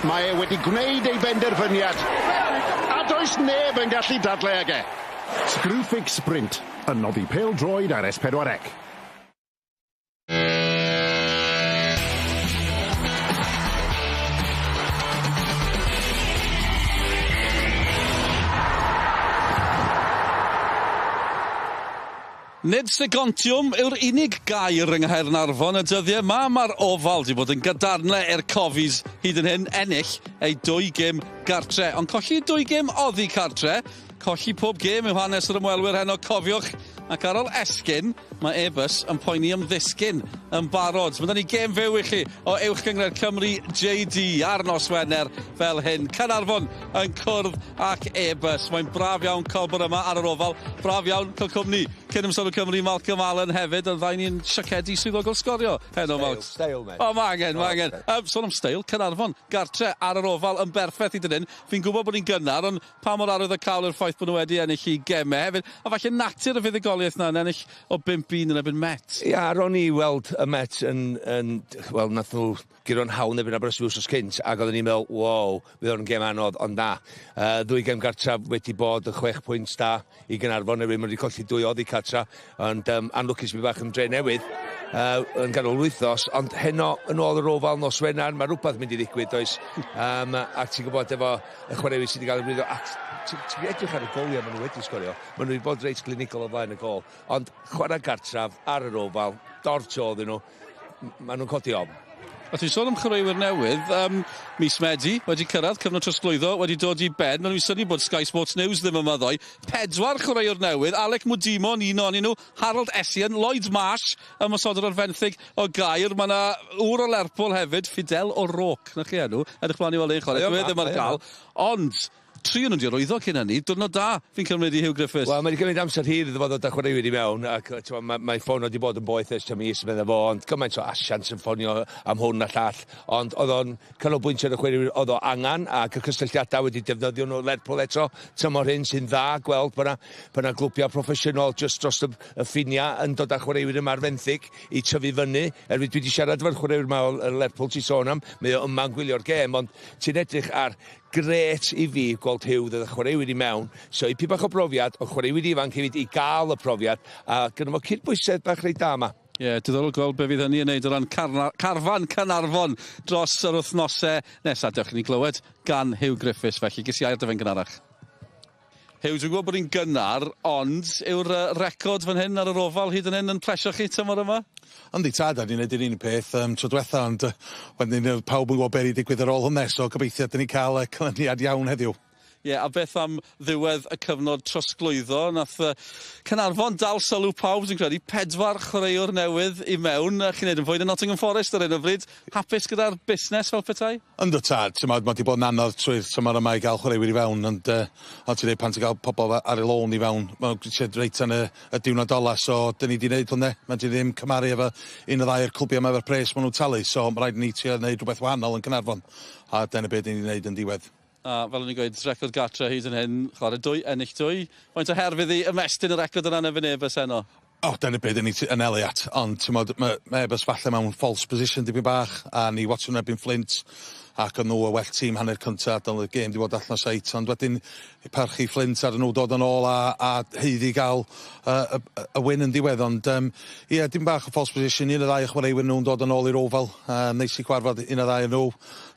Mae e wedi gwneud ei benderfyniad, a does neb yn gallu dadlau ag e. Screwfix Sprint, yn noddi pêl-droed ar S4C. Nid Segontiwm yw'r unig gair yng Nghaernarfon y dyddiau 'ma, mae'r Oval 'di bod yn gadarnle i'r Cofis hyd yn hyn, ennill eu dwy gêm gartre, ond colli dwy gêm oddi cartre, colli pob gêm yw hanes yr ymwelwyr heno, cofiwch, ac ar ôl esgyn, mae Airbus yn poeni am ddisgyn yn barod. Mae 'da ni gêm fyw i chi o Uwch Gynghrair Cymru JD ar nos Wener fel hyn. Caernarfon yn cwrdd ac Airbus. Mae'n braf iawn cael bod yma ar yr Ofal. Braf iawn cael cwmni cyn ymsodwr Cymru Malcolm Allen hefyd. Ond ddau ni'n siacedi swyddogol sgorio heno, Malc. Style, mate. O, mae angen, mae angen. Sôn am steil, Caernarfon, gartre ar yr Ofal yn berffaith hyd yn hyn. Fi'n gwybod bod ni'n gynnar, ond pa mor arwyddocaol yw'r ffaith bod nhw wedi ennill i gemau hefyd, a falle natur y fuddugoliaeth 'na yn ennill o 5-1 yn erbyn Met. Ia, ro'n i weld y Met yn, yn wel, nath nhw guro'n hawn erbyn Aberystwyth wsos cynt, ac oedden ni'n meddwl, wow, fydd o'n gêm anodd, ond na. Ddwy gêm gartref wedi bod yn 6 pwynt da i Gaernarfon, erbyn maen nhw wedi colli dwy oddi cartra, ond anlwcus mi bach yn dre newydd yn ganol wythnos, ond heno yn ôl yr Ofal nos Wener, mae rhywbeth mynd i ddigwydd, does? A ti'n gwybod efo y chwaraewyr sydd wedi cael eu rwyddo, ac ti'n ti edrych ar y goliau maen nhw wedi sgorio, maen nhw wedi bod reit glinigol o flaen y gol, ond chwarae gartref ar yr Ofal, dorf tu ôl iddyn nhw, maen nhw'n codi ofn. A ti'n sôn am chwaraewyr newydd, mis Medi wedi cyrraedd, cyfnod trosglwyddo wedi dod i ben. Maen nhw'n synnu bod Sky Sports News ddim yma ddoe. Pedwar chwaraewr newydd, Alec Mudimu yn un ohonyn nhw, Harold Essien, Lloyd Marsh, ymosodwr ar fenthyg o Gaer. Mae yna ŵr o Lerpwl hefyd, Fidel O'Rourke, 'na chi enw, edrych mlaen i weld e'n chwarae, dyw e ddim ar gael. Ond, tri o'n nhw 'di arwyddo cyn hynny, diwrnod da, fi'n cymryd i Huw Griffiths. Wel, mae wedi cymryd amser hir iddo fo ddod â chwaraewyr i mewn, ac t'mo, mae, mae ffôn o wedi bod yn boeth ers tua mis, medda fo, ond gymaint o asiant yn ffonio am hwn a llall, ond oedd o'n canolbwyntio ar y chwaraewyr oedd o angen, ac y cysylltiadau wedi defnyddio nhw Lerpwl eto, tymor hyn sy'n dda gweld bod yna, bod yna glwbiau proffesiynol jyst dros y, y ffiniau yn dod â chwaraewyr yma ar fenthyg i tyfu fyny. Erfyd dwi wedi siarad efo'r chwaraewyr yma o Lerpwl ti'n sôn am, mae o yma'n gwylio'r gêm, ond ti'n edrych ar Grêt i fi gweld Huw ddod â chwaraewyr i mewn, so ipyn bach o brofiad, ond chwaraewyr ifanc hefyd i gael y profiad, a gynno fo cydbwysedd bach reit da yma. Ie, yeah, diddorol gweld be fydd hynny yn neud o ran carna, carfan Caernarfon dros yr wythnosau nesaf. Dewch i ni glywed gan Huw Griffiths, felly ges i air 'da fe'n gynharach. Huw, dwi'n gwybod bod ni'n gynnar, ond yw'r record fan hyn ar yr Ofal hyd yn hyn yn plesio chi tymor yma? Yndi tad, a ni'n neud yr un peth tro dwetha, ond wedyn oedd pawb yn gwybod be' 'di digwydd ar ôl hwnna, so gobeithio 'dyn ni'n cael y canlyniad iawn heddiw. Ie, yeah, a beth am ddiwedd y cyfnod trosglwyddo? Nath Caernarfon dal sylw pawb, dwi'n credu, pedwar chwaraewr newydd i mewn. Chi'n neud yn fwy na Nottingham Forest ar hyn o bryd. Hapus gyda'r busnes fel petai? Yndw tad, t'mod ma' 'di bod yn anodd trwy'r tymor yma i ga'l chwaraewyr i fewn ond yy fel ti'n deud pan ti'n ga'l pobol fe- ar eu lôn i fewn ma' nhw jyst reit tan y y diwrnod ola so 'dyn ni 'di neud hwnne. Ma' 'di ddim cymaru efo un o ddau o'r clwbia 'ma efo'r pres ma' nw'n talu so ma' raid i ni trio neud rwbeth wahanol yn Caernarfon a dyna be' 'dyn ni'n neud yn diwedd. A fel o'n i'n gweud, record gartre hyd yn hyn, chwarae dwy, ennill dwy. Faint o her fydd i ymestyn y record yna yn erbyn Airbus heno? O, dyna be' 'dyn ni anelu at, ond t'mod ma' ma' Airbus falle mewn false position dipyn bach, a ni watsio nhw erbyn Flint, ac o'n nhw y well tîm hanner cynta, do'dd y gêm 'di bod allan o sight, ond wedyn parchu Flint ar nhw dod yn ôl a haeddu ga'l y win yn diwedd, ond ie, dim bach o false position, un o ddau o chwaraewyr nhw'n dod yn ôl i'r Oval, neis i gwarfod un o ddau o nhw,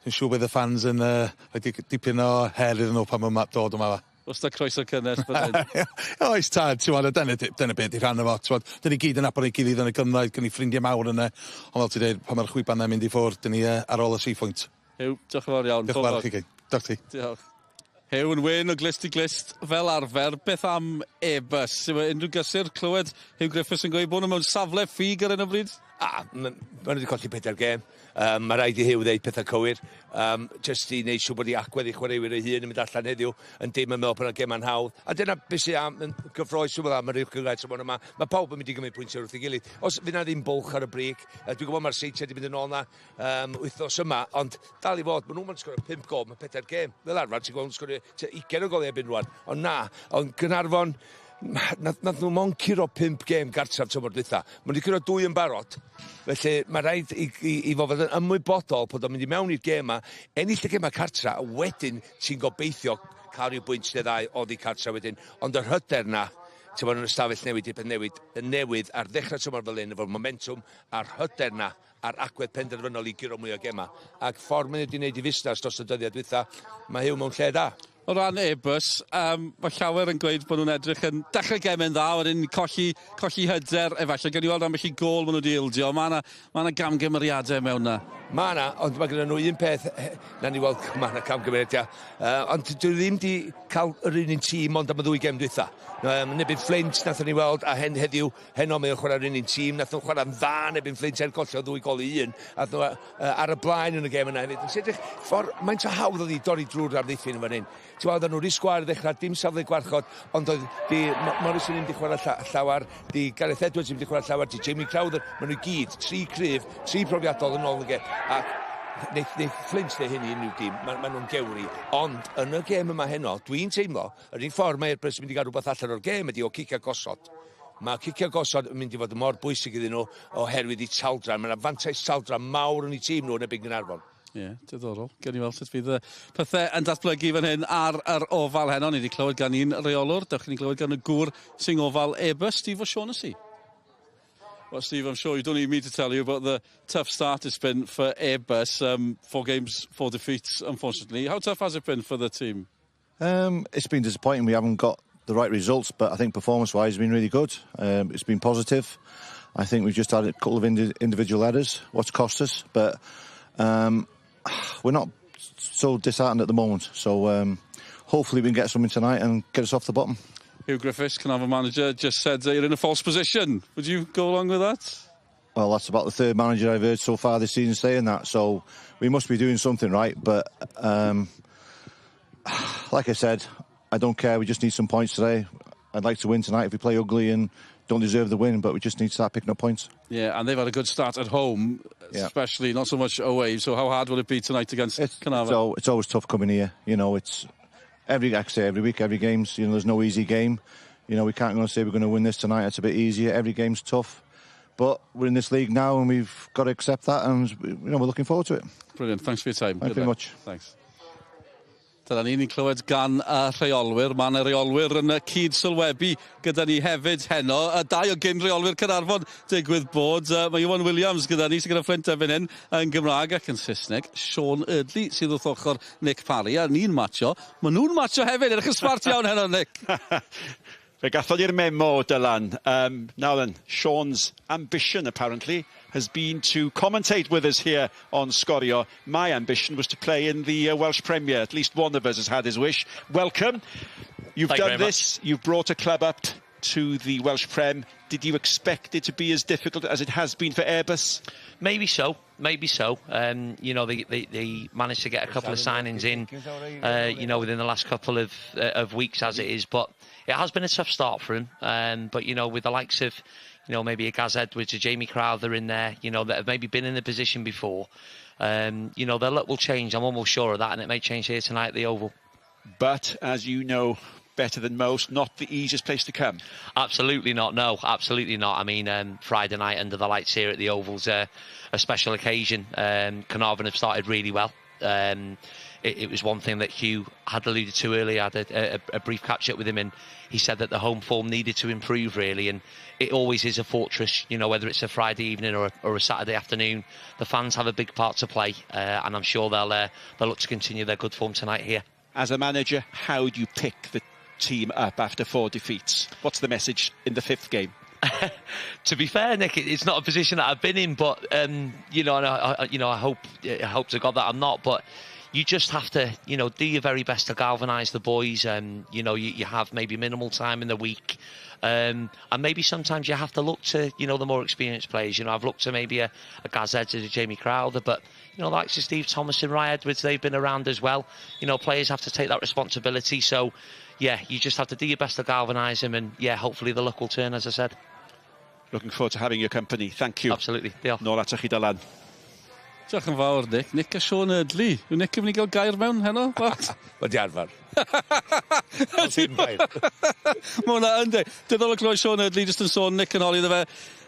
dwi'n siŵr bydd y fans yn rhoi dipyn o her iddyn nhw pan ma' dod yma. Oes 'da croeso cynnes fan hyn. Oes tad, t'mod, a dyna dyna be' 'di rhan o fo, t'mod, 'dyn ni gyd yn nabod ei gilydd yn y gymoedd, gyn ni ffrindie mawr yne, ond fel ti'n deud, pan ma'r chwiban 'na'n mynd i ffwrdd, 'dyn ni ar ôl y tri phwynt. Huw, diolch yn fawr iawn. Diolch yn fawr i chi gyd. Diolch ti. Diolch. Huw yn wyn o glust i glust fel arfer. Beth am Airbus? Yw e unrhyw gysur clywed Huw Griffiths yn gweud bod nhw mewn safle ffug ar hyn o bryd? A, ma' nhw wedi colli pedair gêm. Mae rhaid i Huw ddeud pethau cywir, jyst i wneud siŵr bod ei agwedd ei chwaraewyr ei hun yn mynd allan heddiw yn dim yn meddwl bod yna gemau'n hawdd. A dyna beth sy'n am, yn gyffroes dwi'n meddwl am yr uwch gynghrair tymor yma. Mae pawb yn mynd i gymryd pwyntiau wrth ei gilydd. Os fydd na ddim bwlch ar y brig, dwi'n gwybod mae'r Seintiau wedi mynd yn ôl na wythnos yma, ond dal i fod, maen nhw'n sgorio 5 gol mewn pedair gêm. Fel arfer, ti'n gweld yn sgorio 20 o goliau erbyn rwan. Ond na, ond Gaernarfon, Nath nhw mond curo 5 gêm gartref tymor dwytha. Maen nhw wedi curo 2 yn barod. Felly mae rhaid i fod yn ymwybodol bod o'n mynd i mewn i'r gêm yma, ennill y gêm cartra, a wedyn ti'n gobeithio cael rhyw bwynt neu ddau oddi cartra wedyn. Ond yr hyder na, ti'n bod yn ystafell newid i beth newid, y newydd ar ddechrau tymor fel un, efo'r momentum a'r hyder na a'r agwedd penderfynol i guro mwy o gema. Ac ffordd maen nhw wedi gwneud i fusnes dros y dyddiau dwytha, mae Huw mewn lle da. O ran Airbus, mae llawer yn gweud bod nhw'n edrych yn dechrau gemau'n dda, wedyn colli hyder, efallai. Gawn ni weld ambell i gôl maen nhw wedi ildio. Mae yna ma gamgymeriadau mewn na. Mae yna, ond mae gyda nhw un peth, na ni weld, mae yna camgymeriadau. Ond dwi ddim wedi cael yr un tîm ond am y ddwy gem dwytha. Nebyn Flint nathon ni weld, a hen heddiw, heno mae'n chwarae'r un tîm, nath nhw'n chwarae'n dda nebyn Flint er golli o 2-1, a nhw ar y blaen yn y gem yna hefyd. Yn edrych, ffordd, mae'n hawdd oedd i dorri drwy'r amddiffyn yn fan hyn. Ti'n gweld, nhw'n sgwâr i ddechrau, dim safle gwarchod, ond oedd di Morrison ddim wedi chwarae llawer, di Gareth Edwards ddim wedi chwarae llawer, di Jamie Crowther, maen nhw gyd, tri cryf, tri profiadol yn ôl yn y gem. Ac neith Flint neu hyn i unrhyw dîm, ma nhw'n gewri. Ond yn y gêm yma heno, dwi'n teimlo, yr un ffordd mae Airbus yn mynd i gael rhywbeth allan o'r gêm ydi o cicio gosod. Mae cicio gosod yn mynd i fod yn mor bwysig iddyn nhw oherwydd i taldra. Mae'n fantais taldra mawr yn eu tîm nhw yn erbyn Gaernarfon. Ie, yeah, diddorol. Gewn ni weld sut fydd y pethau yn datblygu fan hyn ar yr Ofal heno. Ni wedi clywed gan un reolwr, dewch ni glywed gan y gŵr sy'n ofal Airbus, Steve O'Shaughnessy. Well, Steve, I'm sure you don't need me to tell you about the tough start it's been for Airbus. 4 games, 4 defeats, unfortunately. How tough has it been for the team? It's been disappointing. We haven't got the right results, but I think performance-wise it's been really good. It's been positive. I think we've just had a couple of individual errors, what's cost us, but we're not so disheartened at the moment. So hopefully we can get something tonight and get us off the bottom. Huw Griffiths, Caernarfon manager, just said you're in a false position. Would you go along with that? Well, that's about the third manager I've heard so far this season saying that, so we must be doing something right. But like I said, I don't care. We just need some points today. I'd like to win tonight if we play ugly and don't deserve the win, but we just need to start picking up points. Yeah, and they've had a good start at home, especially not so much away. So how hard will it be tonight against Caernarfon? It's always tough coming here. You know, it's every, like I say, every week, every game's, you know, there's no easy game. You know, we can't go and say we're going to win this tonight. It's a bit easier. Every game's tough. But we're in this league now and we've got to accept that, and you know, we're looking forward to it. Brilliant. Thanks for your time. Thank you very much. Thanks. Dyna ni'n clywed gan y rheolwyr. Mae yna reolwyr yn y cyd sylwebu gyda ni hefyd heno. Y dau o gyn reolwyr Caernarfon digwydd bod. Mae Iwan Williams gyda ni sy'n gyda Fflint erbyn hyn yn Gymraeg ac yn Saesneg. Sean Eardley sydd wrth ochr Nick Parry. A ni'n matcho. Maen nhw'n matcho hefyd. Edrych yn smart iawn heno, Nick. Fe gathon ni'r memo, Dylan. Now then, Sean's ambition, apparently, has been to commentate with us here on Sgorio. My ambition was to play in the Welsh Premier. At least one of us has had his wish. Welcome. You've Thank you done very this. You've brought a club up to the Welsh Prem. Did you expect it to be as difficult as it has been for Airbus? Maybe so. Maybe so. They managed to get a couple of signings in, within the last couple of weeks as it is. But it has been a tough start for him. But with the likes of, maybe a Gaz Edwards, a Jamie Crowther in there, that have maybe been in the position before, their luck will change. I'm almost sure of that, and it may change here tonight at the Oval. But, as you know better than most, not the easiest place to come. Absolutely not, no, absolutely not. I mean, Friday night under the lights here at the Oval's a special occasion. Caernarfon have started really well. It was one thing that Huw had alluded to earlier. I had a brief catch-up with him, and he said that the home form needed to improve, really, and it always is a fortress, whether it's a Friday evening or a Saturday afternoon. The fans have a big part to play, and I'm sure they'll look to continue their good form tonight here. As a manager, how do you pick the team up after 4 defeats? What's the message in the 5th game? To be fair, Nick, it's not a position that I've been in, but and I hope to God that I'm not. But you just have to, do your very best to galvanise the boys. You have maybe minimal time in the week, and maybe sometimes you have to look to, the more experienced players. I've looked to maybe a Gaz Edwards, a Jamie Crowther, but like Steve Thomas and Ryan Edwards, they've been around as well. Players have to take that responsibility. So, yeah, you just have to do your best to galvanise them, and hopefully the luck will turn, as I said. Looking forward to having your company. Thank you. Absolutely. Diolch. Nôl atoch chi, Dylan. Diolch yn fawr, Nick. Nick a Sean Eardley. Yw Nick yn mynd i gael gair mewn heno? Mae di arfer. Gair. Mae hwnna yn dweud. Diddorol clywed Sean Eardley jyst yn sôn, Nick yn holi iddo fe,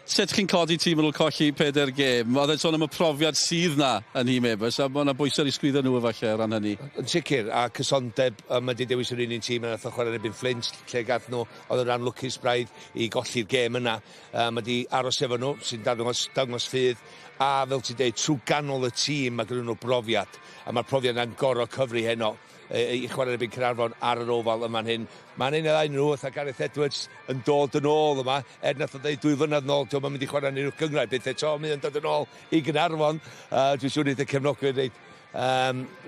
sut chi'n codi tîm ar ôl colli pedair gêm? Oedd e'n sôn am y profiad sydd na yn nhîm Airbus, a mae yna bwysau i sgwyddo nhw efallai o ran hynny. Yn sicr, a cysondeb, mae wedi dewis yr un un tîm yn nath o chwarae yn erbyn Flint, lle gath nhw, oedd yn anlwcus braidd i golli'r gêm yna. Mae wedi aros efo nhw, sy'n dangos, dangos ffydd, a fel ti'n dweud, trwy ganol y tîm mae gyda nhw brofiad, a mae'r profiad yna'n gorfod cyfri heno i chwarae erbyn Caernarfon ar yr Oval yma'n hyn. Mae'n un neu ddau nhw, fatha Gareth Edwards yn dod yn ôl yma, er nath o dweud 2 flynedd nôl, dio'm yn mynd i chwarae yn uwch gynghrair, byth eto, mae'n dod yn ôl i Gaernarfon. Dwi'n siŵr neith y cefnogwyr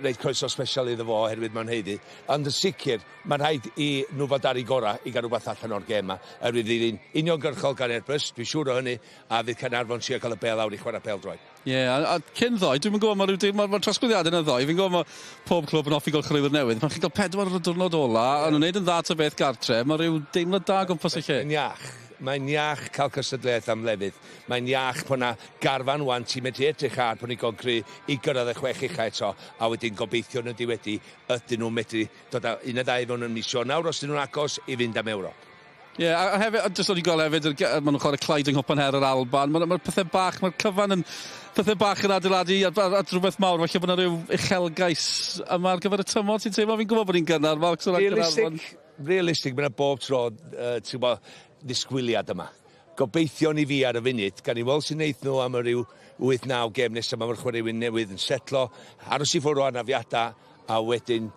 reit croeso special iddo fo oherwydd mae'n haeddu. Ond yn sicr, mae'n rhaid i nhw fod ar ei gorau i gael rhywbeth allan o'r gêm yma. Oherwydd fydd hi'n uniongyrchol gan Airbus, dwi'n siŵr o hynny, a fydd Caernarfon trio cael y bel lawr i chwarae pêl droed. Ie, yeah, a cyn ddoe, dwi'n gwybod, mae rhyw ma, ma trosglwyddiadau yna ddoe, fi'n gwybod mae pob clwb yn hoffi gweld chwaraewyr newydd. Pan chi'n cael pedwar ar y diwrnod ola, a nhw'n neud yn dda ta beth gartre, mae rhyw deimlad da gwmpas y lle. Mae'n iach. Mae'n iach cael cystadleuaeth am lefydd. Mae'n iach bod 'na garfan wan ti'n medru edrych ar bod ni'n gry i gyrraedd y chwech ucha eto, a wedyn gobeithio yn y diweddi ydyn nhw'n medru dod â un neu ddau fewn yn mis Ionawr os ydyn nhw'n agos i fynd am Ewrop. Ie, yeah, a hefyd, jyst o'n i'n gweld hefyd, maen nhw'n chwarae Clyde yng Nghwpan Her yr Alban, mae'r ma pethau bach, mae'r cyfan yn pethau bach yn adeiladu at rhywbeth mawr, falle bod yna rhyw uchelgais yma ar gyfer y tymor, ti'n teimlo? Fi'n gwybod bod ni'n gynnar, Mark, Realistig, realistig, mae'n bob tro, ti'n gwybod, ddisgwyliad yma. Gobeithio ni fi ar y funud, gan i weld sy'n neith nhw am y ryw 8-9 gêm nesaf mae'r chwaraewyr newydd yn setlo, aros i ffwrdd o anafiadau, a wedyn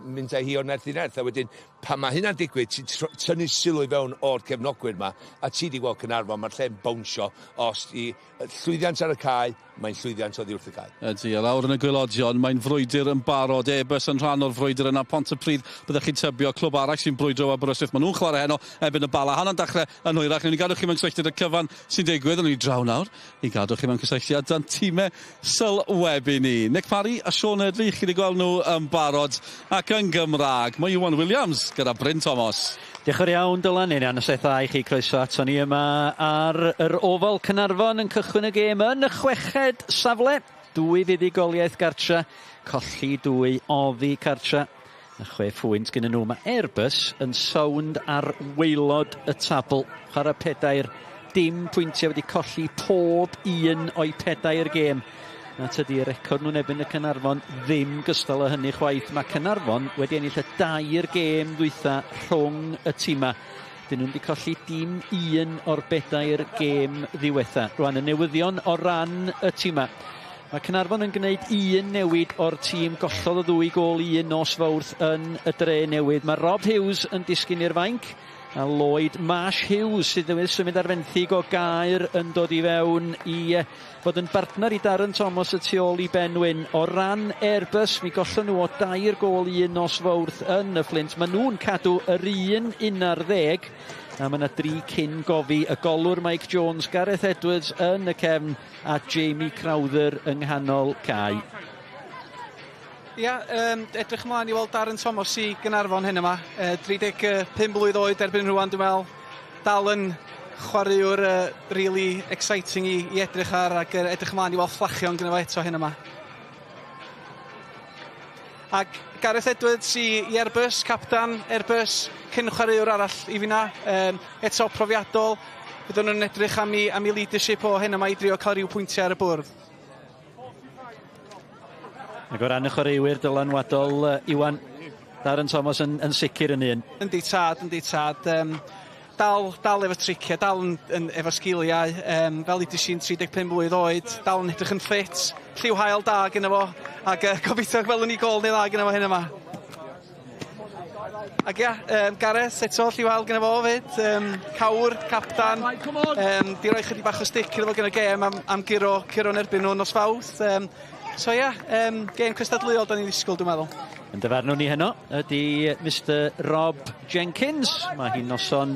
mynd â hi o nerth i nerth. A wedyn, pan mae hynna'n digwydd, ti'n tynnu sylw i fewn o'r cefnogwyr yma, a ti di gweld Caernarfon, mae'r lle'n bownsio. Os di llwyddiant ar y cae, mae'n llwyddiant oddi wrth y cae. Ydy, a lawr yn y gwaelodion, mae'n frwydr yn barod. Airbus yn rhan o'r frwydr yna. Pontypridd, byddech chi'n tybio, clwb arall sy'n brwydro Aberystwyth. Maen nhw'n chwarae heno erbyn y Bala. Hanna'n dechrau yn hwyrach. Newn ni gadw chi mewn cysylltiad y cyfan sy'n digwydd. Ond ni draw nawr i gadw chi mewn cysylltiad dan tîmau sylwebu ni. Nick Parry a Sean Eardley, chi wedi gweld nhw yn barod. Ac yn Gymraeg, mae Iwan Williams gyda Bryn Thomas. Diolch yn iawn, Dylan. Un noswaith dda i chi, croeso ato ni yma ar yr Ofal. Caernarfon yn cychwyn y gêm yn y chweched safle. Dwy fuddugoliaeth gartra, colli dwy oddi cartra. A 6 phwynt gyda nhw. Mae Airbus yn sownd ar waelod y tabl. Chwarae pedair, dim pwyntiau, wedi colli pob un o'i pedair gêm. Na tydi record nhw'n erbyn y Caernarfon ddim gystal â hynny chwaith. Mae Caernarfon wedi ennill y dair gêm ddwytha rhwng y tîma. Dyn nhw'n wedi colli dim un o'r bedair gêm ddiwetha. Rwan, y newyddion o ran y tîma. Mae Caernarfon yn gwneud un newid o'r tîm gollodd y ddwy gôl i un nos Fawrth yn y Dre Newydd. Mae Rob Hughes yn disgyn i'r fainc a Lloyd Marsh Hughes sydd newydd symud ar fenthyg o Gaer yn dod i fewn i fod yn bartner i Darren Thomas y tu ôl i Ben Wyn. O ran Airbus, mi gollon nhw o 3 gôl i 1 nos Fawrth yn y Fflint. Maen nhw'n cadw yr 11 a mae yna dri cyn gofi. Y golwr Mike Jones, Gareth Edwards yn y cefn a Jamie Crowther yng nghanol cae. Ia, edrych ymlaen i weld Darren Thomas i Gaernarfon hyn yma. 35 blwydd oed erbyn rwan, dwi'n meddwl. Dal yn chwaraewr really exciting i edrych ar ac edrych ymlaen i weld fflachion gyda fo eto hyn yma. Ac Gareth Edwards i Airbus, captan Airbus, cyn chwaraewr arall i finna. Eto profiadol. Byddwn nhw'n edrych am ei leadership o hyn yma i drio cael rhyw pwyntiau ar y bwrdd. Ac o ran y chwaraewyr dylanwadol, Iwan, Darren Thomas yn sicr yn un. Yndi tad, yndi tad. Dal efo triciau, dal yn efo sgiliau. Fel i si'n 35 mlwydd oed, dal yn edrych yn ffit. Lliw haul da gyda fo, ac gobeithio gwelwn ni gol neu dda gyda fo hyn yma. Ac ia, Gareth eto, lliw haul gyda fo fyd. Cawr, captan. Di roi chydig bach o stick iddo fo gyda gêm am guro yn erbyn nhw nos Fawrth. So ia, gêm cystadleuol da ni'n ddisgwyl, dwi'n meddwl. Yn dyfarnwr ni heno ydy Mr Rob Jenkins. Mae hi'n noson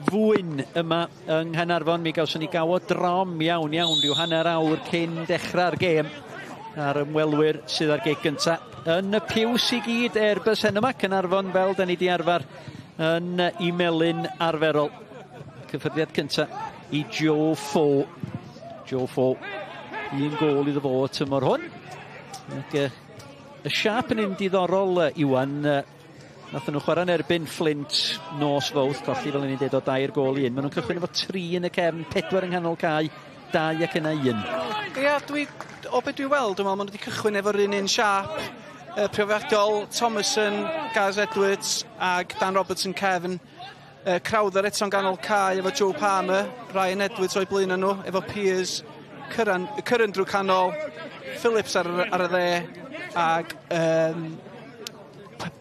fwyn yma yng Nghaernarfon. Mi gawson ni gawod drom iawn iawn rhyw hanner awr cyn dechrau'r gêm a'r ymwelwyr sydd ar gic gynta yn y piws i gyd Airbus heno yma. Caernarfon fel da ni di arfer yn i melyn arferol. Cyffyrddiad cynta i Joe Fo. Joe Fo. Un gôl iddo fo tymor hwn. Ac y siâp yn un diddorol, Iwan, nathon nhw chwarae'n erbyn Flint nos Fawrth, colli fel ni'n dweud o 3-1. Maen nhw'n cychwyn efo 3 yn y cefn, 4 yng nghanol cae, 2 ac yna 1. Ia, o beth dwi'n weld, dwi'n meddwl maen nhw wedi cychwyn efo'r un siâp. Profiadol Thomason, Gaz Edwards ag Dan Robertson cefn. Crowther eto'n ganol cae efo Joe Palmer, Ryan Edwards o'i blaen nhw, efo Piers, Curran drwy canol, Phillips ar y dde, ag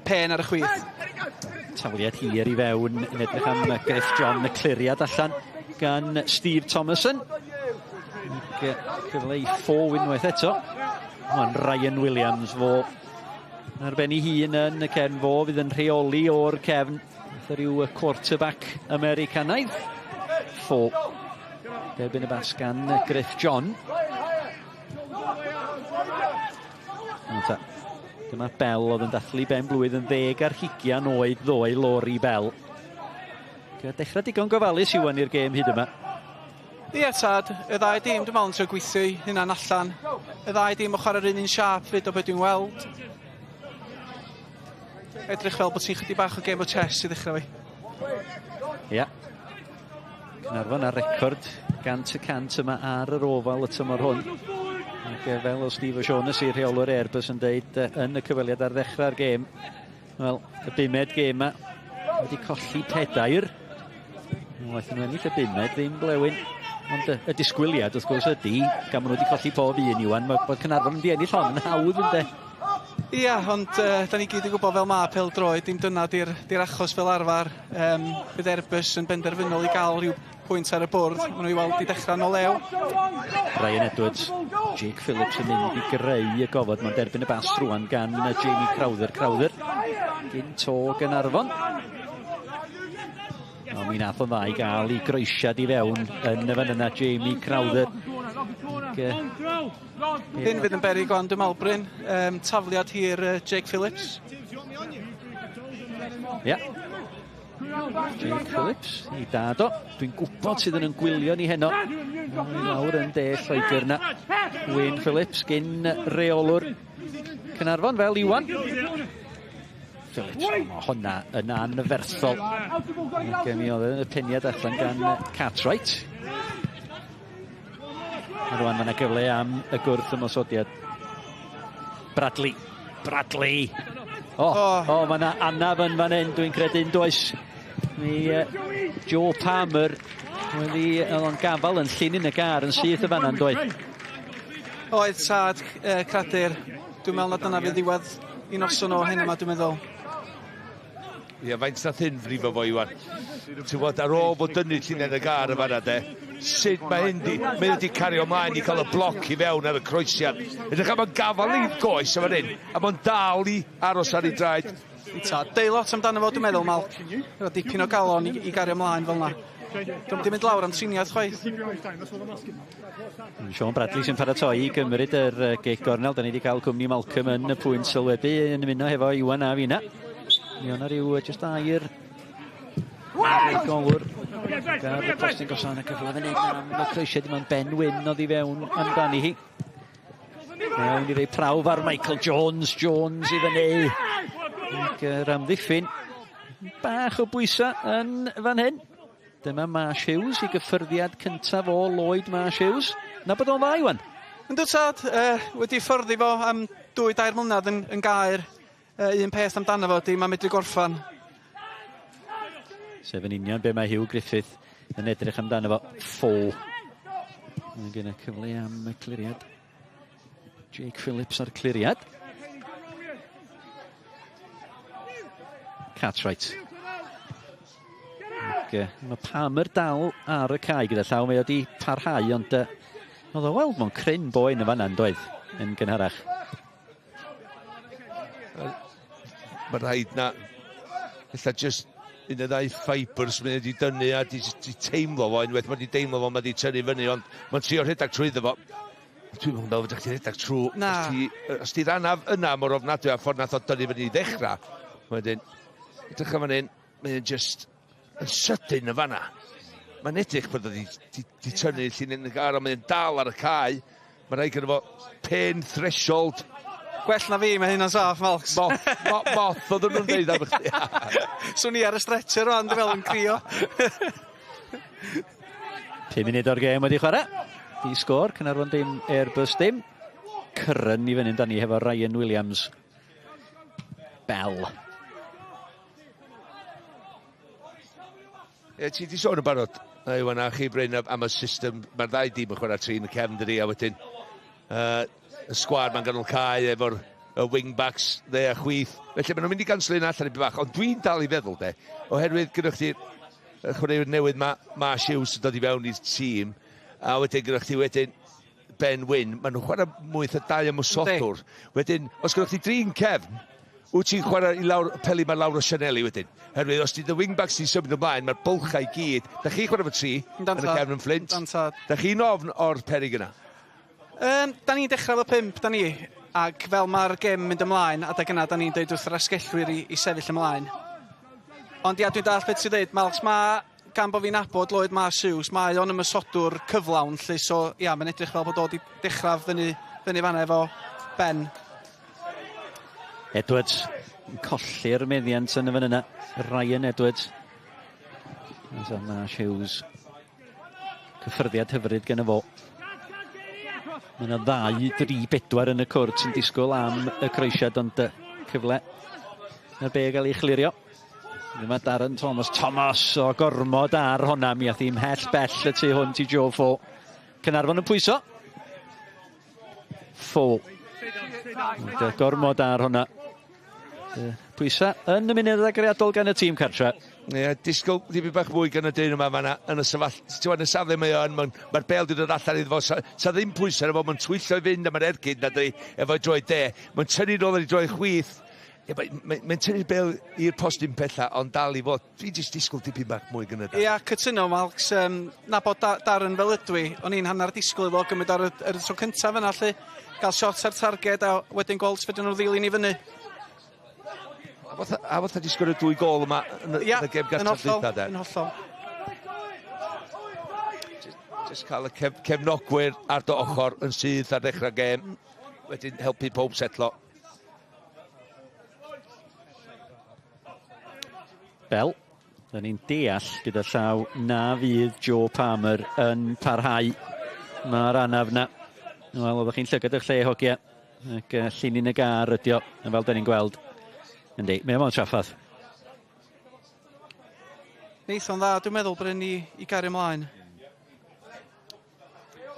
Pen ar y chwith. Tafliad hir i fewn yn edrych am Griff John, y cliriad allan gan Steve Thomason. Ac cyfle i ffo unwaith eto. Mae'n Ryan Williams fo ar ben ei hun yn y cefn, fo fydd yn rheoli o'r cefn. Rhyw quarterback Americanaidd. Ffo. Derbyn y bas gan Griff John. Dyma Bell oedd yn dathlu ben blwydd yn 20 oed ddoe, Laurie Bell. Dechrau digon gofalus Iwan i'r gêm hyd yma. Ie, tad, y ddau dîm dwi'n meddwl yn trio gweithio i hynna'n allan. Y ddau dîm o chwarae'r un siâp fyd o beth dwi'n weld. Edrych fel bod ti'n chydig bach o game o chess i ddechrau fi. Ia. Caernarfon ar record 100% yma ar yr ofal y tymor hwn. Ac fel o Steve O'Shaughnessy, rheolwr Airbus, yn deud yn y cyfweliad ar ddechrau'r gêm, wel, y bumed gêm yma wedi colli 4. Waeth nhw ennill y bumed, ddim blewyn. Ond y disgwyliad, wrth gwrs, ydy, gan maen nhw wedi colli pob un, Iwan, mae bod Caernarfon wedi ennill hon yn hawdd, ynde? Ia, ond da ni gyd yn gwybod fel ma pêl-droed, dim dyna di'r achos fel arfer. Bydd Airbus yn benderfynol i gael rhyw pwynt ar y bwrdd. Maen nhw i weld i dechrau yn o lew. Ryan Edwards, Jake Phillips yn mynd i greu y gofod. Mae'n derbyn y bas rwan gan Jamie Crowther. Crowther, gynt o Gaernarfon. O, mi nath o'n dda i gael i groesiad i fewn yn y fan yna, Jamie Crowther. Hyn fydd yn beryg o'n dwi'n meddwl, Bryn. Tafliad hir Jake Phillips. Ia. Jake Phillips, i dad o. Dwi'n gwybod sydd yn gwylio ni heno. I lawr yn de Lloegr na. Wayne Phillips, gyn reolwr Caernarfon fel Iwan. Phillips, mae hwnna yn anferthol. Ac mi oedd y peniad allan gan Cartwright. A rwan mae yna gyfle am y gwrth ymosodiad. Bradley. Bradley. O, mae yna anaf yn fan hyn, dwi'n credu, yn does. Mi Joe Palmer wedi o'n gafal yn llinyn y gar yn syth y fanna'n doedd. Oedd sad, cradur. Dwi'n meddwl na dyna fydd ddiwedd i noson o hyn yma, dwi'n meddwl. Ie, faint nath hyn frifo fo, Iwan? Ti'n gwybod, ar ôl fod dynnu llinyn y gar y fanna, de, sut mae hyn di, mae wedi cario ymlaen i cael y bloc i fewn ar y croesiad. Edrych am y gafal i goes y fan hyn, a mae'n dal i aros ar ei draed. Ta, deud lot amdano fo, dwi'n meddwl, Mal. Efo dipyn o galon i gario ymlaen fel yna. Dwi'n wedi mynd lawr am triniaeth chwaith. Sean Bradley sy'n paratoi i gymryd yr gic gornel. Da ni wedi cael cwmni Malcolm yn y pwynt sylwebu yn ymuno hefo Iwan a Fina. Mi o'na ryw jyst air golwr ar y postyn gosan y cyfle fan hyn am y croesiad yma'n Ben Wyn oedd i fewn amdani hi. Mewn i rei prawf ar Michael Jones, Jones i fyny. Ac yr amddiffyn bach o bwysa yn fan hyn. Dyma Marsh Hughes i gyffyrddiad cyntaf o Lloyd Marsh Hughes. Na bod o'n dda, Iwan? Yndw tad, wedi fforddi fo am 2-3 mlynedd yn gair. Un peth amdano fo, di mae'n medru gorffan. Sef yn union be mae Hugh Griffith yn edrych amdano fo. Ffo. Mae gen y cyfle am y cliriad. Jake Phillips ar cliriad. Cartwright. Ac, mae Palmer dal ar y cae gyda llaw. Mae wedi parhau, ond oedd o weld mewn cryn boen yn fan'na yn doedd yn gynharach. Mae rhaid na, ella just un o'r ddau fibres mae wedi dynnu a di teimlo fo, unwaith mae wedi deimlo fo, mae wedi tynnu fyny, ond mae'n trio rhedeg trwyddo fo. Dwi'n meddwl fod chdi'n rhedeg trwy, os ti'r anaf yna mor ofnadwy a ffordd nath o dynnu fyny i ddechrau, wedyn, edrych am fan hyn, mae'n just yn sydyn yn fanna. Mae'n edrych bod wedi tynnu llinyn y gar, ond mae'n dal ar y cae. Mae rhaid gyda fo pain threshold. Gwell na fi, mae hynna'n saff, Malks. Moth, mo, moth, oedden nhw'n dweud am chdi. Swn i ar y stretcher rwan, dwi'n fel yn crio. 5 munud o'r gêm wedi chwarae. Di sgôr, Caernarfon dim, Airbus dim. Curran i fyny amdani hefo Ryan Williams. Bell. Ie, ti 'di sôn yn barod, Iwan, a chi Bryn, am y system. Mae'r ddau dîm yn chwarae tri yn y cefn, dydi, a wedyn y sgwâr ma'n ganol cae efo'r y wing-backs dde a chwith. Felly maen nhw'n mynd i ganslo un allan i bach, ond dwi'n dal i feddwl, de, oherwydd gyda chdi y chwaraewyr newydd ma, Marsh Hughes yn dod i fewn i'r tîm, a wedyn gyda chdi wedyn Ben Wyn, maen nhw'n chwarae mwy o dau ymosodwr. Wedyn, os gyda chdi drin cefn, wyt ti'n chwarae i lawr, peli mae lawr o Sianeli wedyn. Herwydd, os ti dy wingbacks ti'n symud ymlaen, mae'r bylchau i gyd. Da chi'n chwarae fo tri yn y cefn yn Fflint. Da chi'n ofn o'r perig yna? Da ni'n dechrau efo pump, da ni. Ac fel mae'r gem mynd ymlaen, adeg yna, da ni'n dweud wrth yr asgellwyr i sefyll ymlaen. Ond ia, dwi'n dallt beth ti'n dweud, Malks, mae gan bod fi'n nabod Lloyd Mars Hughes, mae o'n ymosodwr cyflawn, lle, so ia, mae'n edrych fel bod o wedi dechrau fyny fanna efo Ben. Edwards yn colli'r meddiant yn y fan yna. Ryan Edwards. Marsh Hughes. Cyffyrddiad hyfryd gen y fo. Mae yna ddau, dri, bedwar yn y cwrt sy'n disgwyl am y croesiad, ond cyfle na'r be gael ei chlirio. Dyma Darren Thomas. Thomas o gormod ar honna. Mi ath hi'n mhell bell y tu hwnt i Joe Fo. Caernarfon yn pwyso. Fo. Gormod ar honna. Pwysa yn y munud agoriadol gan y tîm cartre. Ie, yeah, disgwyl dipyn bach mwy gan y dyn yma fanna yn y sefall... Ti'n gwybod, yn y safle mae o yn, mae'r ma bel di dod allan iddo fo, sa, sa ddim pwysau efo, mae'n twyllo i fynd am yr ergyd na dwi, efo'i droed de. Mae'n tynnu nôl ar ei droed chwith. Ie, mae'n mae, mae tynnu'r bel i'r postyn pella, ond dal i fod. Dwi jyst disgwyl dipyn bach mwy gan y Ia, cytuno, Malks. Nabod da Darren fel ydw i, o'n i'n hanner disgwyl iddo gymryd ar y, ar y tro cyntaf yna, lle gael shot ar targed a wedyn gweld sut fedrwn nhw ddilyn i fyny. A fatha, a fatha di sgorio dwy gol yma yn y, Ia, yn y gem yn gartref hollol, dwytha, de. yn hollol. Just cael y cef, cefnogwyr ar dy ochr yn syth ar ddechrau gêm. Wedyn helpu pob setlo. Bell, da ni'n deall gyda llaw na fydd Joe Palmer yn parhau. Mae'r anaf na. Wel, oeddech chi'n llygad eich lle, hogia. Ac llinyn y gar ydi o, fel da ni'n gweld. Yndi, mae o mewn trafferth. Neith o'n dda, dwi'n meddwl, Bryn, i gario ymlaen.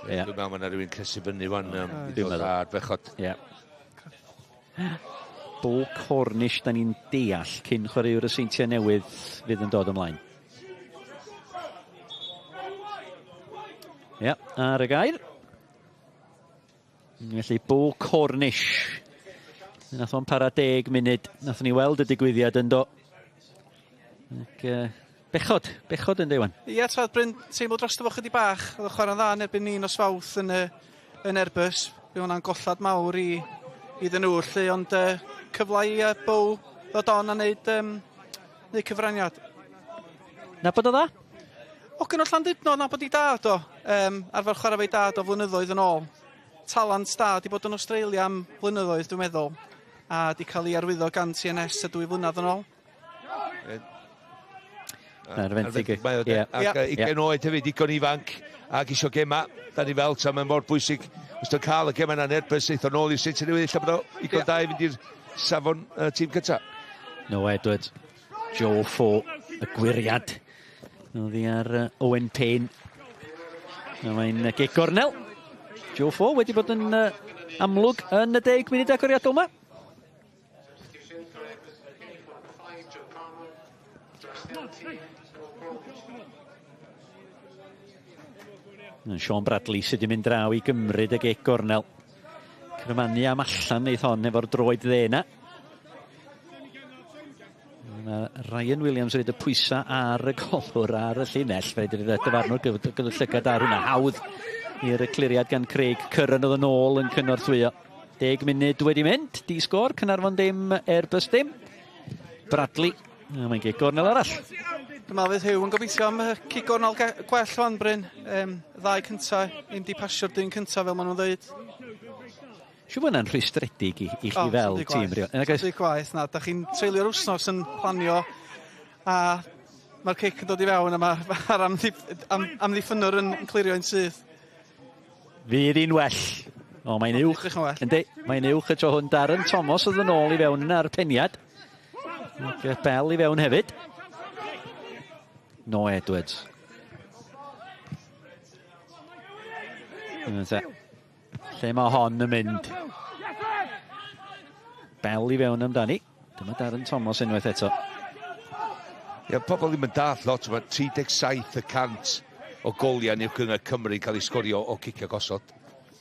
Ie. Dwi'n meddwl mae yna rhywun crysu fyny wan. Dwi'n meddwl. Ar bechod. Ie. Bo Cornish, da ni'n deall, cyn chwaraewr y Seintiau Newydd fydd yn dod ymlaen. Ie, ar y gair. Felly, Bo Cornish. Nath o'n para 10 munud. Nathon ni weld y digwyddiad yn do. Ac, bechod, bechod yn dewan. Ie, twad, Bryn, teimlo drosto fo chydig bach. Oedd o'n chwarae'n dda yn erbyn ni nos Fawrth yn Airbus. Bydd hwnna'n gollad mawr i iddyn nhw, lle, ond cyfle i Bo ddod on a wneud cyfraniad. Nabod o dda? O, gyn o Llandudno, nabod i dad o. Arfer chwarae fo'i dad o flynyddoedd yn ôl. Talent da, di bod yn Australia am flynyddoedd, dwi'n meddwl. A di cael ei arwyddo gan TNS y 2 flynedd yn ôl. Ar fenthyg. Mae o, Ie. Ac 20 oed hefyd, digon ifanc, ac isio gema, da ni fel, tra mae'n mor bwysig, os dwi'n cael y gema yna'n Airbus, eith o nôl i'r Seintiau Newydd, ella bod o digon da i fynd i'r safon tîm cynta. Noah Edwards, Joe Fo, y gwiriad. Oddi ar Owen Payne. A mae'n gic gornel. Joe Fo wedi bod yn amlwg yn y 10 munud agoriadol yma. Sean Bradley sydd wedi mynd draw i gymryd y gic gornel. Cyrmanu am allan neith hon efo'r droed dde yna. Mae Ryan Williams wedi pwysa ar y golwr ar y llinell. Fe wedi dyfarnwr gyda llygad ar hwnna. Hawdd i'r cliriad gan Craig Curran oedd yn ôl yn cynorthwyo. 10 munud wedi mynd. Di sgôr, Caernarfon dim, Airbus dim. Bradley. Mae'n gic gornel arall. Dwi'n meddwl fydd Huw yn gobeithio am y cic gornel gwell wan, Bryn. Y ddau cynta, ddim di pasio'r dyn cynta fel maen nhw'n dweud. Siw bod yna'n rhwystredig i chi fel tîm. Sdim gwaith, na. Da chi'n treulio'r wsnos yn planio a mae'r cic yn dod i fewn a mae'r amddiffynwr yn clirio yn syth. Fydd hi'n well. O, mae'n uwch. Yndi, mae'n uwch y tro hwn. Darren Thomas oedd yn ôl i fewn yna ar y peniad. Ac Bell i fewn hefyd. No Edwards. Lle mae hon yn mynd? Bell i fewn amdani. Dyma Darren Thomas unwaith eto. Ie, pobl ddim yn dall lot, mae 37% o goliau yn Uwch Gynghrair Cymru yn cael ei sgorio o cicio gosod.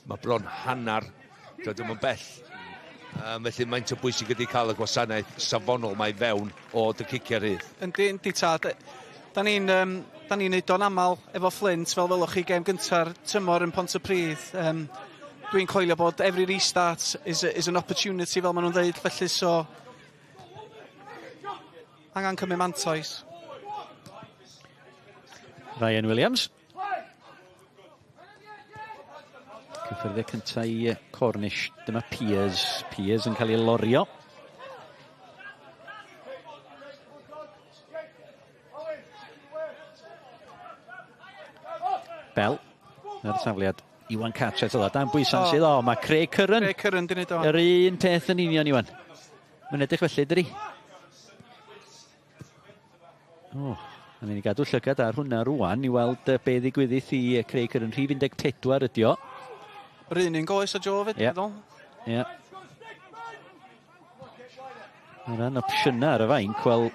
Mae bron hanner, dydym yn bell. Felly maint o bwysig ydy cael y gwasanaeth safonol mae fewn o dy ciciau rhydd. Yndi, yndi tad. Da ni'n da ni neud o'n aml efo Flint, fel welwch chi gêm gynta'r tymor yn Pontypridd. Dwi'n coelio bod every restart is an opportunity, fel maen nhw'n dweud, felly so angen cymryd mantais. Ryan Williams. Cyffyrddiad cyntaf i Cornish. Dyma Pears. Pears yn cael ei lorio. Bell. Ar tafliad. Iwan Cartwright oedd o. Dan bwysau sydd o. Mae Craig Curran. Craig Curran di wneud o. Yr un peth yn union, Iwan. Mae'n edrych felly, dydi? O, a ni'n gadw llygad ar hwnna rwan i weld be ddigwyddith i Craig Curran. Rhif 14 ydi o. Yr un un goes o Joe fyd, meddwl. Ie. O ran opsiynau ar y fainc, wel,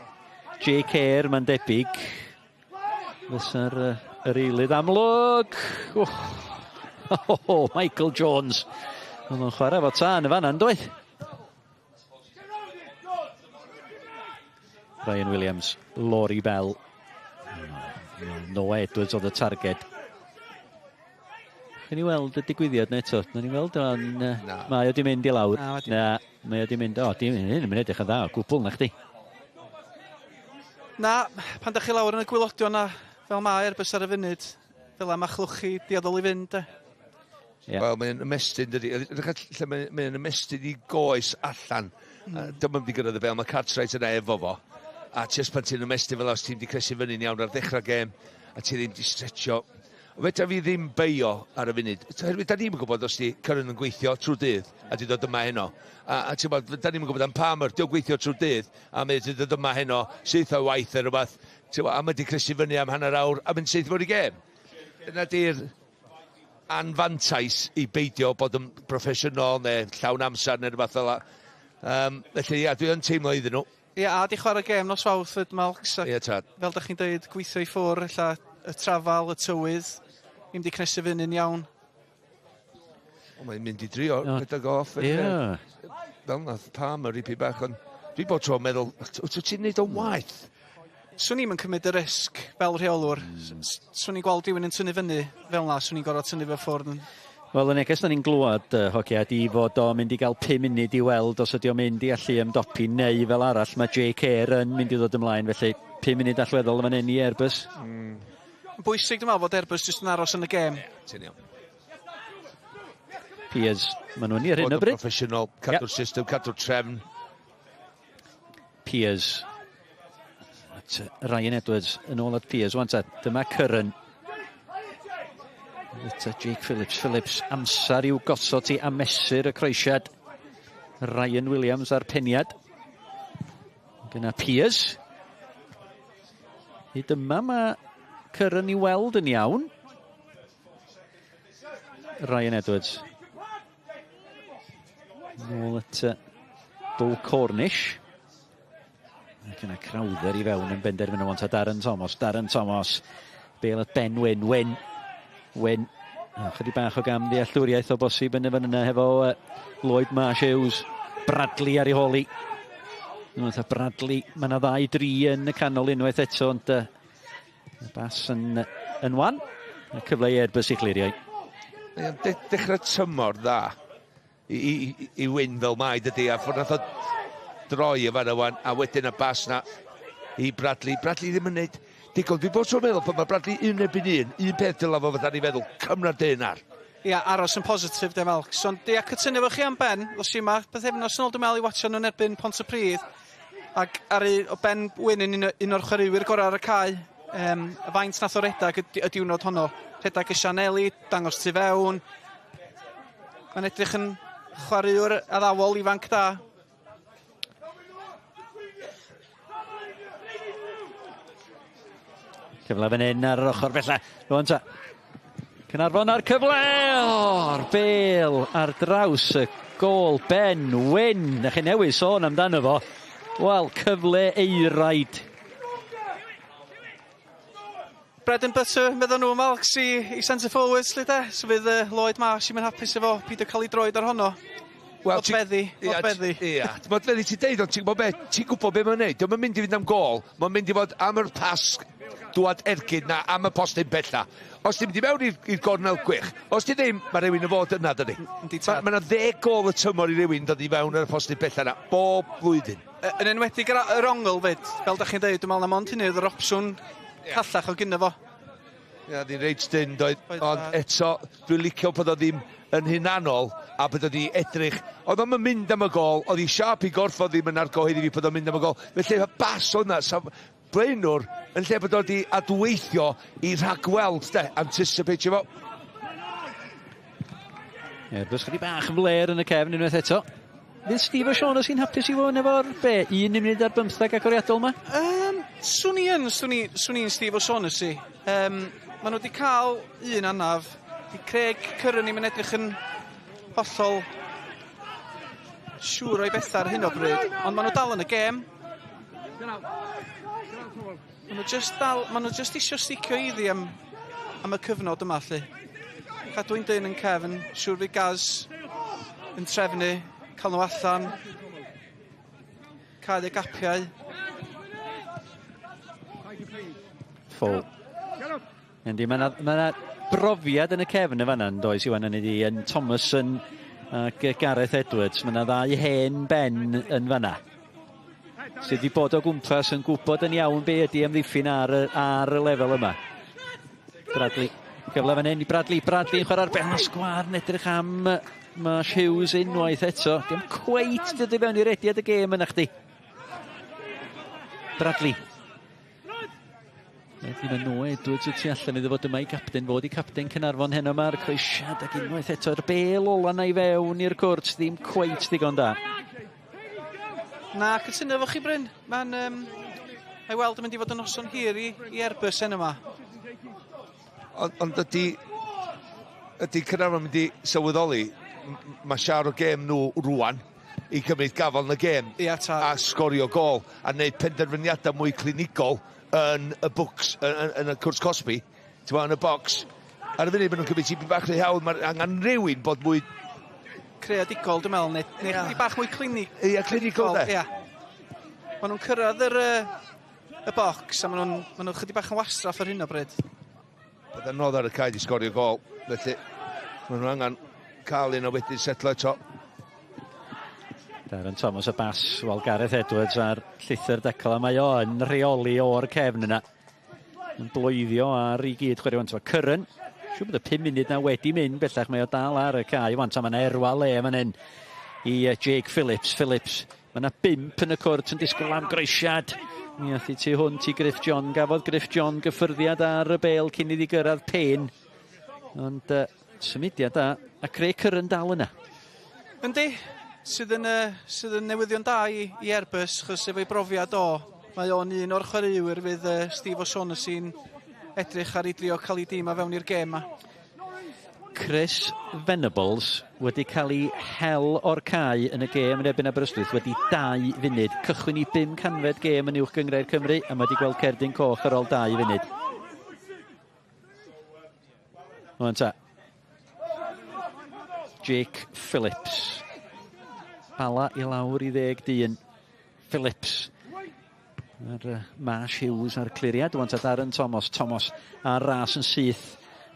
Jake Kerr, mae'n debyg. Fysa'r yr eilydd amlwg. Oh. Oh, Michael Jones. Oedd o'n chwarae fo tân y fanna, yn dweud? Ryan Williams, Laurie Bell. Noah Edwards oedd y targed. Can ni weld y digwyddiad na eto? Na ni weld o'n... Na. Mae o di mynd i lawr. Na, wedi- Na, mae o di mynd... O, di mynd, yn edrych yn dda o gwbl na chdi. Na, pan da chi lawr yn y gwaelodion na, fel mae Airbus ar y funud, fel am achlwch chi dieddol i fynd, de. Ie. Wel, mae'n ymestyn, dydy. Edrych ar lle mae'n ymestyn i goes allan. Dyma mynd i gyrraedd y bel, mae Cartwright yna efo fo. A just pan ti'n ymestyn fel os ti'n di cnesu fyny'n iawn ar ddechrau gêm, a ti ddim di stretcho. Fedra fi ddim beio ar y funud. Oherwydd da ni'm yn gwybod os di Curran yn gweithio trwy dydd a di dod yma heno. A ti'n bod, da ni'm yn gwybod am Palmer, di o'n gweithio trwy dydd a mae di dod yma heno, syth o waith neu rhywbeth. Ti'n bod, a mae di cnesu fyny am hanner awr a mynd syth mewn i gêm. Dyna di'r anfantais i beidio bod yn broffesiynol neu llawn amser neu rhywbeth fel 'a. Felly, ia, dwi yn teimlo iddyn nhw. Ie, a di chwarae gêm nos Fawrth fyd, Malcs. Ie, tad. Fel da chi'n dweud, gweithio i ffwr, ella y trafal, y tywydd, ddim di cnesu fyny'n iawn. O, mae'n mynd i drio, O, gydag off. Ie. Fel nath Palmer i pi bach, ond dwi bod tro'n meddwl, wyt ti'n neud o'n waith? Swn i'm yn cymryd y risg fel rheolwr. Swn i'n gweld rhywun yn tynnu fyny fel na, swn i'n gorfod tynnu fe ffwrdd. Wel, y neges da ni'n glwad, hogia, di fod o'n mynd i gael 5 munud i weld os ydi o'n mynd i allu ymdopi neu fel arall mae Jake Kerr yn mynd i ddod ymlaen, felly 5 munud allweddol yn fan hyn i Airbus. Bwysig dwi'n meddwl fod Airbus jyst yn aros yn y gêm. Ti'n iawn. Pears, maen nhw'n i ar hyn Bod o yn bryd. proffesiynol, cadw'r system, cadw'r trefn. Pears. At Ryan Edwards yn ôl at Pears. Wan ta, dyma Curran. Eto Jake Phillips. Phillips amser i'w gosod ti a mesur y croesiad. Ryan Williams ar peniad. Gyna Pears. Hyd yma mae Curran i weld yn iawn. Ryan Edwards. Nôl at Bo Cornish. Ac yna Crowther i fewn yn benderfynu want Darren Thomas. Darren Thomas. Bale at Ben Wyn. Wyn. Wyn. Oh, chydig bach o gam ddealltwriaeth o bosib yn y fan yna hefo Lloyd Marsh Hughes. Bradley ar ei holi. Unwaith a Bradley, mae yna ddau dri yn y canol unwaith eto, ond y bas yn wan. Y cyfle i Airbus i clirio. Ie, dechrau tymor dda i Wyn fel mai dydy, a ffordd nath o droi y fan wan, a wedyn y bas na. i Bradley. Bradley ddim yn neud digon. Dwi'n bod trwy'n meddwl pan mae Bradley un erbyn un, un peth dylai fo fatha ni feddwl, cymra dyn ar. Ia, aros yn positif, dwi'n meddwl. So, ia, cytuno efo chi am Ben, ddos i yma bythefnos yn ôl, dwi'n meddwl, i watcha nhw'n erbyn Pontypridd. Ac ar ei, o Ben Wyn yn un, un o'r chwaraewyr gorau ar y cae. Y faint nath o redag y, y diwrnod honno. Rhedag y sianeli, dangos tu fewn. Mae'n edrych yn chwaraewr addawol ifanc da. Cyfle fan hyn ar yr ochr bella. Rwan ta. Caernarfon ar cyfle! O'r bel ar draws y gôl Ben Wyn. Na chi newydd sôn amdano fo. Wel, cyfle eiraid. Bread and butter, meddwl nhw, Malcs, i centre forwards, lle de. So fydd Lloyd Marsh i'm yn hapus efo peidio cael ei droed ar honno. Wel, Modfeddi, modfeddi. Ia, modfeddi ti'n deud, ond ti'n gwybod be, ti'n gwybod be mae'n neud. Dio'm yn mynd i fynd am gôl, mae'n mynd i fod am yr pas dwad ergyd na, am y postyn bella. Os ti'n mynd i mewn i'r gornel gwych, os ti ddim, mae rhywun yn fod yna, dydy. Yndi, Mae tad. ma 'na 10 gôl y tymor i rywun dod i fewn ar y postyn bella na, bob blwyddyn. Yn enwedig yr ongl fyd, fel da chi'n deud, dwi'n meddwl na mond hynny oedd yr opsiwn callach o gynno fo. Ia, di'n reit dyn, doedd. Oedd, Ond eto, dwi'n licio bod o ddim yn hunanol a bod o di edrych. Oedd o'n mynd am y gôl, oedd i siap i gorff o ddim yn argyhoeddi fi bod o'n mynd am y gôl. Felly, y bas o'na, sa blaenwr, yn lle bod o di adweithio i rhagweld, de, anticipate fo. Airbus chydig bach yn fler yn y cefn unwaith eto. Fydd Steve O'Shaughnessy'n hapus i fod efo'r be, 1 munud ar 15 agoriadol yma? Swn i yn, swn i'n Steve O'Shaughnessy. Maen nhw wedi cael un anaf. Di Craig Curran i'm yn edrych yn hollol siŵr o'i bethau ar hyn o bryd, ond maen nhw dal yn y gêm. Maen nhw just dal, maen nhw just isio sticio iddi am y cyfnod yma, lle. Cadw'n dyn yn cefn, siŵr fydd Gaz yn trefnu, cael nhw allan, cael y gapiau. Ffwl. Yndi, mae yna brofiad yn y cefn y fanna, yn does, Iwan, yn iddi, yn Thomason ac Gareth Edwards. Mae yna ddau hen ben yn fanna sydd wedi bod o gwmpas yn gwybod yn iawn be ydy amddiffyn ar y lefel yma. Bradley, cyfle fan hyn i Bradley. Bradley yn chwarae'r bel sgwar yn edrych am Marsh Hughes unwaith eto. Dim cweit dod i fewn i rediad y gêm yna chdi. Bradley. Wedyn yn nhw Edwards y tu allan iddo fod yma i gapten, fod i capten Caernarfon heno yma'r croesiad ac unwaith eto'r bel ola na i fewn i'r cwrt, ddim cweit ddigon da. Na, cytuno efo chi, Bryn. Mae'n mae weld yn mynd i fod yn noson hir i Airbus heno yma. Ond ydy Caernarfon mynd i sylweddoli, mae siar o gêm nhw rwan i cymryd gafel yn y gêm. Ia, ta. A sgorio gôl a wneud penderfyniadau mwy clinigol yn y bwcs, yn y cwrt cosbi, ti'n gwbod, yn y bocs. Ar y funud, maen nhw'n cymryd tipyn bach rhy hawdd, mae angen rhywun bod mwy creadigol, dwi'n meddwl, neu chydig bach mwy clinig. Ia, clinigol, de. Ia. Maen nhw'n cyrraedd y bocs a maen nhw chydig bach yn wastraff ar hyn o bryd. Bydd anodd ar y cae di sgorio gôl, felly maen nhw angen cael un o wedyn setlo eto. Darren Thomas y bas, wel Gareth Edwards ar llithr decl, a mae o yn rheoli o'r cefn yna. Yn bloeddio ar i gyd chwarae wan. Curran, siŵr bod y 5 munud na wedi mynd bellach, mae o dal ar y cae wan, ta mae yna erwa le fan hyn i Jake Phillips. Phillips, mae yna 5 yn y cwrt yn disgwyl am groesiad. Mi ath i tu hwnt i Griff John, gafodd Griff John gyffyrddiad ar y bel cyn iddi gyrraedd pen. Ond symudiad da, a Craig Curran dal yna. Yndi, sydd yn newyddion da i Airbus, chos efo'i brofiad o, mae o'n un o'r chwaraewyr fydd Steve O'Shaughnessy'n edrych ar ei drio cael ei dîm a fewn i'r gêm ma. Chris Venables wedi cael ei hel o'r cae yn y gêm yn erbyn Aberystwyth wedi 2 funud. Cychwyn i 500fed gêm yn Uwch Gynghrair Cymru a mae wedi gweld cerdyn coch ar ôl 2 funud. Wan ta. Jake Phillips. Bala i lawr i 10 dyn. Phillips. Ar Marsh Hughes ar cliriad. Wan ta Darren Thomas. Thomas ar ras yn syth.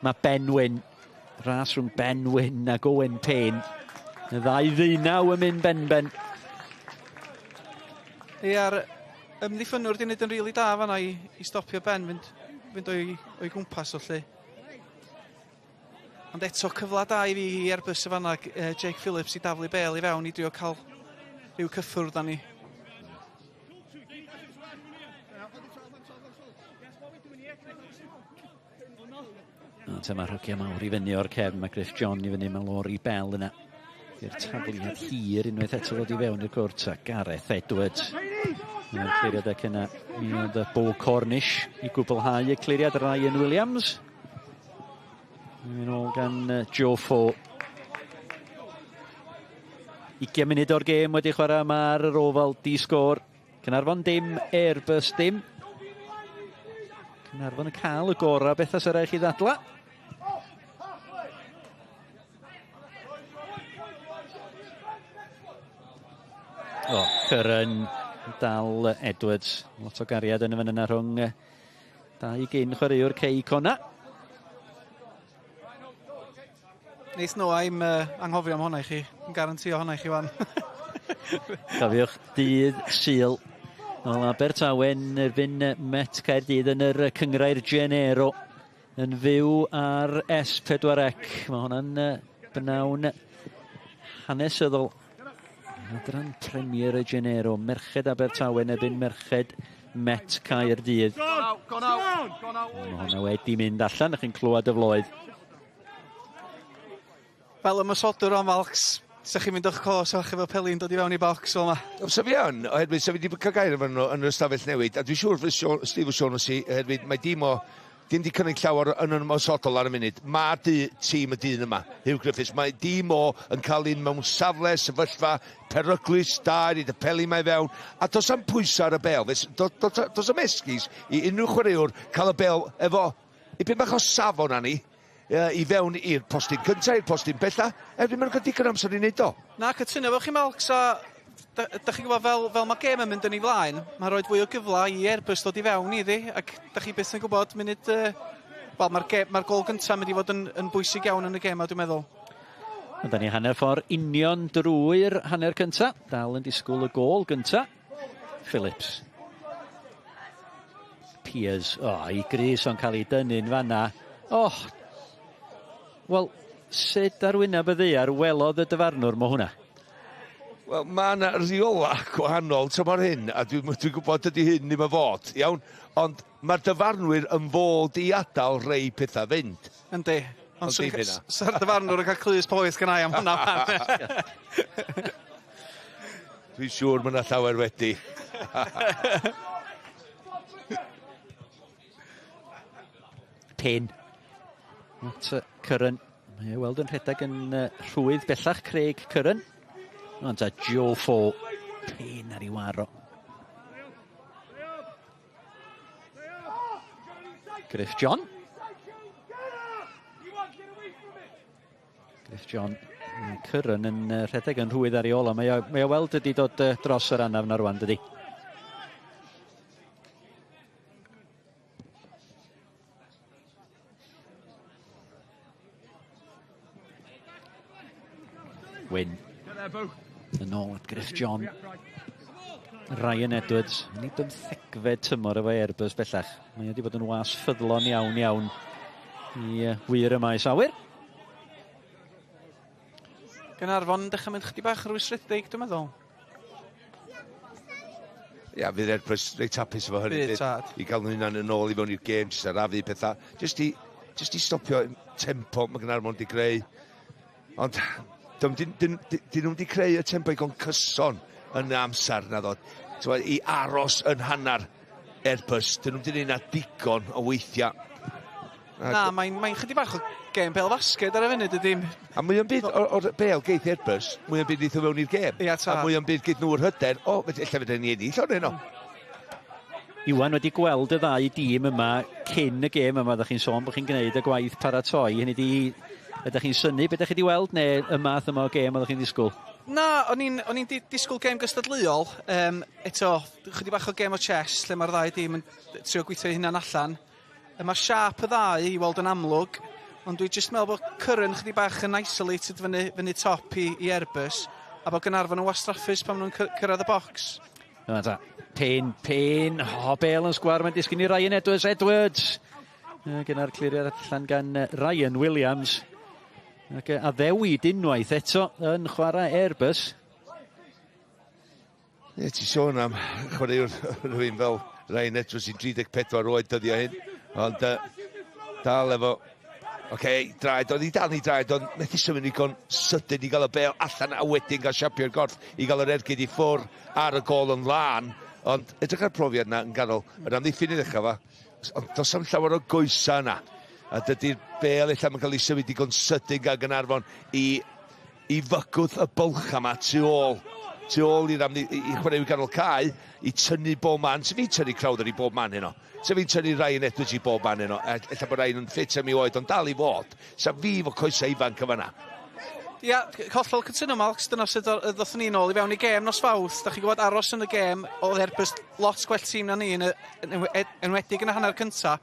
Mae Ben Wyn. Ras rhwng Ben Wyn ac Owen Payne. Y ddau ddeunaw yn mynd ben-ben. Ie, ar ymddiffynwr di wneud yn rili da fanna i stopio Ben fynd o'i gwmpas o lle. Ond eto cyfle da i fi i Airbus y fanna, Jake Phillips i daflu bel i fewn i drio cael rhyw cyffwrdd â ni. Dyma'r hogia mawr i fyny o'r cefn, mae Griff John i fyny, mae Laurie Bell yna. I'r tafliad hir unwaith eto ddod i fewn i'r cwrt a Gareth Edwards. Mae'r cliriad ac yna mi oedd Bo Cornish i gwblhau y cliriad Ryan Williams. Yn ôl gan Joe Fo. 20 munud o'r gêm wedi chwarae yma ar yr Oval, di sgôr. Caernarfon dim, Airbus dim. Caernarfon yn cael y gorau beth os rhaid chi ddadla. O, Curran dal Edwards. Lot o gariad yn y fan yna rhwng dau gyn chwaraewr Cei Cona. Neith Noa i'm anghofio am hwnna i chi. Yn garantio hwnna i chi wan. Cofiwch, dydd Sul. Wel, Abertawe'n erbyn Met Caerdydd yn yr Cynghrair Genero yn fyw ar S4C. Mae hwnna'n bnawn hanesyddol. Adran Premier y Genero, Merched Abertawe'n erbyn Merched Met Caerdydd. Mae hwnna wedi mynd allan, chi'n clywed y floedd. Fel ymosodwr o'n falch, sa chi'n mynd o'ch cos o'ch efo peli'n dod i fewn i bocs fel yma? Sa fi yn, oherwydd sa fi wedi cael gair efo nhw yn yr ystafell newid, a dwi'n siŵr fydd Steve O'Shaughnessy, oherwydd mae dim o dim di cynnig llawer yn ymosodol ar y munud. Mae tîm y dyn yma, Hugh Griffiths, mae dîm o yn cael un mewn safle, sefyllfa, peryglus, da, i y peli mae fewn, a does am pwysau ar y bel, does am esgus i unrhyw chwaraewr cael y bel efo, i byn bach o safon ani, i fewn i'r postyn cyntaf, i'r postyn bella, erbyn maen nhw'n cael digon amser i wneud o. Na, cytuno efo chi, Malcs, a da chi'n gwybod fel mae gêm yn mynd yn ei flaen, mae'n rhoi fwy o gyfle i Airbus dod i fewn iddi, ac da chi byth yn gwybod munud... Wel, mae'r ma gol gyntaf mynd i fod yn bwysig iawn yn y gêm, dwi'n meddwl. Da ni hanner ffordd union drwy'r hanner cyntaf. Dal yn disgwyl y gôl gyntaf. Phillips. Pears. O, i Gris o'n cael ei dynnu'n fanna. O, wel, sut ar wyneb y ddaear welodd y dyfarnwr mo hwnna? Wel, mae yna rheola gwahanol tymor hyn, a dwi'n gwybod dydy hyn ddim yn fod, iawn? Ond mae'r dyfarnwyr yn fod i adael rei pethau fynd. Yndi. Ond sa'r dyfarnwr yn cael clust poeth gynna i am hwnna. Dwi'n siŵr mae yna llawer wedi. Payne. At Curran. Mae e weld yn rhedeg yn rhwydd bellach, Craig Curran. Ond a Joe Fo. Payne ar ei waro. Griff John. Griff John. Curran yn rhedeg yn rhwydd ar ei ôl. Mae o weld ydi dod dros yr anaf na rwan, dydi? Wyn. Yn ôl at Griff John. Ryan Edwards. Yn ei 15fed tymor efo Airbus bellach. Mae wedi bod yn was ffyddlon iawn iawn i wir y maes awyr. Gaernarfon yn dechrau mynd chydig bach yn rwystredig, dwi'n meddwl. Ia, fydd Airbus reit hapus efo hynny. Fydd, tad. I gael nhw'n hunan yn ôl i fewn i'r gêm, jyst arafu pethau. Jyst i stopio tempo mae Gaernarfon wedi greu. Ond dyn nhw'n wedi creu y tempo i gon cyson yn y amser na ddod. I aros yn hanner Airbus, dyn nhw'n wedi gwneud na digon o weithiau. Na, mae'n chydig bach o gêm bêl fasged ar y funud, ydy. A mwy o'n byd o'r bêl geith Airbus, mwy o'n byd neith o fewn i'r gêm. Ia, a mwy o'n byd geith nhw'r hyder, o, ella fydden ni ennill o'n heno. Iwan wedi gweld y ddau dîm yma cyn y gêm yma, ddech chi'n sôn bod chi'n gwneud y gwaith paratoi. Hynny di, ydych chi'n synnu beth ydych chi wedi weld, neu y math yma o gêm oeddech chi'n ddisgwyl? Na, o'n i'n disgwyl gêm gystadleuol. Eto, chydig bach o gêm o chess, lle mae'r ddau dîm yn trio gweithio eu hunan allan. Mae siâp y ddau i weld yn amlwg, ond dwi jyst meddwl bod Curran chydig bach yn isolated fyny top i Airbus, a bod Gaernarfon yn wastraffus pan maen nhw'n cyrraedd y bocs. Dyma ta. Payne, Payne, o, bel yn sgwar, mae'n disgyn i Ryan Edwards, Edwards! Gyda'r cliriad allan gan Ryan Williams. Ac addewid unwaith eto yn chwarae Airbus. Ie, ti sôn am chwaraewr rhywun fel Ryan Edwards sy'n 34 oed dyddiau hyn, ond uh, dal efo... Oce, okay, draed, oedd hi dal ni draed, ond methu symud ddigon sydyn i gael y bel allan a wedyn gael siapio'r gorff i gael yr ergyd i ffwr ar y gol yn lân. Ond edrych ar profiad yna yn ganol yr amddiffyn i ddechrau fa, ond does am llawer o goesa yna. A dydy'r bel ella yn cael ei symud digon sydyn gan Gaernarfon i i fygwth y bylchau 'ma tu ôl, tu ôl i'r amddi- i, i chwaraewyr ganol cae, i tynnu bob man. Sef fi'n tynnu Crowther i bob man heno. Sef fi'n tynnu Ryan Edwards i bob man heno. Ella bod Ryan yn ffit am ei oed, ond dal i fod. Sa fi fo coesau ifanc yn fanna. Ia, hollol cytuno Malcs, dyna sut ddothon ni nôl i fewn i gêm nos Fawrth. Da chi'n gwybod aros yn y gêm, oedd Airbus lot gwell tîm na ni, yn, enwedig yn y hanner cynta.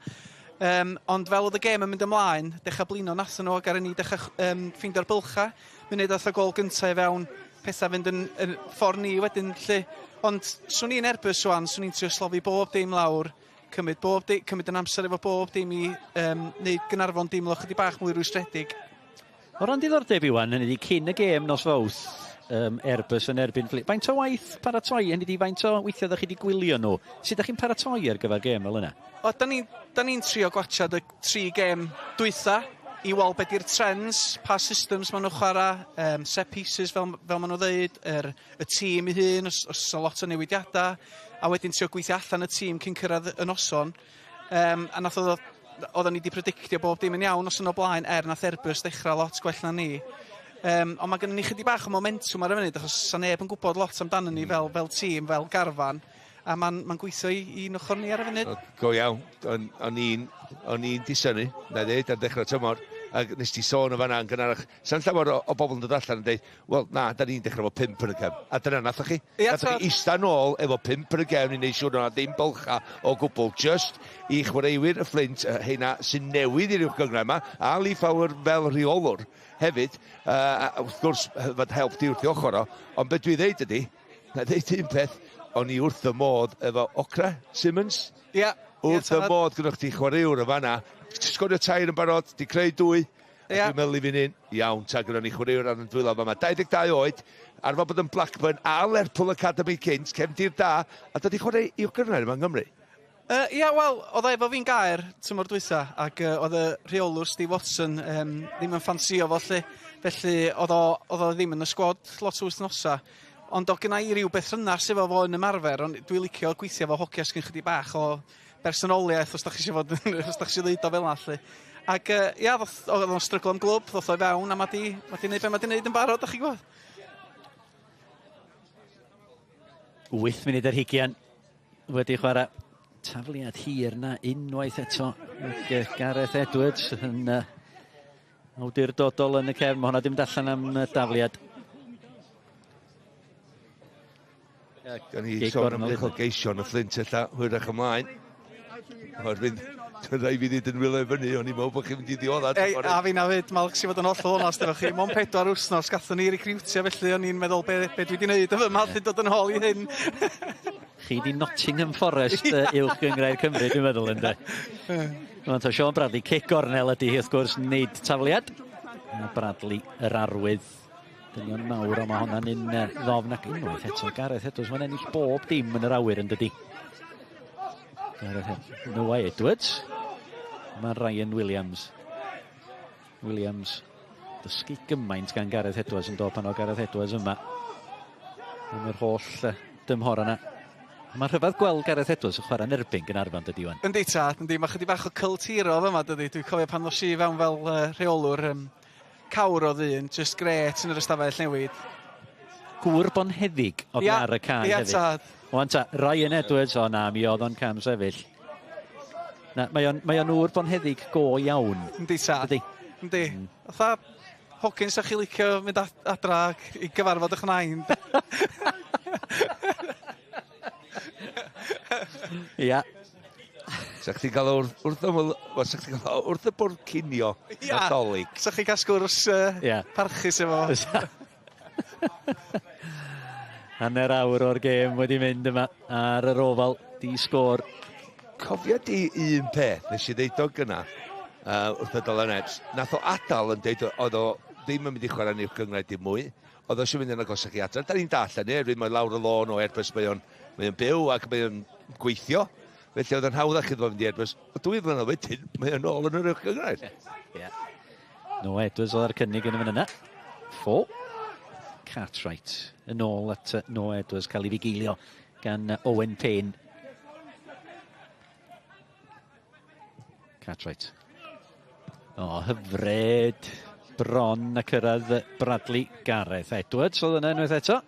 Um, ond fel oedd y gêm yn mynd ymlaen, dechrau blino nathon nhw ac ar ni dechrau um, ffeindio'r bylchau. Munud ath y gol gyntaf i fewn, pethau fynd yn, yn ffordd ni wedyn. Lle. Ond swn i'n Airbus wan, swn i'n trio slofi bob dim lawr, cymryd, bob di, cymryd yn amser efo bob dim i um, neud Gaernarfon deimlo chydig bach mwy rwystredig. O ran diddordeb Iwan, hynny ydi cyn y gêm nos Fawrth, um, Airbus yn erbyn Flint. Faint o waith paratoi, hynny ydi faint o weithiau ddech chi wedi gwylio nhw? Sut ydych chi'n paratoi ar gyfer gêm fel yna? O, da ni'n ni trio gwachad y tri gêm dwytha i weld beth di'r trends, pa systems maen nhw'n chwarae, um, set pieces fel, fel maen nhw'n dweud, er, y tîm ei hun, os, os oes lot o newidiadau, a wedyn trio gweithio allan y tîm cyn cyrraedd y noson. Um, a nath oedd oedden ni wedi predictio bob dim yn iawn os yn o blaen, er nath Airbus ddechrau lot gwell na ni. Um, ond mae gennym ni chydig bach o momentum ar y funud, achos sa neb yn gwybod lot amdano ni fel, fel tîm, fel garfan, a mae'n ma gweithio i, i'n ochr ni ar y funud. Go iawn, o'n i'n o'n i'n disynnu, na dweud, ar ddechrau tymor, ac nes ti sôn o fanna yn gynharach, sa'n llawer o, o bobl yn dod allan yn dweud, wel na, da ni'n dechrau efo pump yn y cefn. A dyna nathoch chi. Ia, nathoch chi ista nôl efo pump yn y gefn i wneud siŵr o'na ddim bylcha o gwbl. Just i chwaraewyr y Fflint, heina sy'n newydd i'r uwch gynghrair yma, a Lee Fowler fel rheolwr hefyd, uh, wrth gwrs, fod help di wrth i ochr o, ond beth dwi ddeud ydy, na ddeud un peth, o'n i wrth y modd efo Ocra Simmons. Ia. Wrth y modd gyda chdi chwaraewr y fanna. Sgorio tair yn barod, di creu dwy. Ia. Dwi'n meddwl i fi'n un, iawn, ta gyda ni chwaraewr ar yn dwylo fama. 22 oed, arfer bod yn Blackburn a Lerpwl Academy cynt, cefndir da, a dod i chwarae i'w gyrraedd yma yng Nghymru. Uh, ia, wel, oedd e efo fi'n gair tymor dwytha, ac uh, oedd y rheolwr Steve Watson um, ddim yn ffansio fo, lle. Felly oedd o, oedd o ddim yn y sgwad lot o wythnosau. Ond oedd gynna i ryw berthynas efo fo yn ymarfer, ond dwi'n licio gweithio efo hogia sgyn chydig bach o bersonoliaeth, os da chi eisiau fod, os da chi eisiau ddeud o fel 'na, 'lly. Ac uh, ia, ddoth, oedd o'n stryglo am glwb, ddoth o i fewn, a mae di, ma di neud be mae di neud yn barod, da chi'n gwybod. 8 munud ar hugian wedi chwarae. Tafliad hir na unwaith eto. Gareth Edwards yn uh, awdurdodol yn y cefn. Mae hwnna ddim allan am dafliad. Gan i sôn am uchelgeision y Fflint ella hwyrach ymlaen. Oherwydd, dwi'n rhaid fi ddweud yn wylo i fyny, o'n i'n meddwl bod chi'n mynd i ddiodda. Ei, a fi na fyd, Malc, i fod yn hollol onast efo chi. Mond pedwar wythnos gathon ni recriwtio, felly o'n i'n meddwl be, be dwi wedi gwneud efo yma, allu dod yn ôl i hyn. Chi di Nottingham Forest uwch gynghrair Cymru, dwi'n meddwl, ynddo. Rwan ta Sean Bradley, cic gornel ydy hi, wrth gwrs, nid tafliad. Bradley, yr arwydd. Dynion mawr, ond mae hwnna'n un ddofn ac unwaith eto. Gareth Edwards, mae'n ennill bob dim yn yr awyr yn dydy. Gareth Edwards. Noah Edwards. Mae Ryan Williams. Williams dysgu gymaint gan Gareth Edwards yn dod pan o Gareth Edwards yma. Am yr holl dymhor yna. Mae'n rhyfedd gweld Gareth Edwards yn chwarae'n erbyn Gaernarfon, dydy Iwan? Yndi tad, yndi. Mae chydig bach o cult hero yma, dydy. Dwi'n cofio pan ddos i fewn fel uh, rheolwr, um, cawr o ddyn, just gret yn yr ystafell newid. Gŵr bonheddig oedd ia, ar y cae ia, hefyd. Tad. Wan ta, Ryan Edwards, o na, mi oedd o'n cam sefyll. Na, mae o'n, mae o'n ŵr bonheddig go iawn. Yndi tad. Yndi. Yndi. Mm. Fatha hogyn sa chi licio mynd adra i gyfarfod eich nain. Ia. Sa chdi gael wrth, wrth ymyl, wel, sa chdi gael wrth y bwrdd cinio Ia. Nadolig. Sa chi gael sgwrs uh, yeah. parchus efo. Hanner awr o'r gêm wedi mynd yma ar yr Ofal, di sgôr. Cofia di un peth, nes i ddeud o gynna wrth y Dylan Epps, nath o adael yn deud oedd o ddim yn mynd i chwarae yn uwch gynghrair dim mwy, oedd o eisiau mynd yn agosach i adra. Da ni'n dall hynny, oherwydd mae lawr y lôn o Airbus mae o'n mae o'n byw ac mae o'n gweithio. Felly oedd yn hawddach iddo fo fynd i Airbus. Ond dwy flynedd wedyn, mae o'n ôl yn yr uwch gynghrair. Ie. Yeah. No Edwards oedd ar cynnig yn y fan yna. Ffo. Cartwright yn ôl at Noah Edwards cael ei fugeilio gan Owen Payne. Cartwright. O, hyfryd. Bron a cyrraedd Bradley Gareth Edwards oedd yna unwaith eto.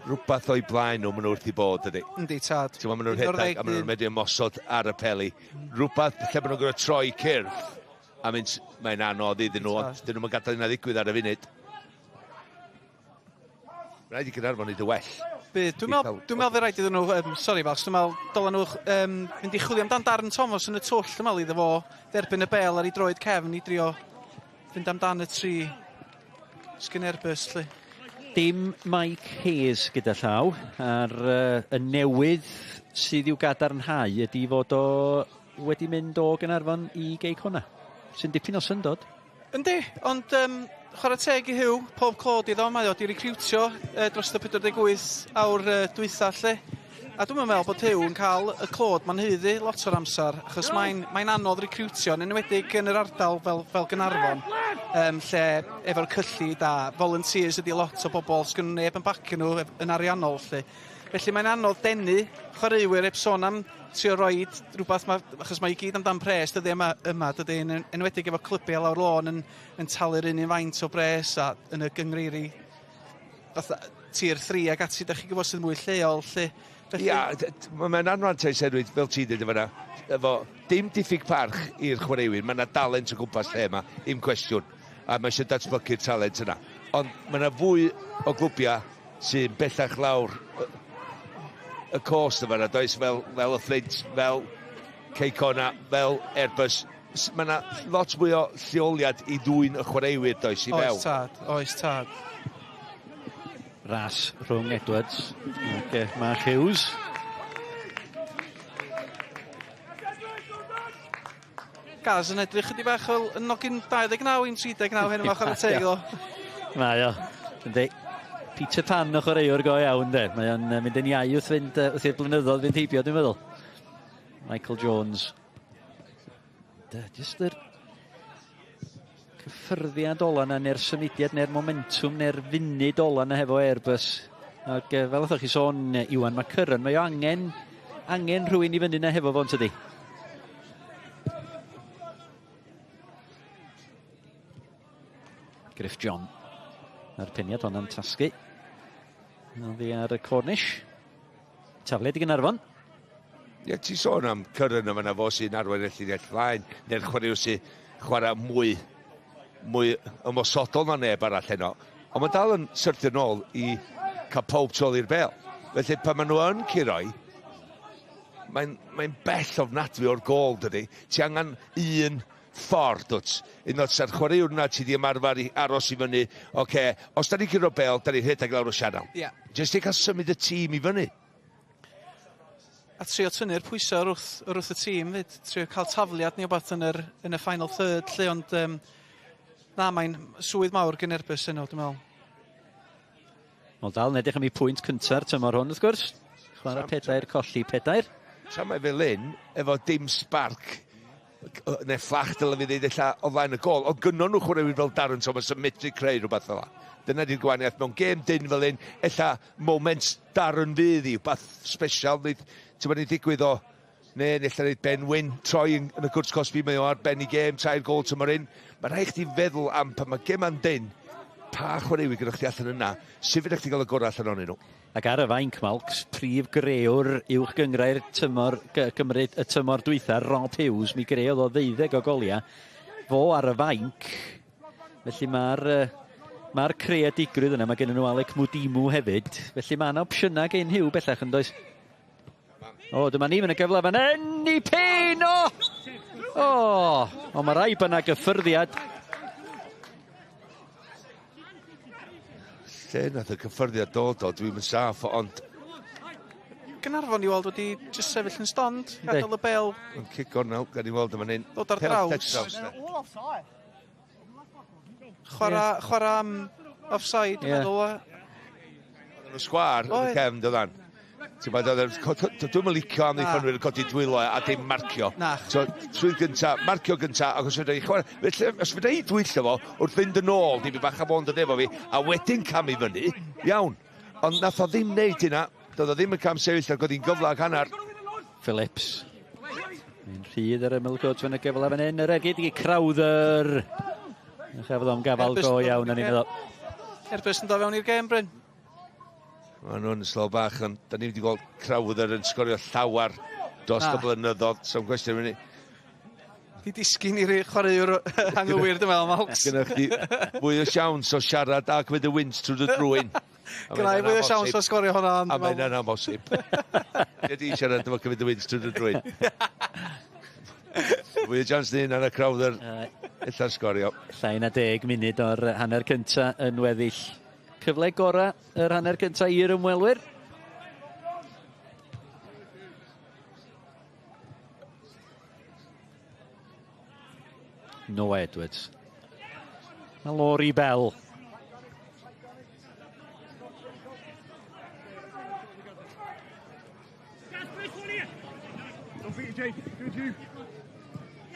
Rhywbeth o'i blaen nhw, maen nhw wrth i bod, ydy. Yndi, tad. Ti'n maen nhw'n rhedeg a maen nhw'n medru ymosod ar y peli. Rhywbeth lle maen nhw'n gorfod troi cyrff, a mynd, mae'n anodd iddyn nhw, ond dyn nhw'n gadael yna ddigwydd ar y funud. Rhaid i Gaernarfon wneud y well. Bydd. Dwi'n meddwl, dwi'n meddwl fe rhaid iddyn nhw, sorry Bals, dwi'n meddwl dylen nhw fynd i chwilio amdan Darren Thomas yn y twll, dwi'n meddwl iddo fo dderbyn y bel ar ei droed cefn i drio fynd amdan y tri sgyn Airbus, lly. Dim Mike Hayes gyda llaw, a'r y newydd sydd i'w gadarnhau ydy fod o wedi mynd o Gaernarfon i Gei Connah, sy'n dipyn o syndod. Yndi, ond chwarae teg i Huw, pob clod iddo, mae o 'di recriwtio dros y 48 awr dwytha 'lly. A dwi'm yn meddwl bod Huw yn cael y clod mae'n haeddu lot o'r amser, achos mae'n mae anodd recriwtio, yn enwedig yn yr ardal fel, fel Gaernarfon, lle efo'r cyllid a volunteers ydy lot o bobl, sgyn neb yn bacio nhw yn ariannol 'lly. Felly mae'n anodd denu chwaraewyr heb sôn am trio roid rhywbeth, ma, achos mae i gyd amdan pres dyddiau yma, yma dydy, yn enwedig efo clybiau lawr lôn yn, yn talu'r un un faint o bres a yn y gyngreiri fatha tier 3 ac ati, da chi'n gwybod sydd mwy lleol, lle. Felly... Ia, mae'n anfantais hefyd, fel ti'n dweud yma, efo dim diffyg parch i'r chwaraewyr, mae yna dalent o gwmpas lle yma, i'm cwestiwn, a mae eisiau datblygu'r talent yna. Ond mae yna fwy o glwbiau sy'n bellach lawr y cost yma, yna, does, fel, fel y Flint, fel Cei Connah, fel Airbus. Mae yna lot mwy o lleoliad i ddwyn y chwaraewyr, does, i fewn. Oes tad, oes tad. Ras rhwng Edwards ac Mark Hughes. Gaz yn edrych chydig bach fel yn nogyn 29 i'n 39 hyn yma, chwarae teg iddo. Mae o. Yndi. Peter Pan o chwaraewr go iawn, de. Mae o'n mynd yn iau wrth fynd, wrth i'r blynyddoedd fynd heibio, dwi'n meddwl. Michael Jones. De, jyst yr cyffyrddiad ola yna, neu'r symudiad, neu'r momentwm, neu'r funud ola yna hefo Airbus. Ac fel oeddech chi sôn, Iwan, mae Curran, mae o angen, angen rhywun i fyny yna hefo fo'n tydi? Griff John. A'r peniad honna'n tasgu. Oddi ar y Cornish. Tafliad i Gaernarfon. Ie, ti sôn am Curran yma fo sy'n arwain y llinell flaen, neu'r chwaraewr sy'n chwarae mwy, mwy ymosodol na neb arall heno. Ond mae dal yn syrthio nôl i cael pob tu ôl i'r bel. Felly pan maen nhw yn curoi, mae'n mae bell ofnadwy o'r gôl, dydy. Ti angen un ffordd, dwt. Un o'r sa'r chwaraewr yna ti di ymarfer i aros i fyny. Oce, okay, os da ni'n curo bel, da ni'n rhedeg lawr o sianel. Ie. Yeah. Jyst i cael symud y tîm i fyny. A trio tynnu'r pwysau wrth, wrth y tîm fyd. Trio cael tafliad neu wbath yn, yr, yn y final third lle, ond na, mae'n swydd mawr gen Airbus yno, dwi'n meddwl. Wel dal yn edrych am ei pwynt cynta'r tymor hwn, wrth gwrs. Chwarae pedair, colli pedair. Tra mae fel un, efo dim spark, neu fflach dylai fi ddeud ella o flaen y gol, ond gynnon nhw chwaraewyr fel Darren Thomas yn medru creu rhywbeth fel 'na. Dyna di'r gwahaniaeth mewn gêm dyn fel un, ella moment Darren fydd i, wbath special, wneud, ti'n mynd i ddigwydd o, neu ella wneud Ben Wyn troi yn, yn y cwrt cosbi, mae o ar ben i gêm, tair gol tymor un. Mae rhaid chdi feddwl am pan mae gema'n dyn, pa chwaraewyr gyda chdi allan yna, sut fydda chdi gael y gorau allan ohonyn nhw. Ac ar y fainc, Malcs, prif grëwr uwch gynghrair tymor Cymru y tymor dwytha, Rob Hughes, mi greodd o ddeuddeg o goliau. Fo ar y fainc. Felly mae'r mae'r creadigrwydd yna, mae gen nhw Alec Mudimu hefyd. Felly mae yna opsiynau gen Huw bellach yn does? O, dyma ni, mae'n y gyfle fan hyn i Payne! O! O, ond mae rai bynnag gyffyrddiad. Lle nath y cyffyrddiad dod o, dwi'n yn saff, ond... Gaernarfon i weld wedi just sefyll yn stond, gadael y bel. Yn cic gornel, gan i weld yma hyn. Dod ar draws. Chwarae, chwara am offside, dwi'n meddwl. Yn y sgwar, yn y cefn, dydan. Ti'n bod, dwi'n licio am ddiffynwyr yn codi dwylo a dim marcio. Na. So, trwy gynta, marcio gynta, ac os fydda i chwarae, felly, os fydda i dwyllo fo, wrth fynd yn ôl, dim bach a fo'n dod efo fi, a wedyn camu fyny, iawn. Ond nath o ddim wneud hynna, doedd o ddim yn cam sefyll ac oedd hi'n gyfle ac hanner. Phillips. Mae'n rhydd ar ymyl gwt fan y gyfle fan hyn, yr ergyd i Crowther. Chafodd o'n gafal go iawn, o'n i'n meddwl. Airbus yn dod fewn i'r gêm, Bryn. Maen nhw'n slo bach, ond da ni wedi gweld Crowther yn sgorio llawar dros y blynyddoedd, so'n cwestiwn fyny. Di disgyn i'r chwaraewr anghywir, dwi'n meddwl, Malks. Gynnwch chi fwy o siawns o siarad ac fynd y wynt trwy dy drwyn. Gynna i fwy o siawns o sgorio hwnna. A mae'n yna amhosib. Ie di siarad efo cymryd y wynt trwy dy drwyn. Fwy o siawns ni yna Crowther ella sgorio. Llai na 10 munud o'r hanner cynta yn weddill. Cyfle gorau yr hanner cyntaf i'r ymwelwyr. Noah Edwards. Mae Laurie Bell.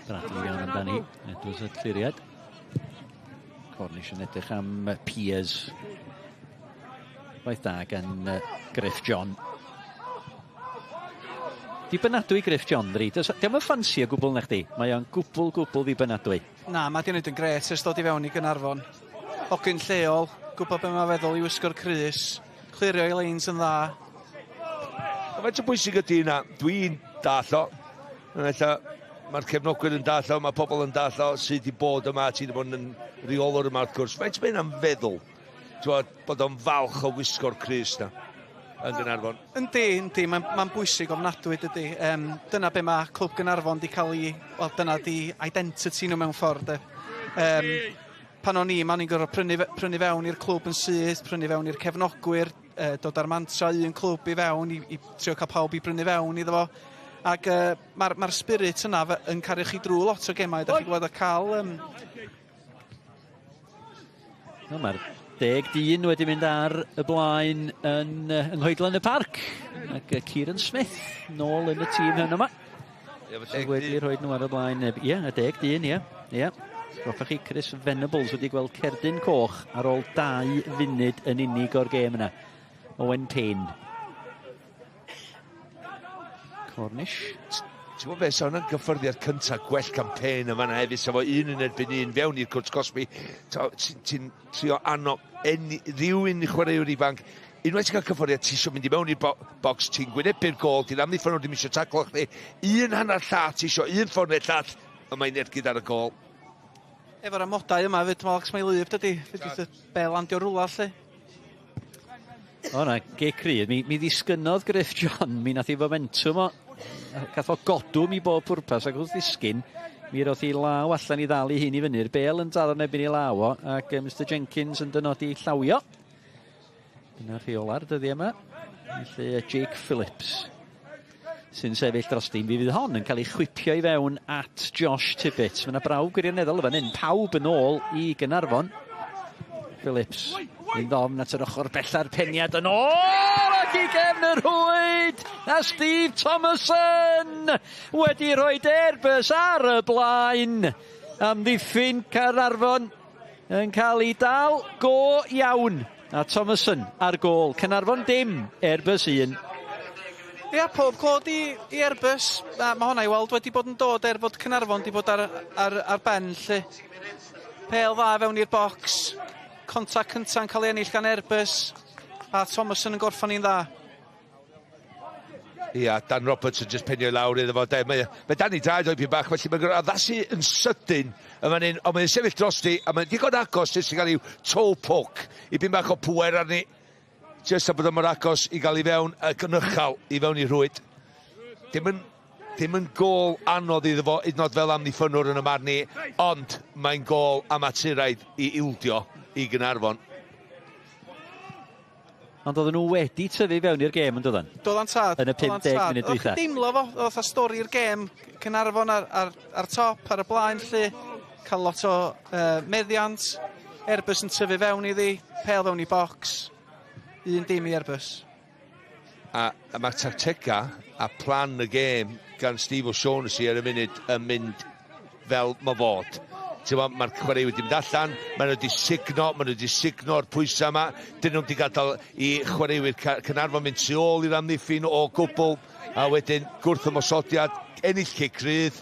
Bradley iawn amdani. Edwards y cliriad. Cornish yn edrych am Piers. Waith da gan Griff John. Dibynadwy Griff John, dri. Diolch yn ffansi o gwbl na chdi. Mae o'n gwbl, gwbl ddibynadwy. Na, mae di wneud yn gret ers dod i fewn i Gaernarfon. Hogyn lleol, gwybod be mae'n feddwl i wisgo'r crys, clirio ei leins yn dda. A faint o bwysig ydy hynna? Dwi'n dall o. Ella mae'r cefnogwyr yn dall o, mae pobl yn dall o sydd wedi bod yma, ti wedi bod yn reolwr yma wrth gwrs. Faint mae hynna'n feddwl? Ti'n bod o'n falch o wisgo'r crys na yn Gaernarfon? Yndi, yndi, mae'n ma bwysig ofnadwy, dydy. Dyna be mae Clwb Gaernarfon di cael ei... Wel, dyna di identity nhw mewn ffordd, de. Pan o'n i, ma'n i'n gorfod prynu fewn i'r clwb yn syth, prynu fewn i'r cefnogwyr, dod ar mantra un clwb i fewn i trio cael pawb i brynu fewn iddo fo. Ac mae'r ma spirit yna yn cario chi drwy lot o gemau, da chi'n gwybod a cael... No, mae'r 10 dyn wedi mynd ar y blaen yn yng Nghoedlan y Parc. Ac Kieran Smith nôl yn y tîm hyn yma. Sydd wedi rhoi nhw ar y blaen. Ie, y 10 dyn, ie. Ie. Goffa chi Chris Venables wedi gweld cerdyn coch ar ôl 2 funud yn unig o'r gêm yna. Owen Payne. Cornish. Ti'n gwybod beth, sa hwnna'n gyffyrddiad cyntaf gwell campaign yma yna hefyd, sa fo un yn erbyn un fewn i'r cwrt cosbi. Ti'n trio annog rhywun chwaraewr ifanc. Unwaith ti'n cael cyffyrddiad, ti eisiau mynd i mewn i'r bocs, ti'n gwynebu'r gôl, ti'n amddiffyn nhw, ddim eisiau taclo chdi. Un hanner llall, ti eisiau un ffordd neu llall, a mae'n ergyd ar y gôl. Efo'r amodau yma, fyd, Malks, mae'n lyb, dydy. Fyd, bel landio rwla, lle. O na, gic rydd. Mi ddisgynnodd Griff John, mi nath i fomentwm o. Gath o godwm i bob pwrpas ac wrth ddisgyn, mi roedd hi law allan i ddal ei hun i fyny'r bel yn dal yn ebyn i law o, ac Mr Jenkins yn dynodi llawio. Dyna rheola'r dyddiau yma. Felly Jake Phillips sy'n sefyll dros dim. Mi fydd hon yn cael ei chwipio i fewn at Josh Tibbett. Mae yna brawf gwirioneddol fan hyn. Pawb yn ôl i Gaernarfon. Phillips yn ddofn at yr ochr bella'r peniad yn ôl ac i gefn y rhwyd! A Steve Thomason wedi rhoi Airbus ar y blaen. Amddiffyn Caernarfon yn cael ei dal go iawn. A Thomason ar gôl. Caernarfon dim, Airbus 1. Ia, pob clod i Airbus. Mae hwnna i weld wedi bod yn dod er fod Caernarfon wedi bod ar ben, lle. Pêl dda fewn i'r bocs. Contact cynta'n cael ei ennill gan Airbus. A Thomason yn gorffan i'n dda. Ia, Dan Roberts yn just penio i lawr iddo fo. De. Mae Dan i draed o'i bach, felly mae'n gorfod addasu yn sydyn yn fan hyn, ond mae'n sefyll drosti, a mae'n digon agos jyst i gael i'w toe poke, i byn bach o pwer arni, jyst a bod o mor agos i gael i fewn, ac yn uchel i fewn i rhwyd. Dim yn Dim yn gôl anodd iddo fo, hyd yn oed fel amddiffynnwr yn y marn i, ond mae'n gôl amaturaidd i ildio i Gaernarfon. Ond oedden nhw wedi tyfu fewn i'r gêm yn doedden? Doeddan tad. Yn y 50 munud dwytha. O'ch deimlo fo, oedd fatha stori'r gêm, Caernarfon ar top, ar y blaen lle, cael lot o meddiant, Airbus yn tyfu fewn iddi, pêl fewn i bocs, 1-0 i Airbus. A mae tactega a plan y gêm gan Steve O'Shaughnessy ar y munud yn mynd fel mae fod. Mae'r chwaraewyr wedi mynd allan, maen nhw wedi sugno, maen nhw wedi sugno'r pwysau yma. Dyn nhw wedi gadael i chwaraewyr Caernarfon mynd tu ôl i'r amddiffyn o gwbl, a wedyn gwrth ymosodiad, ennill cic rydd.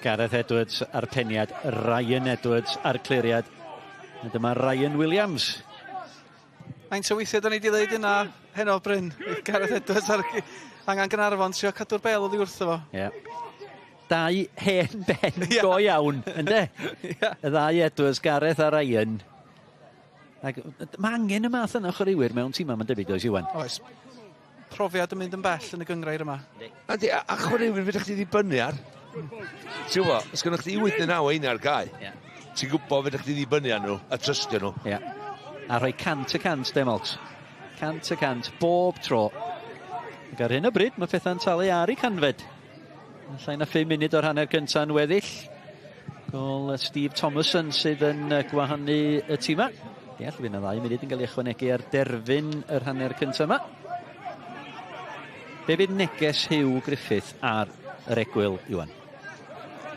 Gareth Edwards a'r peniad, Ryan Edwards a'r cliriad. A dyma Ryan Williams. Faint o weithiau da ni wedi dweud yna heno, Bryn? Gareth Edwards ar angen Gaernarfon trio cadw'r bel oddi wrtho fo. Ie. Yeah. Dau hen ben go iawn, yndê? Yeah. Y ddau Edwards, Gareth a Ryan. Ac mae angen y math yna o chwaraewyr mewn tîm mae'n debyg, does, Iwan? Oes. Profiad yn mynd yn bell yn y gyngrair yma. Yndi, a chwaraewyr fedrwch chi ddibynnu ar. Ti'n gwybod, os gennych chi 8 neu 9 ein ar gae, ti'n gwybod fedrwch chi ddibynnu ar nhw a trystio nhw. Yeah. A rhoi 100%, de, Molt. 100% bob tro. Ac ar hyn o bryd, mae pethau'n talu ar ei canfed. Llai na 5 munud o'r hanner cyntaf yn weddill. Gôl Steve Thomason sydd yn gwahanu y tîma. Deall, fydd yna 2 munud yn cael ei ychwanegu ar derfyn yr hanner cyntaf yma. Be fydd neges Hugh Griffith ar yr egwyl, Iwan?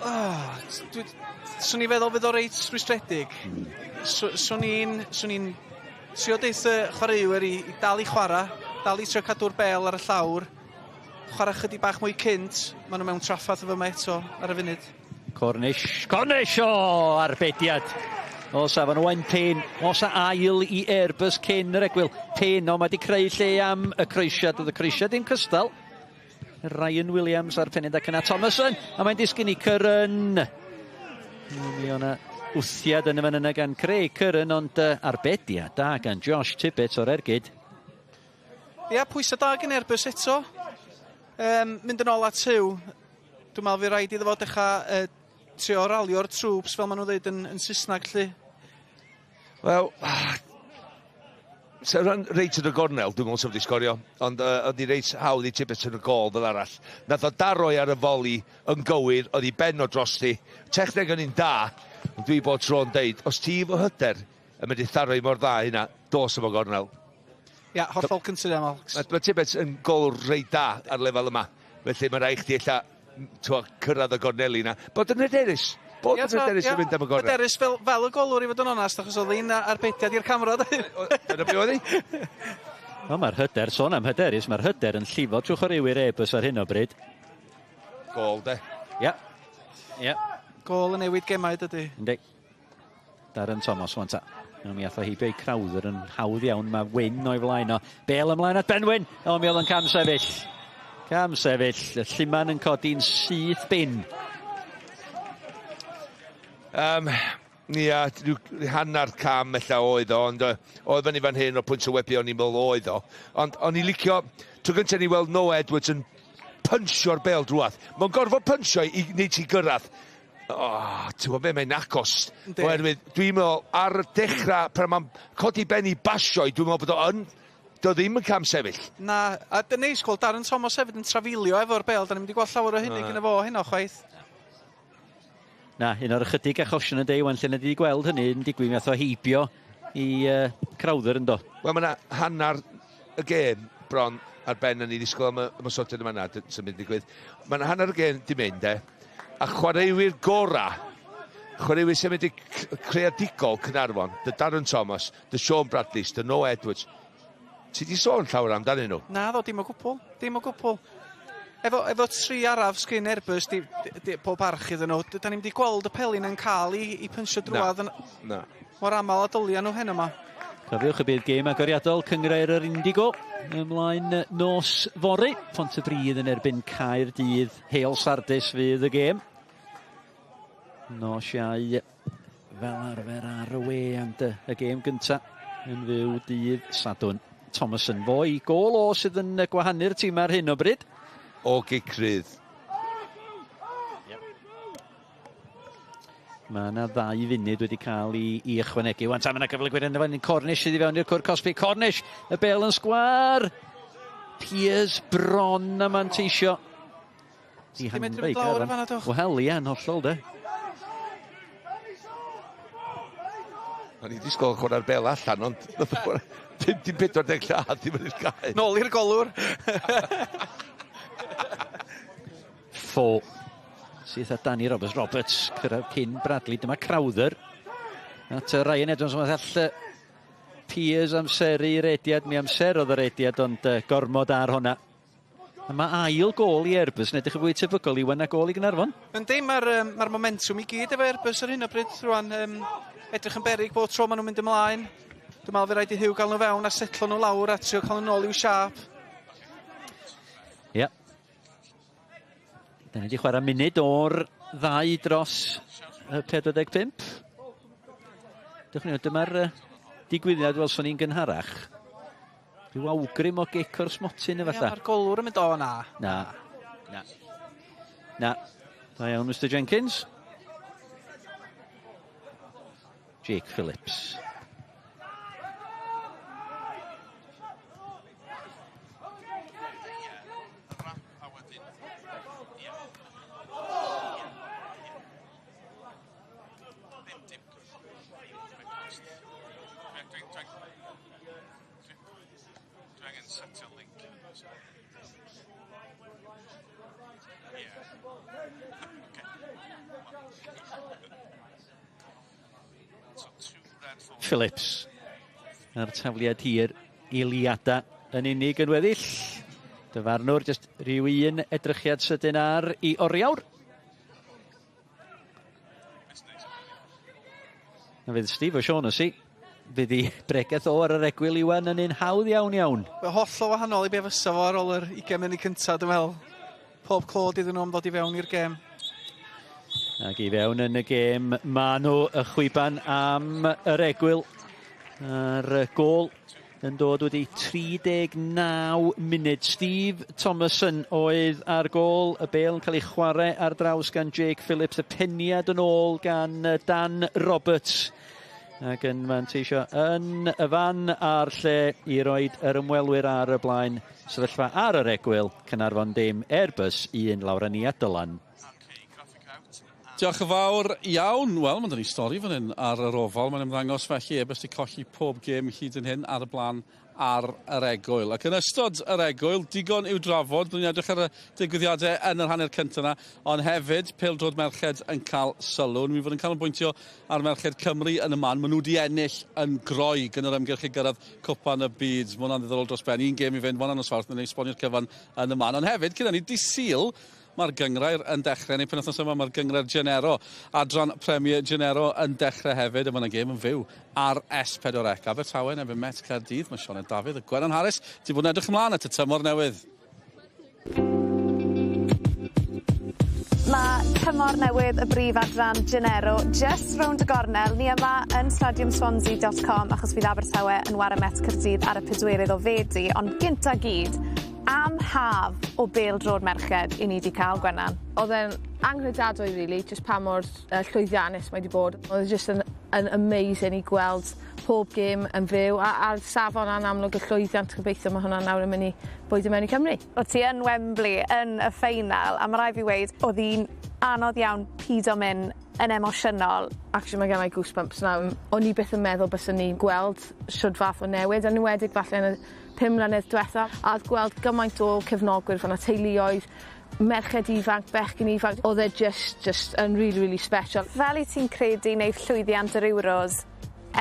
Oh, swn i'n feddwl fydd o reit rwystredig. Swn i'n trio deith y chwaraewyr i dal i chwarae, dal i trio cadw'r bel ar y llawr, chwarae chydig bach mwy cynt, maen nhw mewn traffath efo yma eto ar y funud. Cornish, Cornish, o, arbediad. O safon Owain Payne, os a ail i Airbus cyn yr egwyl. Payne, o, mae wedi creu lle am y croesiad, oedd y croesiad ddim cystal. Ryan Williams ar pennyd ac yna Thomason, a mae'n disgyn i Curran. Mi o'na wthiad yn y fan yna gan Craig Curran, ond arbediad da gan Josh Tibbett o'r ergyd. Ia, pwysau da gan Airbus eto. Mynd yn ôl at Huw. Dwi'n meddwl fi rhaid iddo fo dechrau trio ralio'r troops, fel maen nhw'n dweud yn Saesneg, lly. Wel, so rhan reit yn y gornel, dwi'n meddwl sef wedi sgorio, ond oedd hi reit hawdd i Tibbet yn y gôl fel arall. Nath o daroi ar y foli yn gywir, oedd hi ben o drosti. Techneg yn un da, ond dwi bod tro'n deud, os ti efo hyder yn mynd i tharoi mor dda hynna, dos efo gornel. Ia, hollol cyntaf am Alex. Mae Tibbet yn gol reit da ar lefel yma, felly mae rhaid chdi ella cyrraedd y gorneli yna. Bod yn hyderus. Bod yn hyderus yn mynd am y gornel. Hyderus fel y golwr i fod yn onast, achos oedd hi'n arbediad i'r camera. Dyna be oedd hi? O, mae'r hyder, sôn am hyderus, mae'r hyder yn llifo trwy chwaraewyr Airbus ar hyn o bryd. Gôl, de. Ia. Ia. Gôl yn newid gemau, dydy. Yndi. Darren Thomas, wan ta. Mi ath o heibio i Crowther yn hawdd iawn. Mae Wyn o'i flaen o. Bel ymlaen at Ben Wyn. O, mi oedd yn cam sefyll. Cam sefyll. Y lluman yn codi'n syth bin. Ia, hanner cam ella oedd o, ond oedd fyny fan hyn o pwynt o webu o'n i'n meddwl oedd o. Ond o'n i'n licio, tro gyntaf ni weld Noah Edwards yn punchio'r bel drwadd. Mae'n gorfod punchio i wneud ti gyrraedd. O, ti'n gwybod be, mae'n agos. Oherwydd, dwi'n meddwl, ar y dechrau, pan mae'n codi ben i basio, dwi'n meddwl bod o yn, do ddim yn cam sefyll. Na, a dyna neis gweld Darren Thomas hefyd yn trafeilio efo'r bel, da ni'n mynd i gweld llawer o hynny gyda fo heno chwaith. Na, un o'r ychydig achosion yn deud, wan lle nad wedi gweld hynny yn digwydd, mi ath o heibio i Crowther yn do. Wel, mae yna hanner y gêm bron ar ben yn ei ddisgwyl am y ymosodiad yma na, sy'n mynd i digwydd. Mae yna hanner y gêm di mynd, e, a chwaraewyr gora, chwaraewyr sy'n mynd i creadigol Caernarfon, dy Darren Thomas, dy Sean Bradley, dy Noah Edwards. Ti di sôn llawer amdanyn nhw? Na, ddo, dim o gwbl, dim o gwbl. Efo tri araf sgyn Airbus, di, pob arch iddyn nhw, da ni'n mynd i gweld y pelin yn cael i pynsio drwadd yn Na. mor aml a dylia nhw heno yma. Cofiwch y bydd gêm agoriadol Cynghrair yr Indigo ymlaen nos fory. Pontypridd yn erbyn Caerdydd, Heol Sardis fydd y gêm. Nos Iau fel arfer ar y we am y gêm gynta yn fyw dydd Sadwrn. Thomason. Fo i gôl o sydd yn gwahanu'r tîm ar hyn o bryd. O gic rydd. Mae yna 2 funud wedi cael ei ychwanegu. Wan ta, mae yna gyfle gwirionedd fan hyn. Cornish sydd i fewn i'r cwr cosbi. Cornish, y bêl yn sgwâr. Piers bron a manteisio. Di medru mynd lawr yn fanna, dwch. Wel, ie, yn hollol, de. O'n i disgwyl chwarae'r bel allan, ond nath o chwarae 50 40 llath i fyny'r cae. Nôl i'r golwr. Ffo. Syth at Danny Roberts. Roberts cyrraedd cyn Bradley. Dyma Crowther. At Ryan Edwards. Mae'n all Piers amseru rediad. Mi amserodd y rediad, ond gormod ar hwnna. A mae ail gôl i Airbus yn edrych yn fwy tebygol i wen a gôl i Gaernarfon. Yndi, mae'r ma momentum i gyd efo Airbus ar hyn o bryd rwan. Edrych yn beryg bob tro maen nhw'n mynd ymlaen. Dwi'n meddwl fe rhaid i Huw gael nhw fewn a setlo nhw lawr a trio cael nhw nôl i'w siâp. Ie. Yeah. Da ni wedi chwarae munud o'r 2 dros 45. Dewch ni, dyma'r digwyddiad welson ni'n gynharach. Rhyw awgrym o gic o'r smotyn efallai. Ie, mae'r golwr yn mynd o, na. Na. Na. Na. Da iawn, Mr Jenkins. Jake Phillips. Phillips a'r tafliad hir Iliada yn unig yn weddill. Dyfarnwr jyst rhyw un edrychiad sydyn ar i oriawr. Na fydd Steve O'Shaughnessy, fydd i bregeth o ar yr egwyl Iwan yn un hawdd iawn iawn. Mae hollol wahanol i be fysa fo ar ôl yr 20 munud cyntaf, dwi'n meddwl. Pob clod iddyn nhw am ddod i fewn i'r gêm. Ac i fewn yn y gêm, ma nhw y chwiban am yr egwyl. A'r gôl yn dod wedi 39 munud. Steve Thomason oedd ar gôl. Y bêl yn cael ei chwarae ar draws gan Jake Phillips. Y peniad yn ôl gan Dan Roberts. Ac yn manteisio yn y fan a'r lle i roed yr ymwelwyr ar y blaen. Sefyllfa ar yr egwyl, Caernarfon dim, Airbus 1, lawr â ni a Dylan. Diolch yn fawr iawn. Wel, mae 'da ni stori fan hyn ar yr ofal. Mae'n ymddangos felly Airbus 'di colli pob gêm hyd yn hyn ar y blaen ar yr egwyl. Ac yn ystod yr egwyl, digon i'w drafod. Byddwn ni'n edrych ar y digwyddiadau yn yr hanner cyntaf yna, ond hefyd pêl-droed merched yn cael sylw. Ni'n mynd fod yn canolbwyntio ar merched Cymru yn y man. Maen nhw wedi ennill yn Groeg yn yr ymgyrch i gyrraedd Cwpan y Byd. Mae hwnna'n ddiddorol dros ben. Un gêm i fynd, mae hwnna'n nos Fawrth. Wnawn ni esbonio'r cyfan yn y man. Ond hefyd, gyda ni dydd Sul, mae'r gynghrair yn dechrau, neu penwythnos yma mae'r gynghrair Genero, adran Premier Genero yn dechrau hefyd, a mae yna gêm yn fyw ar S4C. Abertawe yn erbyn Met Caerdydd, mae Sioned Dafydd a Gwennan Harris wedi bod yn edrych ymlaen at y tymor newydd. Mae tymor newydd y brif adran Genero just rownd y gornel. Ni yma yn stadiumswansea.com achos fydd Abertawe yn ware Met Caerdydd ar y 4 o Fedi, ond gynta gyd, am haf o bêl-droed merched i ni wedi cael, Gwennan. Oedd e'n anghredadwy, really, just pa mor llwyddiannus mae wedi bod. Oedd e just yn amazing i gweld pob gêm yn fyw a'r safon a'n amlwg y llwyddiant, gobeithio mae hwnna nawr yn mynd i bwydo mewn i Cymru. O ti yn Wembley yn y ffeinal, a mae rhaid fi weud, oedd hi'n anodd iawn pido mynd yn emosiynol. Actually, mae gen i goosebumps nawr. O'n i byth yn meddwl byswn ni'n gweld shwd fath o newid, yn enwedig falle yn y 5 mlynedd diwetha, a oedd gweld gymaint o cefnogwyr fan'na, teuluoedd, merched ifanc, bechgyn ifanc, oedd e just yn really, really special. Fel i ti'n credu wneud llwyddiant yr Euros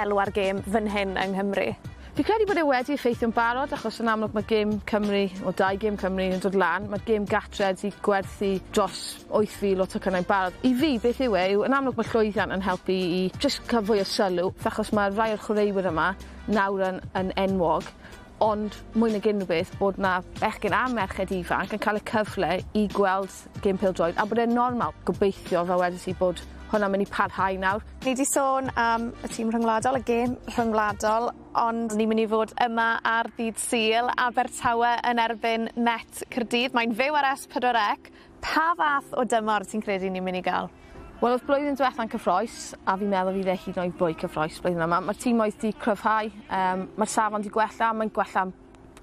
elwa'r gêm fan hyn yng Nghymru? Fi credu bod e wedi effeithio'n barod, achos yn amlwg mae gêm Cymru, o dau gêm Cymru yn dod lan, mae'r gêm gatre wedi gwerthu dros 8,000 o tocynnau'n barod. I fi, beth yw e, yw yn amlwg mae llwyddiant yn helpu i just cael fwy o sylw, achos mae rai o'r chwaraewyr yma nawr yn enwog, ond mwy nag unrhyw beth bod na bechgyn a merched ifanc yn cael y cyfle i gweld gêm pêl-droed a bod e'n normal. Gobeithio, fel wedes i, bod hwnna'n mynd i parhau nawr. Ni 'di sôn am y tîm rhyngwladol, y gêm rhyngwladol, ond ni'n mynd i fod yma ar ddydd Sul, Abertawe yn erbyn Met Caerdydd. Mae'n fyw ar S4C. Pa fath o dymor ti'n credu ni'n mynd i gael? Wel, oedd blwyddyn diwetha'n cyffrous, a fi'n meddwl fydd e hyd yn oed fwy cyffrous blwyddyn yma. Mae'r tîm oedd 'di cryfhau, mae'r safon 'di gwella, mae'n gwella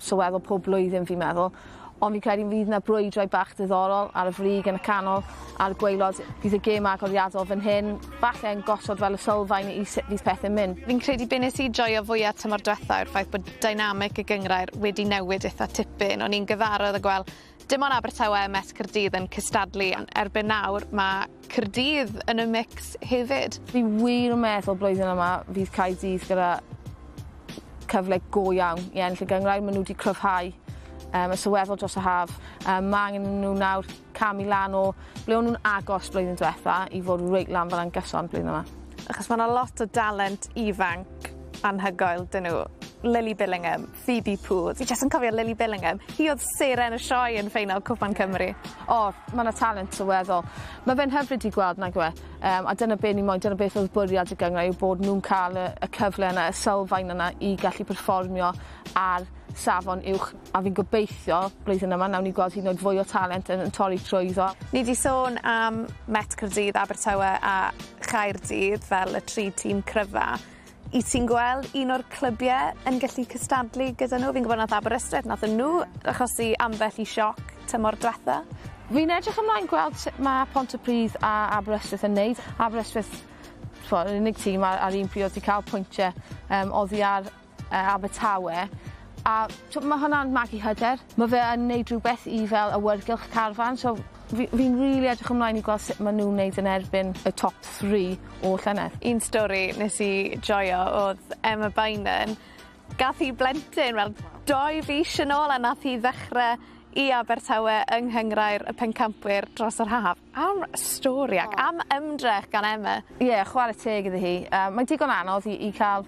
sylweddol pob blwyddyn fi'n meddwl. Ond fi'n credu fydd yna brwydrau bach diddorol ar y frig yn y canol, ar y gwaelod. Bydd y gêm agoriadol fan hyn, falle yn gosod fel y sylfaen i sut fydd pethau'n mynd. Fi'n credu be nes i joio fwyaf tymor diwetha yw'r ffaith bod dynamic y gynghrair wedi newid eitha tipyn. O'n i'n gyfarwydd â gweld dim ond Abertawe a Met Caerdydd yn cystadlu. Erbyn nawr mae Caerdydd yn y mix hefyd. Fi wir yn meddwl blwyddyn yma fydd Caerdydd gyda cyfle go iawn i ennill y gynghrair. Maen nhw wedi cryfhau y sylweddol dros y haf. Mae angen nhw nawr camu lan o ble o'n nhw'n agos blwyddyn diwetha i fod reit lan fel yn gyson blwyddyn yma. Achos mae yna lot o dalent ifanc anhygoel dyn nhw. Lily Billingham, Phoebe Poole. Fi jyst yn cofio Lily Billingham. Hi oedd seren y sioe yn ffeinal Cwpan Cymru. O, mae yna talent sylweddol. Mae fe'n hyfryd i gweld nag yw e. A dyna be ni moyn, dyna beth oedd bwriad y gynghrair, yw bod nhw'n cael y cyfle yna, y sylfaen yna i gallu perfformio ar safon uwch. A fi'n gobeithio blwyddyn yma nawn ni gweld hyd yn oed fwy o talent yn torri trwyddo. Ni 'di sôn am Met Caerdydd, Abertawe a Chaerdydd fel y tri tîm cryfa. I ti'n gweld un o'r clybiau yn gallu cystadlu gyda nhw? Fi'n gwybod nath Aberystwyth, nath nhw achosi ambell i sioc tymor diwetha. Fi'n edrych ymlaen gweld sut mae Pontypridd a Aberystwyth yn neud. Aberystwyth, yr unig tîm ar un pryd oedd wedi cael pwyntiau oddi ar Abertawe. A mae hwnna'n magu hyder. Mae fe yn neud rhywbeth i fel awyrgylch carfan, so fi'n rili edrych ymlaen i gweld sut maen nhw'n neud yn erbyn y top 3 o llynedd. Un stori nes i joio oedd Emma Beynon. Gath hi blentyn fel 2 fis yn ôl a nath hi ddechrau i Abertawe yng Nghynghrair y Pencampwyr dros yr haf. Am stori ac am ymdrech gan Emma. Ie, yeah, chwarae teg iddi hi. Mae'n digon anodd i cael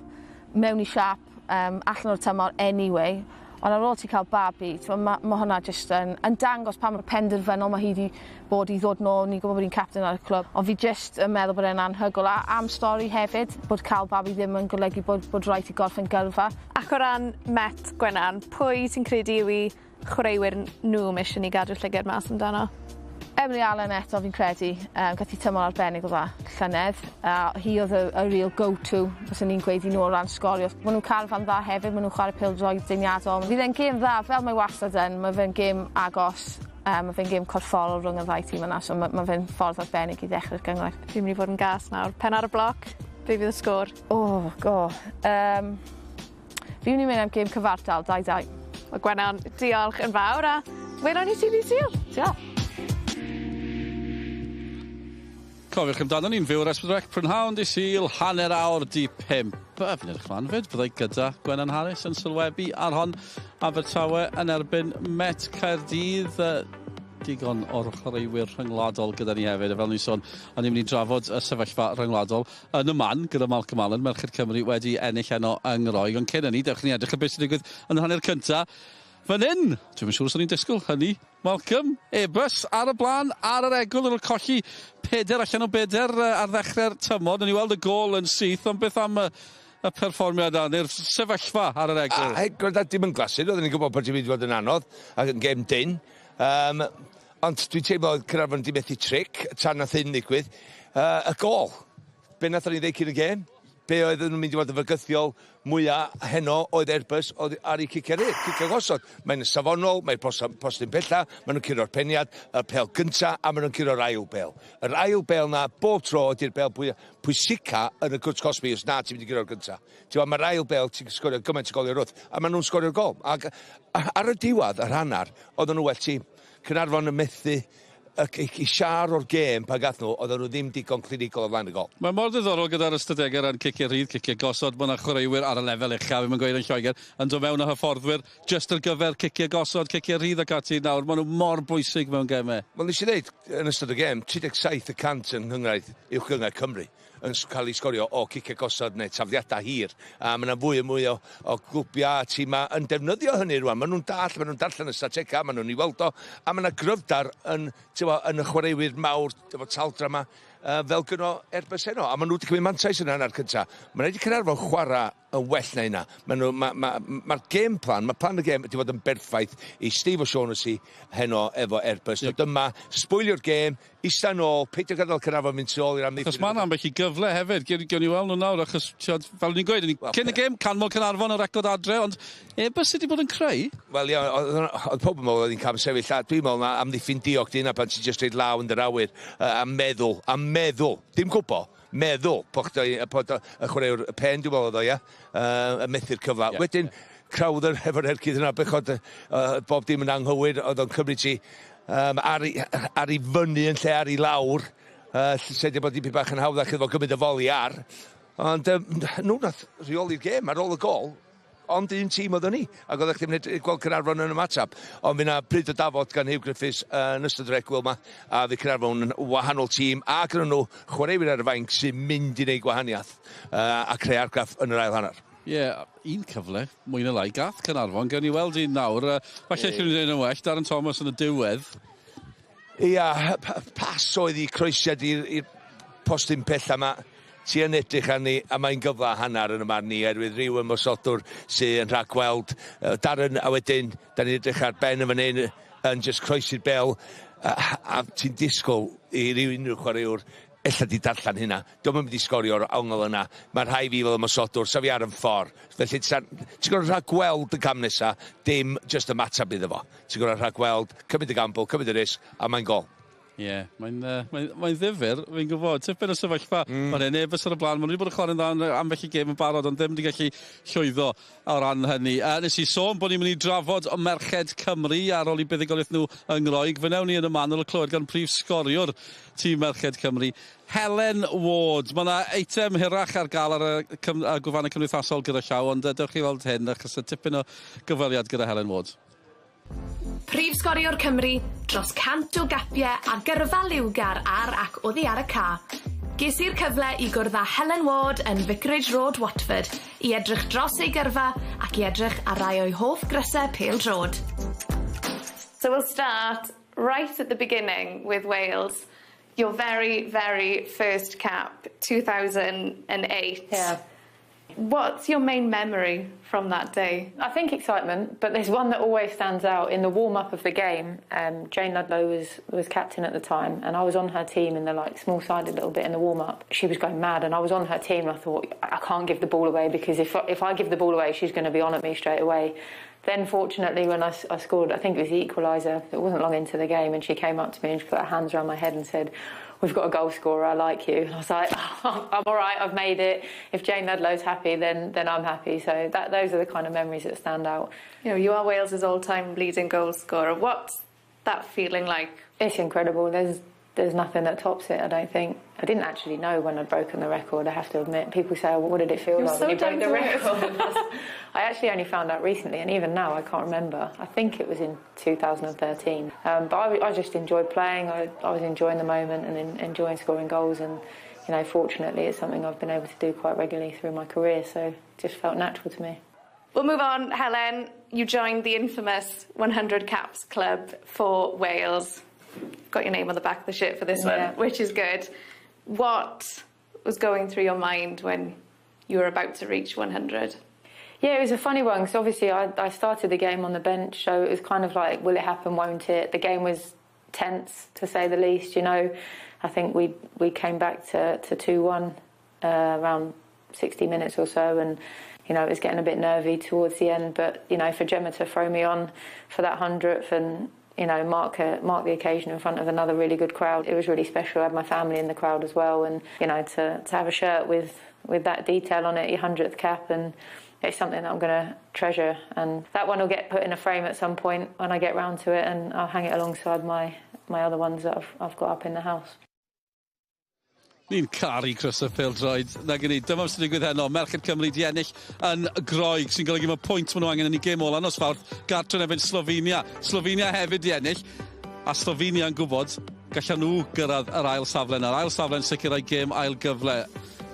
mewn i siap allan o'r tymor anyway, ond ar ôl ti cael babi, mae hwnna jyst yn dangos pa mor penderfynol mae hi wedi bod i ddod nôl. Ni'n gwybod bod hi'n captain ar y clwb, ond fi jyst yn meddwl bod e'n anhygoel. A am stori hefyd, bod cael babi ddim yn golygu bod rhaid i gorffen gyrfa. Ac o ran Met, Gwenan, pwy ti'n credu yw i chwaraewyr nhw mae eisiau ni gadw llygad mas amdano? Emily Allen eto fi'n credu, gath hi tymor arbennig o dda llynedd. Hi oedd y real go-to, fyswn ni'n gweud i nhw o ran sgorio. Maen nhw'n carfan dda hefyd, maen nhw'n chwarae pêl-droed deniadol. Fydd e'n gêm dda, fel mae wastad yn, mae fe'n gêm agos, mae fe'n gêm corfforol rhwng y ddau tîm yna, so mae fe'n ffordd arbennig i ddechrau'r gynghrair. Fi'n mynd i fod yn gas nawr. Pen ar y bloc, be fydd y sgôr? Oh, go. Fi'n mynd i mynd am gêm cyfartal, 2-2. Wel, Gwenan, diolch yn fawr a welwn ni ti ddydd Sul. Diolch. Cofiwch amdano ni'n fyw ar S4C prynhawn dydd Sul, 4:30. Fi'n edrych mlaen fyd, byddai gyda Gwenan Harris yn sylwebu ar hon Abertawe yn erbyn Met Caerdydd. Digon o'r chwaraewyr rhyngwladol gyda ni hefyd, a fel ni'n sôn, o'n i'n mynd i drafod y sefyllfa rhyngwladol yn y man gyda Malcolm Allen, Merched Cymru wedi ennill heno yng Ngroeg, ond cyn hynny, dewch ni edrych ar beth sy'n digwydd yn yr hanner cynta. Fan hyn, dwi'm yn siŵr os o'n i'n disgwyl hynny. Malcolm, Airbus ar y blaen, ar yr egwyl, yn colli 4 allan o 4 ar ddechrau'r tymor. Nawn ni weld y gôl yn syth, ond beth am y perfformiad yna, neu'r sefyllfa ar yr egwyl? A, gwrdd, dim yn glasur, oedden ni'n gwybod bod ti'n mynd i fod yn anodd, ac yn gêm dyn. Ond dwi'n teimlo oedd Caernarfon di methu tric, tan nath hyn ddigwydd. Y gôl, be nathon ni ddeud cyn y gêm? Be oedd yn mynd i fod yn fygythiol mwyaf heno oedd Airbus oedd ar ei cicio rydd, cicio gosod. Mae'n safonol, mae'n postyn pella, maen nhw'n curo'r peniad, y pel gynta, a maen nhw'n curo'r ail bel. Yr ail bel na, bob tro, ydy'r bel pwysica yn y cwrt cosbi, os na ti'n mynd i curo'r gynta. Mae'r ail bel, ti'n sgorio gymaint o goliau wrth, a maen nhw'n sgorio'r gol. Ac ar y diwedd, yr hanner, oedden nhw well tîm. Caernarfon yn methu i siar o'r gêm pan gath nhw, oedden nhw ddim digon clinigol o flaen y gol. Mae mor ddiddorol gyda'r ystadegau ran ciciau rhydd, ciciau gosod, mae yna chwaraewyr ar y lefel uchaf, fi'n gweud yn Lloegr, yn dod mewn o hyfforddwyr jyst ar gyfer ciciau gosod, ciciau rhydd ac ati nawr, maen nhw mor bwysig mewn gemau. Wel, nes i ddeud, yn ystod y gêm, 37% yng Nghynghrair Uwch Gynghrair Cymru yn cael ei sgorio o ciciau gosod neu tafliadau hir. A mae yna fwy a mwy o glwbiau a tîmau yn defnyddio hynny rwan. Maen nhw'n dall, maen nhw'n darllen y strategau, maen nhw'n i weld o, a mae yna gryfdar yn y chwaraewyr mawr efo taldra yma. fel gyno Airbus heno, a maen nhw wedi cymryd mantais yn hanner cynta. Mae'n rhaid i Caernarfon chwarae yn well na hynna. Mae'r ma, ma, ma game plan, mae plan y gêm wedi bod yn berffaith i Steve O'Shaughnessy heno efo Airbus. Yeah. Dyma, sbwylio'r gêm, ista nôl, peidio gadael Caernarfon mynd tu ôl i'r amddiffyn. Achos mae'n ambell i gyfle hefyd, gewn ni weld nhw nawr, achos tiod, fel ni'n gweud, well, cyn y gêm, canmol Caernarfon y record adre, ond Airbus wedi bod yn creu? Wel, ia, oedd pob yn meddwl oedd hi'n cam sefyll, a dwi'n meddwl na amddiffyn diog di hynna pan ti'n just rhaid law yn yr awyr, a meddwl, a meddwl, dim gwbo, meddwl bod y chwaraewr y pen, dwi'n meddwl oedd o, ia, yn methu'r cyfle. Yeah, wedyn, yeah. Crowther efo'r ergyd yna, bechod bob dim yn anghywir, oedd o'n cymryd ti ar i fyny yn lle ar i lawr, lle di bod dipyn bach yn hawddach iddo fo gymryd y foli ar. Ond nhw nath rheoli'r gêm ar ôl y gol, ond un tîm oedden ni, ac oeddech chdi'n mynd gweld Caernarfon yn ymateb. Ond fydd 'na bryd o dafod gan Huw Griffiths yn ystod yr egwyl yma, a fydd Caernarfon yn wahanol tîm, a gyda nhw chwaraewyr ar y fainc sy'n mynd i wneud gwahaniaeth a creu argraff yn yr ail hanner. Ie, yeah, un cyfle, mwy na lai, gath Caernarfon, gawn ni weld un nawr. Falle allan nhw'n gwneud yn well, Darren Thomas yn y diwedd. Ia, pas oedd i croesiad i'r postyn pella yma. Ti yn edrych arni, a mae'n gyfle hanner yn y marn i, oherwydd rhyw ymosodwr sy'n rhagweld Darren, a wedyn, da ni'n edrych ar Ben yn fan hyn, yn just croesi'r bel, a ti'n disgwyl i ryw unrhyw chwaraewr ella di darllen hynna. Dio'm yn mynd i sgorio'r ongl yna. Mae rhai fi fel ymosodwr, sa fi ar yn ffordd. Felly ti'n gorfod rhagweld y cam nesa, dim just ymateb iddo fo. Ti'n gorfod rhagweld, cymryd y gamble, cymryd y risg, a mae'n gol. Ie, yeah, mae'n mae ddifyr, fi'n gwybod, tipyn o sefyllfa. Mae'n un Airbus ar y blaen, maen nhw wedi bod yn chwarae'n dda ambell i gêm yn barod, ond ddim wedi gallu llwyddo o ran hynny. Nes i sôn bod ni'n mynd i drafod o Merched Cymru ar ôl i buddugoliaeth nhw yng Ngroeg. Fe wnawn ni yn y man ar ôl clywed gan prif sgoriwr tîm Merched Cymru, Helen Ward. Mae yna eitem hirach ar gael ar y gwefannau cymdeithasol gyda llaw, ond dewch chi weld hyn, achos y tipyn o gyfweliad gyda Helen Ward. Prif sgoriwr Cymru, dros 100 o gapiau a gyrfa liwgar ar ac oddi ar y ca. Ges i'r cyfle i gwrdd â Helen Ward yn Vicarage Road, Watford, i edrych dros ei gyrfa ac i edrych ar rai o'i hoff grysau pêl-droed. So we'll start right at the beginning with Wales. Your very, very first cap, 2008. Yeah. What's your main memory from that day? I think excitement, but there's one that always stands out. In the warm-up of the game, Jane Ludlow was captain at the time, and I was on her team in the small-sided little bit in the warm-up. She was going mad, and I was on her team, and I thought, I can't give the ball away, because if I give the ball away, she's going to be on at me straight away. Then, fortunately, when I scored, I think it was the equaliser, it wasn't long into the game, and she came up to me and she put her hands around my head and said, "We've got a goal scorer, I like you." And I was like, oh, I'm all right, I've made it. If Jane Ludlow's happy, then I'm happy. So those are the kind of memories that stand out. You know, you are Wales's all-time leading goal scorer. What's that feeling like? It's incredible. There's nothing that tops it, I don't think. I didn't actually know when I'd broken the record, I have to admit. People say, oh, what did it feel You're like so when you broke the record? I actually only found out recently, and even now I can't remember. I think it was in 2013. But I just enjoyed playing. I was enjoying the moment and enjoying scoring goals. And, you know, fortunately, it's something I've been able to do quite regularly through my career, so it just felt natural to me. We'll move on, Helen. You joined the infamous 100 Caps Club for Wales. Got your name on the back of the shirt for this one, which is good. What was going through your mind when you were about to reach 100? Yeah, it was a funny one, because obviously I started the game on the bench, so it was kind of like, will it happen, won't it? The game was tense, to say the least, you know. I think we came back to 2-1 around 60 minutes or so, and you know, it was getting a bit nervy towards the end, but, you know, for Gemma to throw me on for that 100th and, you know, mark the occasion in front of another really good crowd. It was really special. I had my family in the crowd as well, and, you know, to have a shirt with that detail on it, your 100th cap, and it's something that I'm going to treasure. And that one will get put in a frame at some point when I get round to it, and I'll hang it alongside my other ones that I've got up in the house. Ni'n caru crysau pêl-droed, nag 'yn ni. Dyma sy'n digwydd heno. Merched Cymru di ennill yn Groeg, sy'n golygu mae pwynt maen nhw angen yn ei gêm ola nos Fawrth, gartre yn erbyn Slovenia. Slovenia hefyd di ennill, a Slovenia yn gwybod gallan nhw gyrraedd yr ail safle yna. Yr ail safle'n sicrhau gêm ail gyfle.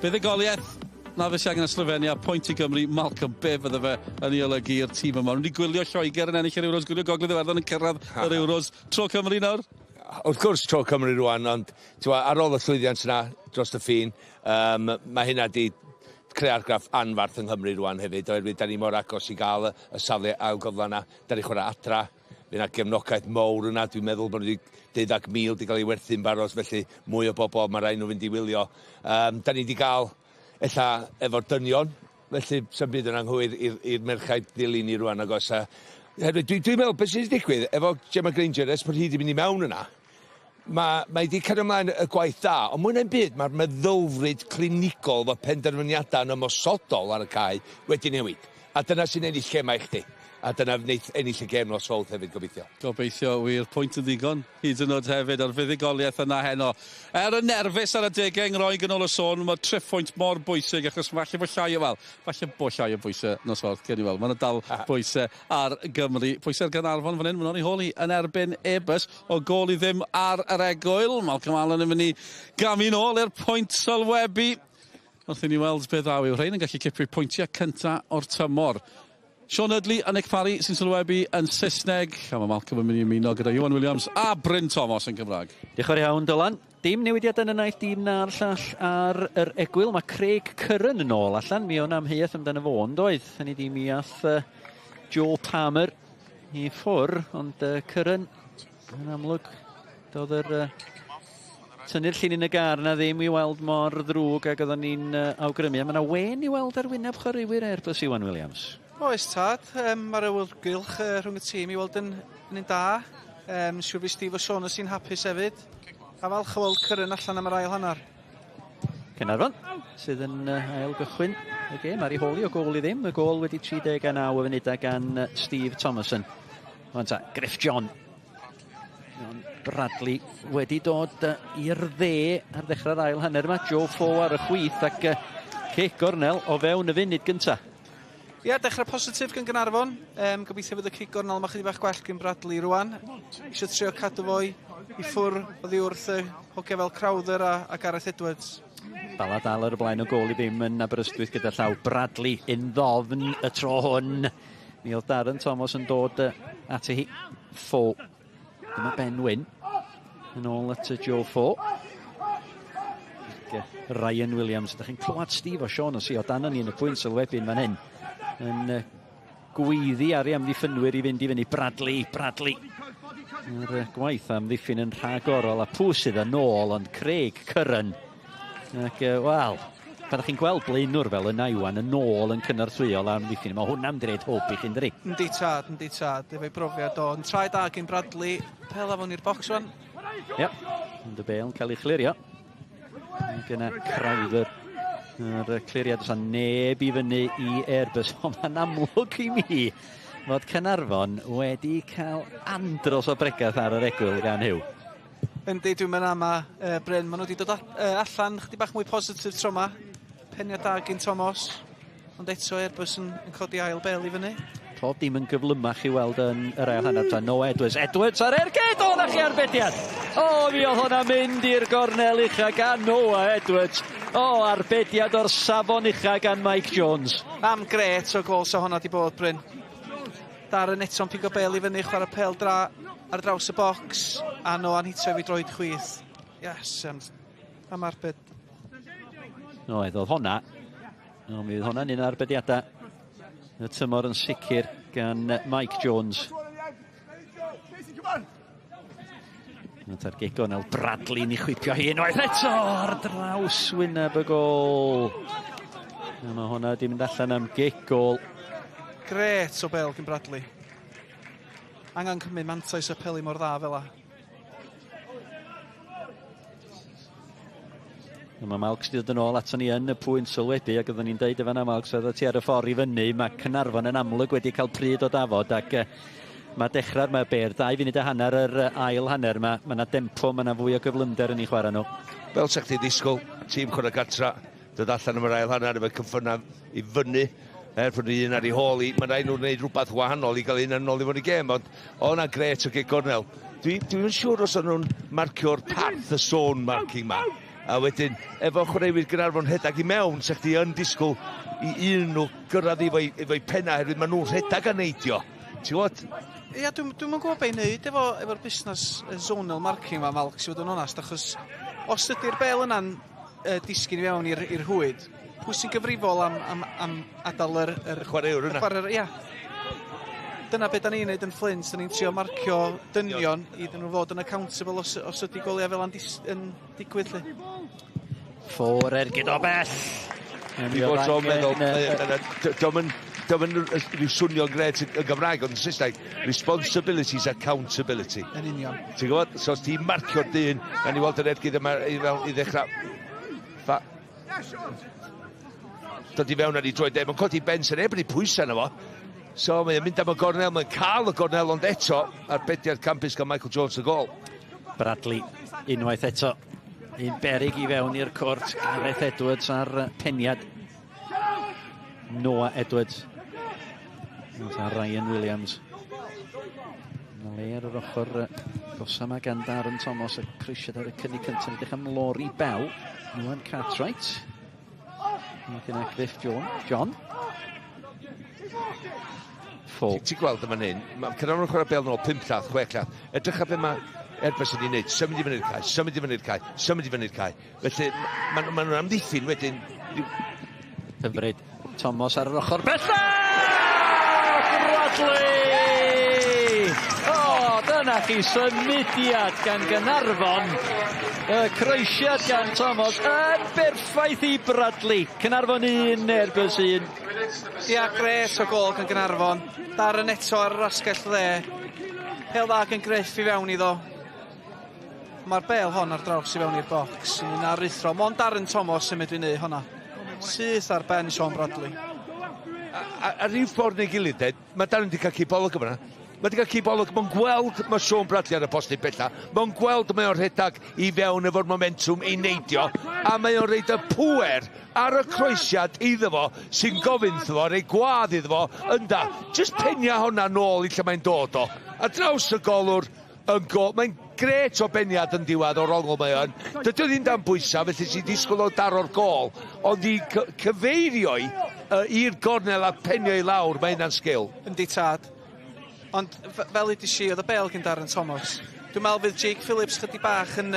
Buddugoliaeth na fe sy'n angen y Slovenia, pwynt i Gymru. Malcolm, be fydde fe yn ei olygu i'r tîm yma? Nhw wedi gwylio Lloegr yn ennill yr Euros, gwylio Gogledd Iwerddon yn cyrraedd yr Euros. Tro Cymru nawr? Wrth gwrs tro Cymru rwan, ond ar ôl y llwyddiant yna dros y ffin, mae hynna di creu argraff anfarth yng Nghymru rwan hefyd, oherwydd da ni mor agos i gael y safle ail gyfle yna. Da ni chwarae adra, fydd yna gefnogaeth mowr yna, dwi'n meddwl bod nhw wedi 12,000 wedi cael ei werthu'n barod, felly mwy o bobl, mae rhaid nhw fynd i wylio. Da ni wedi gael, ella, efo'r dynion, felly sy'n byd yn anghywir i'r merchaid ddilyn ni rwan, agos. Dwi'n meddwl, beth sydd wedi digwydd efo Gemma Grainger, ers bod hi wedi mynd i mewn yna, mae wedi cario ymlaen y gwaith da, ond mwy na'n byd, mae'r meddylfryd clinigol efo penderfyniadau yn ymosodol ar y cae wedi newid. A dyna sy'n ennill gemau i chdi. A dyna wneith ennill y gêm nos Fawrth hefyd, gobeithio. Gobeithio wir, pwynt yn ddigon hyd yn oed hefyd a'r fuddugoliaeth yna heno. Er yn nerfus ar adegau yng Ngroeg yn ôl y sôn, mae triphwynt mor bwysig achos falle bod llai o, wel, falle bod llai o bwysau nos Fawrth, gen i weld. Mae yna dal bwysau ar Gymru. Pwysau ar Gaernarfon fan hyn, maen nhw'n ei hôl hi yn erbyn Airbus o gôl i ddim ar yr egwyl. Malcolm Allen yn mynd i gamu nôl i'r pwynt sylwebu. Wrth i ni weld beth ddaw yw rhain yn gallu cipio pwyntiau cynta o'r tymor. Sean Dudley a Nick Parry sy'n sylwebu yn Saesneg. A mae Malcolm yn mynd i ymuno gyda Iwan Williams a Bryn Thomas yn Cymraeg. Diolch yn fawr iawn, Dylan. Dim newidiad yn y naill dîm na'r llall ar yr egwyl. Mae Craig Curran yn ôl allan. Mi o'n amheuaeth amdano fo, ond oedd. Hynny di mi ath Joe Palmer i ffwr, ond Curran yn amlwg doedd yr tynnu'r llinyn y gar na ddim i weld mor ddrwg ag oedden ni'n awgrymu. A mae yna wen i weld ar wyneb chwaraewyr Airbus, Iwan Williams. Oes tad, mae'r awyrgylch rhwng y tîm i weld yn un da. Siŵr fi Steve O'Shaughnessy'n hapus hefyd. A falch o weld Curran allan am yr ail hanner. Caernarfon sydd yn ail gychwyn y gêm ar ei hôl i o gôl i ddim. Y gôl wedi 39 o funudau gan Steve Thomason. Wan ta, Griff John. John Bradley wedi dod i'r dde ar ddechrau'r ail hanner yma. Joe Fo ar y chwith ac cic gornel o fewn y funud gynta. Ie, dechrau positif gan Gaernarfon. Gobeithio fydd y cic gornel yma chydig bach gwell gan Bradley rwan. Eisiau trio cadw fo i ffwr oddi wrth y hogia fel Crowther a Gareth Edwards. Bala dal ar y blaen o gôl i ddim yn Aberystwyth gyda llaw Bradley yn ddofn y tro hwn. Mi oedd Darren Thomas yn dod ati hi. Fo. Dyma Ben Wyn yn ôl at Joe Fo. Ac Ryan Williams. Ydych chi'n clywed Steve O'Shaughnessy o dan ni yn y pwynt sylwebu'n fan hyn. Yn gweiddi ar ei amddiffynwyr i fynd i fyny. Bradley, Bradley. Yr gwaith amddiffyn yn rhagorol a pwy sydd yn ôl, ond Craig Curran. Ac, wel, pan ydych chi'n gweld blaenwr fel yna, Iwan, yn ôl yn cynorthwyo ar amddiffyn, mae hwnna'n dweud hwb i chi'n dri. Yndi tad, yndi tad, efo'i brofiad o. Yn traed da gyn Bradley, pel afon i'r bocs rwan. Ie, ond y bêl yn cael ei chlirio. Ac yna Crowther. Yr cliriad oes neb i fyny i Airbus, ond mae'n amlwg i mi fod Caernarfon wedi cael andros o bregath ar yr egwyl gan Huw. Yndi, dwi'n mynd ama, Bryn. Maen nhw wedi dod allan chydig bach mwy positif tro yma. Peniad da gyn Thomas, ond eto Airbus yn codi ail bel i fyny. Pob dim yn gyflymach i weld yn yr ail hanner. Ta Noah Edwards. Edwards ar ergyd! O, na chi arbediad! O, mi oedd hwnna'n mynd i'r gornel ucha gan Noah Edwards. O, arbediad o'r safon ucha gan Mike Jones. Am gret o gol sa hwnna di bod, Bryn. Darren eto'n pigo bel i fyny, chwarae pel dra ar draws y bocs, a Noah'n hitio efo'i droed chwith. Yes, am arbed. No, oedd hwnna. No, mi oedd hwnna'n un o'r arbediadau y tymor yn sicr gan Mike Jones. Na'r gic gornel Bradley ni chwipio hi unwaith eto ar draws wyneb y gôl. A mae hwnna wedi mynd allan am gic gôl. Gret o bel gan Bradley. Angen cymryd mantais y peli mor dda fel 'a. Mae Malcs wedi dod yn ôl ato ni yn y pwynt sylwebu, ac oedden ni'n deud efo Malcs oedd ti ar y ffordd i fyny, mae Caernarfon yn amlwg wedi cael pryd o dafod, ac mae dechrau'r mae Ber, 2 funud a hanner yr ail hanner, mae yna dempo, mae yna fwy o gyflymder yn ei chwarae nhw. Fel sa chdi disgwyl, tîm chwarae gartra, dod allan am yr ail hanner efo cyffyrna i fyny, er bod un ar ei hôl i, mae'n rhaid nhw'n gwneud rhywbeth wahanol i gael un yn ôl i fod i gêm, ond o hwnna'n gret o gic gornel. Dwi'n siŵr os o'n nhw'n marcio'r parth y zone marking ma. A wedyn, efo chwaraewyr Gaernarfon rhedeg i mewn, sa chdi yn disgwyl i un nhw gyrraedd efo'i penna, oherwydd maen nhw'n rhedeg a neidio. Ti'n gwybod? Ia, dwi'm yn gwybod be i wneud efo'r efo busnes zonal marking ma, Malc, i fod yn onast, achos os ydy'r bel yna'n disgyn i fewn i'r rhwyd, pwy sy'n gyfrifol am adael yr chwaraewr yna? Chwaraewr, ia. Dyna beth da ni'n neud yn Flint, da ni'n trio marcio dynion iddyn nhw fod yn accountable os ydy goliau fel yn digwydd, lle. Ffwr ergyd o bell. Dwi bod tro'n meddwl, dio'm yn rhyw swnio'n gret yn Gymraeg, ond yn Saesneg, responsibility is accountability. Yn union. Ti'n gwybod? So os ti'n marcio'r dyn, na ni weld yr ergyd yma i ddechrau. Dod i fewn ar ei droed e, mae'n codi ben sy'n neb yn ei pwysau na fo. So mae'n mynd am y gornel, mae'n cael y gornel, ond eto, arbediad campus gan Michael Jones y gol. Bradley, unwaith eto. Un berig i fewn i'r cwrt, Gareth Edwards ar peniad. Noah Edwards. A Ryan Williams. Mae le ar yr ochr gosa yma gan Darren Thomas, y croesiad ar y cynnig cyntaf. Edrych am Laurie Bell. Noah Cartwright. Wedyn Griff John. Ti'n gweld yma hyn, mae Caernarfon yn chwarae bel nôl 5 llath, 6 llath. Edrych ar be mae Airbus yn ei wneud, symud i fyny'r cae, symud i fyny'r cae, symud i fyny'r cae. Felly, maen nhw'n amddiffyn wedyn. Hyfryd. Thomas ar yr ochr bellach! Bradley! O, dyna chi symudiad gan Gaernarfon. Y croesiad gan Thomas yn berffaith i Bradley. Caernarfon 1, Airbus 1. Ia, gret o gol gan Gaernarfon. Darren eto ar yr asgell dde. Pel dda gan Griff i fewn iddo. Mae'r bel hon ar draws i fewn i'r bocs. Yn un aruthrol. Mond Darren Thomas sy'n medru neud honna. Syth ar ben Sean Bradley. A ryw ffordd neu gilydd, mae Darren wedi cael cipolwg yma. Mae wedi cael cipolwg, mae'n gweld mae Sean Bradley ar y postyn bella. Mae'n gweld mae o'n rhedeg i fewn efo'r momentum i neidio. A mae o'n reid y pŵer ar y croesiad iddo fo sy'n gofyn iddo fo, rei gwadd iddo fo, ynda. Just penia hwnna nôl i lle mae'n dod o. A draws y golwr yn gol. Mae'n gret o beniad yn diwedd o'r ongl mae o'n. Dydy o ddim dan bwysau, felly ti'n disgwyl o daro'r gol. Ond i cyfeirio i'r gornel a penio i lawr, mae hynna'n sgil. Yndi tad. Ond fel ydy si, oedd y bel gan Darren Thomas. Dwi'n meddwl fydd Jake Phillips chydig bach yn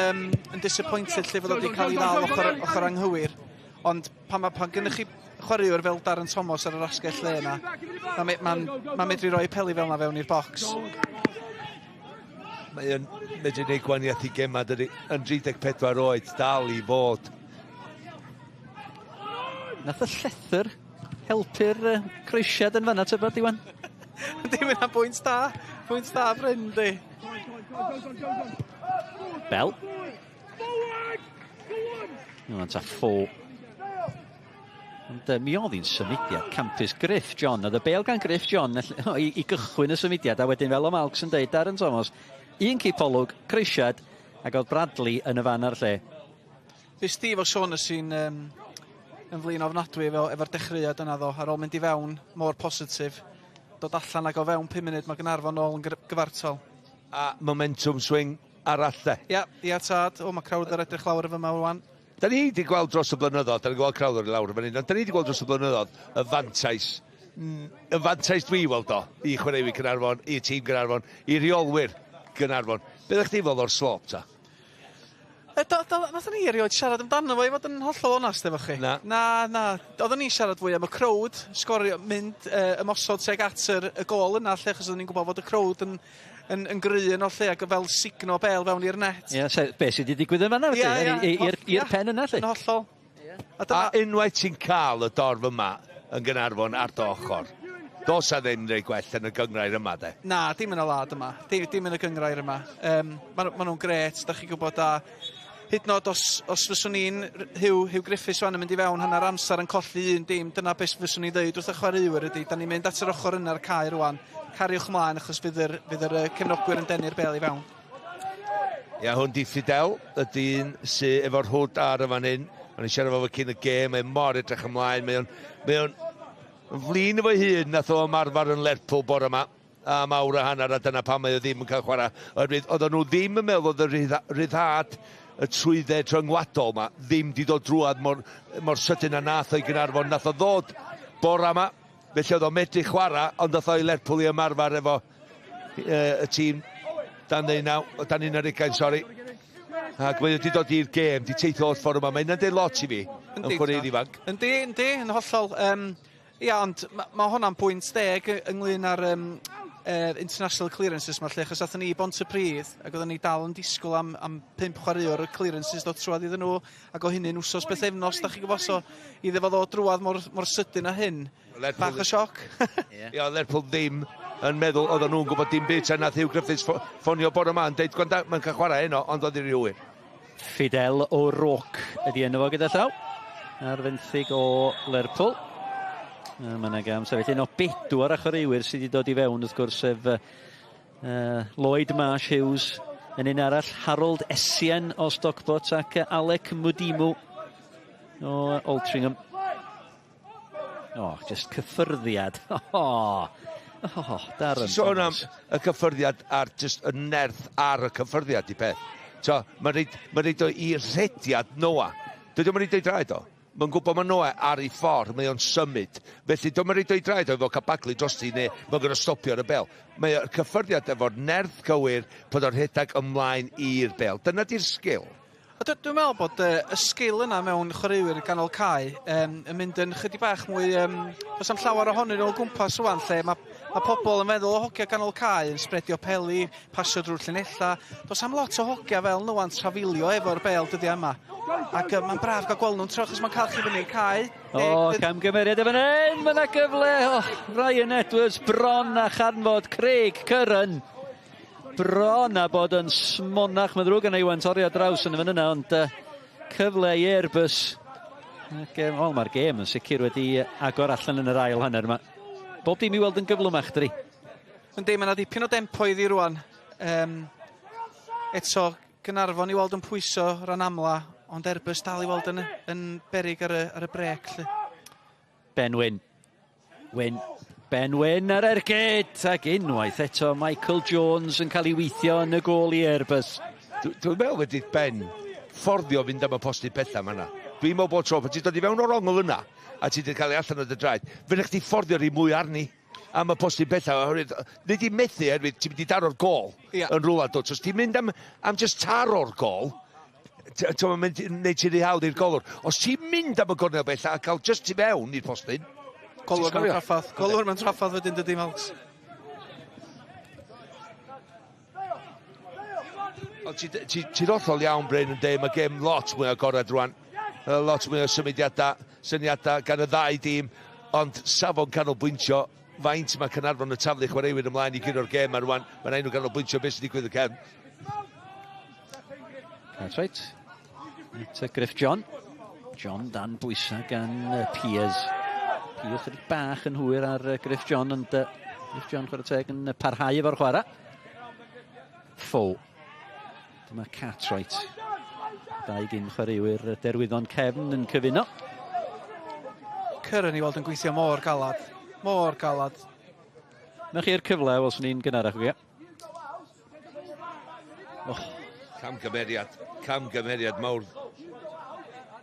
disappointed lle fydd o wedi cael ei ddal ochr anghywir. Ond pan gennych chi chwaraewr fel Darren Thomas ar yr asgell le yna, mae'n medru roi peli fel yna fewn i'r bocs. Mae o'n medru gwneud gwahaniaeth i gema, dydy, yn 34 oed, dal i fod. Nath y llethr helpu'r croesiad yn fanna, tybed, Iwan? Yndi, mae hynna'n pwynt da. Pwynt da, Bryn, di. Bell. Iwan ta ffo. Ond mi oedd hi'n symudiad campus Griff John. Oedd y bel gan Griff John i gychwyn y symudiad, a wedyn fel o Malcs yn deud, Darren Thomas, un cipolwg, croesiad, ac oedd Bradley yn y fan a'r lle. Fe Steve O'Shaughnessy'n yn flin ofnadwy efo'r dechreuad yna ddo, ar ôl mynd i fewn mor positif. Dod allan ac o fewn 5 munud mae Gaernarfon nôl yn gyfartal. A momentum swing arall de. Ia, ia tad. O, mae Crowther edrych lawr efo yma rwan. Da ni wedi gweld dros y blynyddoedd, da ni'n gweld Crowther i lawr fan hyn, ond da ni wedi gweld dros y blynyddoedd y fantais dwi weld o, i chwaraewyr Caernarfon, i tîm Caernarfon, i reolwyr Caernarfon. Be ddech chi fel o'r slop ta? Nathon ni erioed siarad amdano fo, i fod yn hollol onast efo chi. Na. Na. Oedden ni'n siarad fwy am y crowd, sgorio, mynd ymosod tuag at y gol yna, lle, achos oedden ni'n gwybod fod y crowd yn gry yn o'r lle ac fel signo bel fewn i'r net. Ie, be sydd wedi digwydd yn fan'na, felly? I'r pen yna, lle? Yn hollol. A unwaith ti'n cael y dorf yma yn Gaernarfon ar dy ochr, dos a ddim rei gwell yn y gynghrair yma, de? Na, dim yn y wlad yma. Dim yn y gynghrair yma. Ma nhw'n gret, da chi'n gwybod, a hyd yn oed os fyswn i'n Hugh Griffiths wan yn mynd i fewn hanner amser yn colli 1-0, dyna beth fyswn i'n dweud wrth y chwaraewyr ydy, da ni'n mynd at yr ochr yna'r cae rwan, cariwch mlaen achos fydd yr cefnogwyr yn denu'r bel i fewn. Ia, hwn di Fidel, y dyn sydd efo'r hwd ar y fan hyn. O'n i'n siarad efo fo cyn y gêm, mae'n mor edrych ymlaen, mae o'n flin efo'i hun nath o ymarfer yn Lerpwl bore yma. A mawr a hanner, a dyna pam mae o ddim yn cael chwarae. Oherwydd oedden nhw ddim yn meddwl oedd y rhyddhad y trwydded rhyngwladol yma ddim di dod drwad mor sydyn a nath o'i Gaernarfon. Nath o ddod bore yma, felly oedd o'n medru chwarae, ond nath o i Lerpwl i ymarfer efo y tîm dan 19, o dan 21, sori. Ac mae wedi dod i'r gêm, di teithio o'r ffordd yma. Mae hynna'n deud lot i fi, yn chwarae'n ifanc. Yndi, yndi, yn hollol. Um, ia, ond mae ma hwnna'n pwynt deg ynglyn â'r um, international clearances ma lle, achos athyn ni i Bontypridd, ac oedden ni dal yn disgwyl am, am pump chwaraewr y clearances dod trwad iddyn nhw, ac o hynny'n wsos bythefnos, da chi'n gwybod, so iddo fo ddod drwad mor, mor sydyn â hyn, Lerpwl, bach o sioc. Ia, yeah, Lerpwl ddim yn meddwl, oedden nhw'n gwybod dim byd, tan nath Huw Griffiths ffonio bore yma yn deud, gwanda, mae'n cael chwarae heno, ond oedd i'n rhyw Fidel O'Rourke ydy enw fo gyda llaw. Ar fenthyg o Lerpwl. Mae yna gam sefyll un o bedwar a chwaraewyr sydd wedi dod i fewn wrth gwrs sef uh, Lloyd Marsh Hughes yn un arall, Harold Essien o Stockport ac Alec Mudimu o Altrincham. O, oh, just cyffyrddiad. Oh, oh, Darren. Sôn am y cyffyrddiad a'r just y nerth ar y cyffyrddiad i peth. So, mae'n reid, ma reid o i rhediad Noah. Dydy o'n reid o'i draed o. Mae'n gwybod mae Noah ar ei ffordd, mae o'n symud. Felly, dwi'n reid o'i draed o efo cabaglu dros ti neu mae'n gorfod stopio ar y bel. Mae o'r cyffyrddiad efo'r nerth cywir bod o'n rhedeg ymlaen i'r bel. Dyna di'r sgil. A dwi'n meddwl bod y sgil yna mewn chwaraewyr ganol cae um, yn mynd yn chydig bach mwy... Um, does am llawer ohonyn nhw o gwmpas rwan lle mae, mae pobl yn meddwl o hogia ganol cae yn spredio peli, pasio drwy'r llinella. Does am lot o hogia fel nhw yn trafilio efo'r bel dyddiau yma. Ac uh, mae'n braf gael gweld nhw'n tro, achos mae'n cael chi fyny'r cae. O, oh, camgymeriad efo hyn, mae yna gyfle. Oh, Ryan Edwards bron a chanfod Craig Curran bron a bod yn smonach. Mae'n ddrwg yna Iwan torri ar draws yn y fan yna, ond uh, cyfle i Airbus. Ac, um, wel, mae'r gêm yn sicr wedi agor allan yn yr ail hanner yma. Bob dim i weld yn gyflymach, dydi? Yndi, mae yna dipyn o dempo iddi rwan. Um, eto, Gaernarfon i weld yn pwyso ran amla, ond Airbus dal i weld yn, yn berig ar y, ar y brec. Lle. Ben Wyn. Wyn. Ben Wyn ar ergyd ac unwaith eto Michael Jones yn cael ei weithio yn y gôl i Airbus. Dwi'n meddwl wedi Ben fforddio fynd am y postyn pella yma. Dwi'n meddwl bod tro, pan ti'n dod i fewn o'r ongl yna, a ti wedi cael ei allan o dy draed, fe chdi fforddio rhi mwy arni am y postyn pella, oherwydd nid i methu, oherwydd ti'n mynd i daro'r gôl yeah. yn rhywle dod. So, os ti'n mynd am, am just taro'r gôl, ti'n mynd neud ti'n rhy hawdd i'r golwr. Os ti'n mynd am y gornel bella a cael just ti fewn i'r postyn, Golwr mewn traffath. Golwr mewn traffath wedyn dydy, Malks. Ti'n ti, ti, ti hollol iawn, Bryn, yn dweud, mae gêm lot mwy agored rwan. Lot mwy o symudiadau, syniadau gan y ddau dîm, ond safon canolbwyntio faint mae Caernarfon yn taflu chwaraewyr ymlaen i guro'r gêm ma rwan. Mae'n rhaid nhw ganolbwyntio beth sy'n digwydd y cefn. That's right. At Griff John. John dan bwysau gan Piers. Piers chydig bach yn hwyr ar Griff John, ond Griff John chwarae teg yn parhau efo'r chwarae. Ffo. Dyma Cartwright. Dau gyn chwaraewyr derwyddon cefn yn cyfuno. Curran i weld yn gweithio mor galad. Mor galad. Na chi'r cyfle, wel swn i'n gynharach, ie. Oh. Camgymeriad, camgymeriad mawr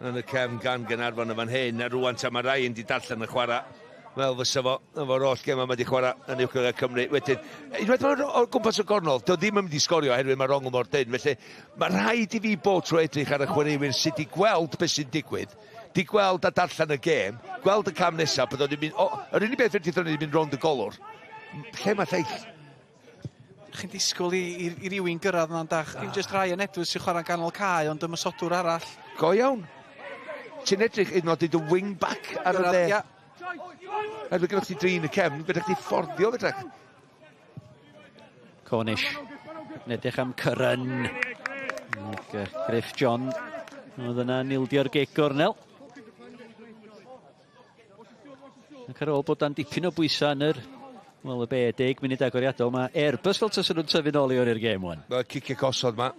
yn y cefn gan Gaernarfon yn fan hyn, a rwan ta mae Ryan di darllen y chwarae fel fysa fo, efo'r holl gema mae di chwarae yn Uwch Gynghrair Cymru. Wedyn, unwaith mae'n o gwmpas y gornel, dio ddim yn mynd i sgorio oherwydd mae'r ongl mor dynn. Felly, mae rhaid i fi bod trwy edrych ar y chwaraewyr sydd wedi gweld beth sy'n digwydd, di gweld a darllen y gêm, gweld y cam nesaf, bod o'n mynd, o, yr unig beth fedrith o'n mynd rownd y golwr, lle mae lleill? Chi'n disgwyl i, i, i rywun gyrraedd yna'n dach. Dim jyst Ryan Edwards sy'n chwarae'n ganol cae, ond ymosodwr arall. Go iawn. Ti'n edrych hyd yn oed y wing back ar y dde. Ia. Herwydd gyda chdi drin y cefn, fedrwch chdi fforddio fedrwch. Cornish. Yn edrych am Curran. Ac Griff John. Oedd yna nildio'r gic gornel. Ac ar ôl bod dan dipyn o bwysau yn yr, wel, y be, 10 munud agoriadol, mae Airbus fel tasen nhw'n tyfu nôl i o'r gêm wan. Mae cicio gosod ma.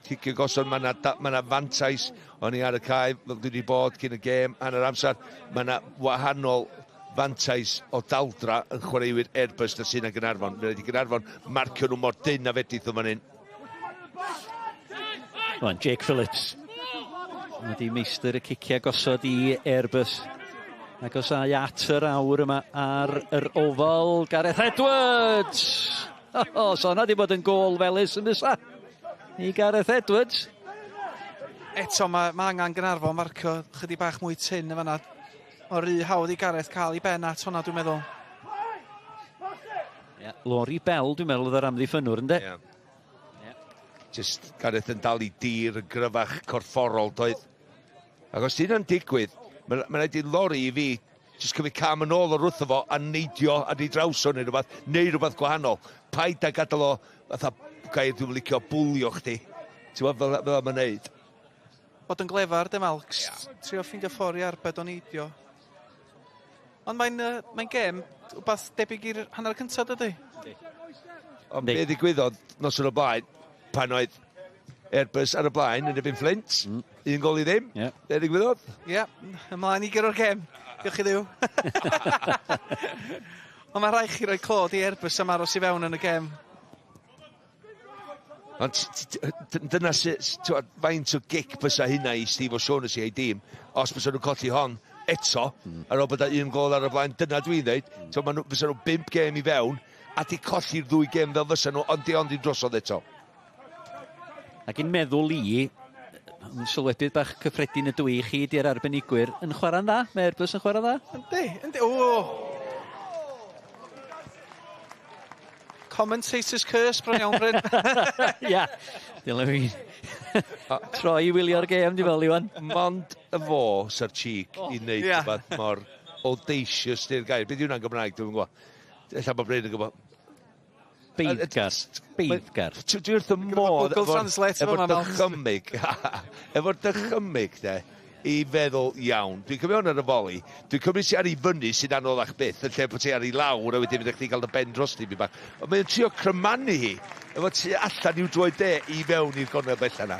Cicio gosod, mae yna ma fantais o'n i ar y cae, fel dwi wedi bod cyn y gêm, hanner amser, mae yna wahanol fantais o daldra yn chwaraewyr Airbus na sy'n Gaernarfon. Fe rhaid i Gaernarfon marcio nhw mor dynn a fedrith o fan hyn. Wan, Jake Phillips. Wedi meistr y ciciau gosod i Airbus. Agos ai at yr awr yma ar yr ofal. Gareth Edwards! O, so hwnna 'di bod yn gôl felys yn fysa. I Gareth Edwards. Eto mae ma angen Gaernarfon marcio chydig bach mwy tynn yn fanna. O rhy hawdd i Gareth cael ei ben at hwnna dwi'n meddwl. Yeah, Laurie Bell dwi'n meddwl oedd yr amddiffynnwr ynddo? Yeah. Yeah. Just Gareth yn dal i dir yn gryfach corfforol doedd. Ac os dyna'n digwydd, mae'n ma rhaid i Laurie i fi jyst cymryd cam yn ôl o'r wrtho fo a neidio ar ei draws o neu rhywbeth, neu rhywbeth gwahanol. Paid â gadael o, fatha gair dwi'n licio, bwlio chdi. Ti'n gwybod fel, fel mae'n neud. Bod yn glefar, dim Alcs. Yeah. Trio ffeindio ffordd i arbed o'n neidio. Ond mae'n uh, mae gêm wbath debyg i'r hanner cyntaf, dydy? Ond be ddigwyddodd nos o'r blaen, pan oedd Airbus ar y blaen yn erbyn Flint, un gol i ddim. Yeah. Be ddigwyddodd? Ie, yeah, ymlaen i gyro'r gêm. Diolch i Dduw. Ond mae rhaid chi roi clod i Airbus am aros i fewn yn y gêm. Ond dyna sy'n, faint o gic bysa hynna i Steve O'Shaughnessy a'i dîm, os bysa nhw'n colli hon eto, ar ôl bod â un gol ar y blaen, dyna dwi'n dweud. Mm. So, nhw, fysa nhw bump gêm i fewn, a di colli'r ddwy gêm fel fysa nhw, ond di ond i drosodd eto. Ac yn meddwl i, yn sylwebydd bach cyffredin ydw i, chi di'r arbenigwyr, yn chwarae'n dda? Mae Airbus yn chwarae'n dda? Yndi, yndi, o! Commentator's curse bron iawn, Bryn. Ia, dyle fi troi i wylio'r gêm, di fel, Iwan. Mond y fo sa'r cheek i wneud yeah. rhywbeth mor audacious di'r gair. Beth yw hwnna'n Gymraeg, dwi'n gwybod. Ella bod Bryn yn gwybod. Beiddgar. Beiddgar. Dwi wrth y modd Google Translate efo'r dychymyg. Efo'r dychymyg, de, i feddwl iawn. Dwi'n cymryd hwn ar y foli. Dwi'n cymryd si ar ei fyny sy'n anoddach byth, yn lle bod ti ar ei lawr a wedyn fydd chdi'n cael dy ben dros ti bach. Ond mae'n trio crymanu hi, efo tu allan i'w droed de i fewn i'r gornel bella na.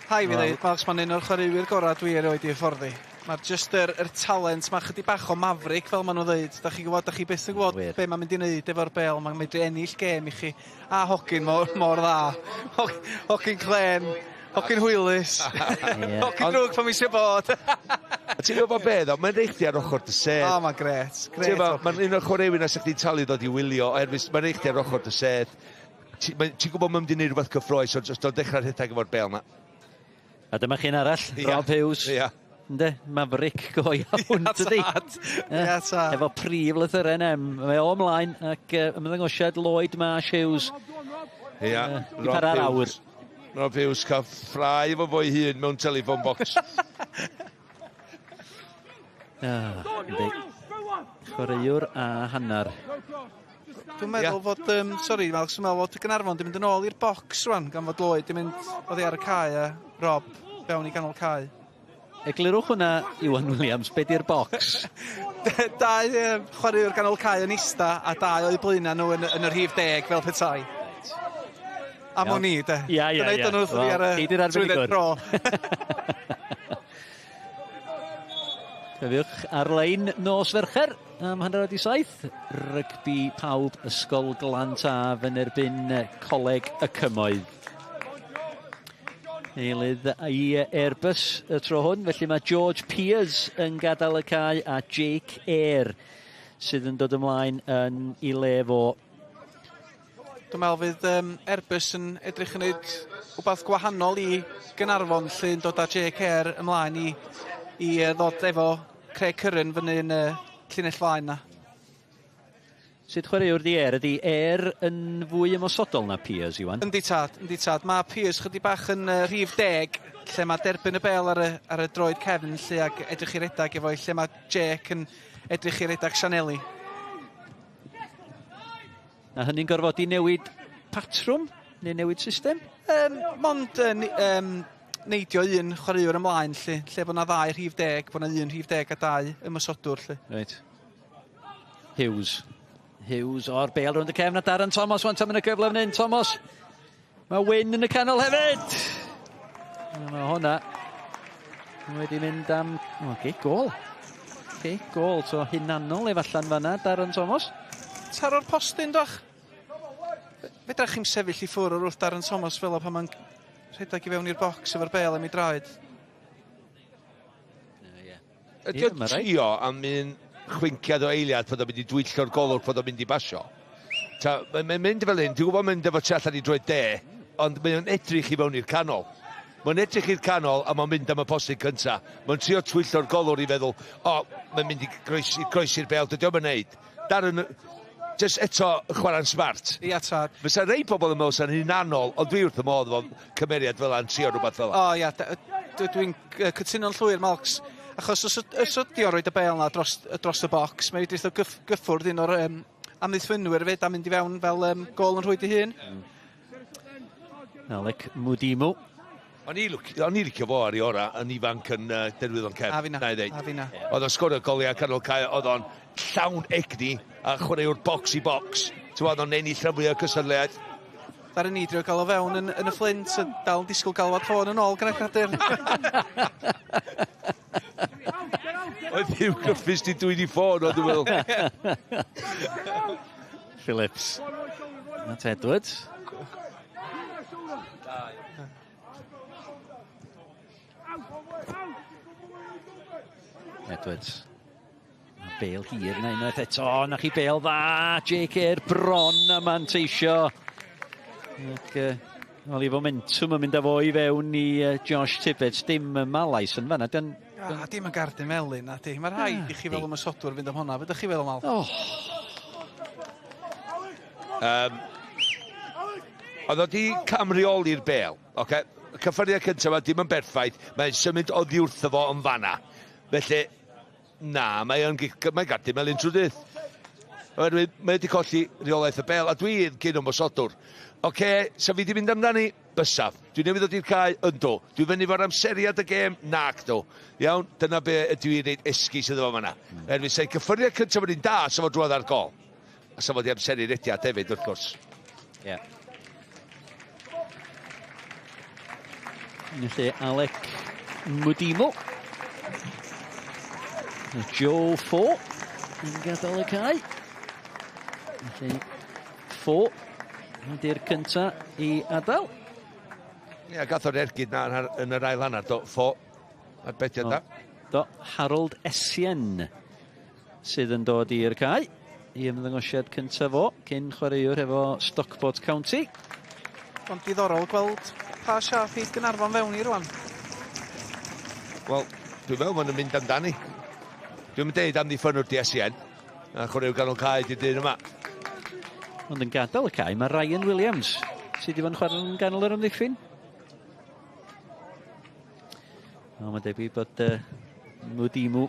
Hai fi ddeud, Marks, mae'n un o'r chwaraewyr gorau dwi erioed i hyfforddi. Mae'r just yr, yr talent, mae chydig bach o maverick fel maen nhw'n dweud. Da chi'n gwybod, da chi byth yn gwybod be mae'n mynd i wneud efo'r bel. Mae'n mynd i ennill gêm i chi. A hogyn mor, mor dda. Hogyn clen. Hogyn hwylus. Hogyn drwg pan mi eisiau bod. A ti'n gwybod be ddo, mae'n rhaid chdi ar ochr dy sedd. O, mae'n gret. Gret. Mae'n un o'r chwaraewyr na sa chdi'n talu ddod i wylio, oherwydd mae'n rhaid chdi ar ochr dy sedd. Ti'n gwybod mae'n mynd i wneud rhywbeth cyffroes, ond jyst o'n dechrau rhedeg efo'r bel na. A dyma chi'n arall, Rob Hughes. Ia. Ynde, Maverick go iawn, dydy? Ia, tad. Efo prif lythyren M. Mae o ymlaen ac ymddangosiad Lloyd Marsh Hughes. Ia, Rob Hughes. Awr. Rob Hughes cael ffrau efo fo'i hun mewn telephone box. Yndi. Chwaraewr a hanner. Dwi'n meddwl fod, sori, Alex, dwi'n meddwl fod Gaernarfon di mynd yn ôl i'r bocs rwan, gan fod Lloyd di mynd oddi ar y cae a Rob fewn i ganol cae. Eglurwch hwnna, Iwan Williams, be di'r bocs? Dau chwaraewr ganol cae yn ista a dau o'u blaenau nhw yn, yn y rhif 10 fel petai. Am o'n i, de. Ia, ia, ia. Dyna wrth fi ar y trwydded pro. Cofiwch ar-lein nos Fercher am 6:30. Rygbi pawb Ysgol Glan Taf yn erbyn Coleg y Cymoedd. Eilydd i Airbus y tro hwn, felly mae George Pears yn gadael y cae a Jake Eyre sydd yn dod ymlaen yn ei le fo. Dwi'n meddwl fydd Airbus yn edrych yn neud wbath gwahanol i Gaernarfon, lle yn dod â Jake Eyre ymlaen i ddod efo Craig Curran fyny yn y llinell flaen na. Sut chwaraewr di Eyre? Ydy Eyre yn fwy ymosodol na Pears, Iwan? Yndi tad, yndi tad. Mae Pears chydig bach yn rhif 10, lle mae derbyn y bel ar y droed cefn, lle ag edrych i redag efo, lle mae Jake yn edrych i redag Sianeli. A hynny'n gorfodi newid patrwm neu newid system? Mond neidio un chwaraewr ymlaen, lle bod na ddau rhif 10, bod na un rhif 10 a dau ymosodwr. Lle. Reit. Hughes. Hughes o'r bel rownd y cefn a Darren Thomas. Wan tan yn y gyfle fan hyn. Thomas. Mae Wyn yn y canol hefyd. Mae hwnna wedi mynd am... O, okay, gol. Okay, gol. So hunanol efallan fanna, Darren Thomas. Taro'r postyn, doch. Fedra chi'm sefyll i ffwrdd o'r wrth Darren Thomas fel o pan mae'n rhedeg i fewn i'r bocs efo'r bel am ei draed. Ydy o'n trio am un chwinciad o eiliad bod o'n mynd i dwyllo'r golwr bod o'n mynd i basio? Mae'n mynd fel hyn, dwi'n gwybod mynd efo tu allan i droed de, ond mae'n edrych i fewn i'r canol. Mae'n edrych i'r canol a mae'n mynd am y postyn cynta. Mae'n trio twyllo'r golwr i feddwl, o, mae'n mynd i groesi'r bêl, dydy o'm yn neud. Darren, jyst eto chwarae'n smart. Ia, tad. Fysa rei pobl yn meddwl sa'n hunanol, ond dwi wrth y modd efo cymeriad fel 'a'n trio rhywbeth fel 'a. O ia, dwi'n cytuno'n llwyr, Malcs. Achos os ydi o roed y bêl 'na dros y bocs, mae wedi gyffwrdd un o'r amddiffynwyr fyd a mynd i fewn fel gôl yn rhwyd ei hun. Alec Mudimu. O'n i licio fo ar ei ora yn ifanc yn Derwyddon Cefn. A finna, a finna. Oedd o'n sgorio goliau canol cae, oedd o'n llawn egni a chwaraewr box i box. Ti'n oedd o'n ennill rhan fwyaf o cystadleuaeth. Ddaru ni drio gael o fewn yn y Fflint, dal yn disgwyl galwad ffôn yn ôl gyda Cader. Oedd Hugh Griffiths di dwyn i ffôn, oedd dwi'n meddwl. Phillips. At Edwards. Edwards. Bêl hir na unwaith eto. Na chi bêl dda. Jake Eyre bron a manteisio. Ac wel, i fomentwm yn mynd â fo i fewn i Josh Tibbets. Dim malais yn fanna. Dim yn gardyn melyn, na di. Mae rhaid i chi fel ymosodwr fynd am hwnna. Be ydych chi feddwl, Mal? Oh. Oedd o di camreoli'r bêl. Okay? Y cyffyrddiad cyntaf yma dim yn berffaith. Mae'n symud oddi wrtho fo yn fanna. Felly, na, mae'n gardyn melyn trwy dydd. Oherwydd, mae wedi colli reolaeth y bêl, a dwi'n cyn ymosodwr. Oce, sa fi di mynd amdani? Bysaf. Dwi'n newydd ddod i'r cae? Yndw. Dwi'n fyny fo'r amseriad y gêm? Nac dw. Iawn, dyna be ydw i'n neud esgus iddo fo fanna. Erwydd, sa'i cyffyrddiad cyntaf yn un da, sa fo drwodd ar gol. A sa fo di amseru rediad hefyd, wrth gwrs. Ie. Felly, Alec Mudimu. Joe Fo yn gadael y cae. Felly, Fo ydy'r cynta i adael. Ie, gath o'r ergyd na yn yr ail hanner, do, Fo. A'r bediad da. Do, Harold Essien sydd yn dod i'r cae i ymddangosiad cyntaf fo, cyn chwaraewr efo Stockport County. Ond diddorol gweld pa siâp i Gaernarfon fewn i rwan. Wel, dwi'n meddwl maen nhw'n mynd amdani. Dwi'n mynd deud amddiffynnwr di Essien, a chwaraewr ganol cae di dyn yma. Ond yn gadael y cae mae Ryan Williams, sydd wedi bod yn chwarae yn ganol yr amddiffyn. O, mae'n debyg bod Mudimu.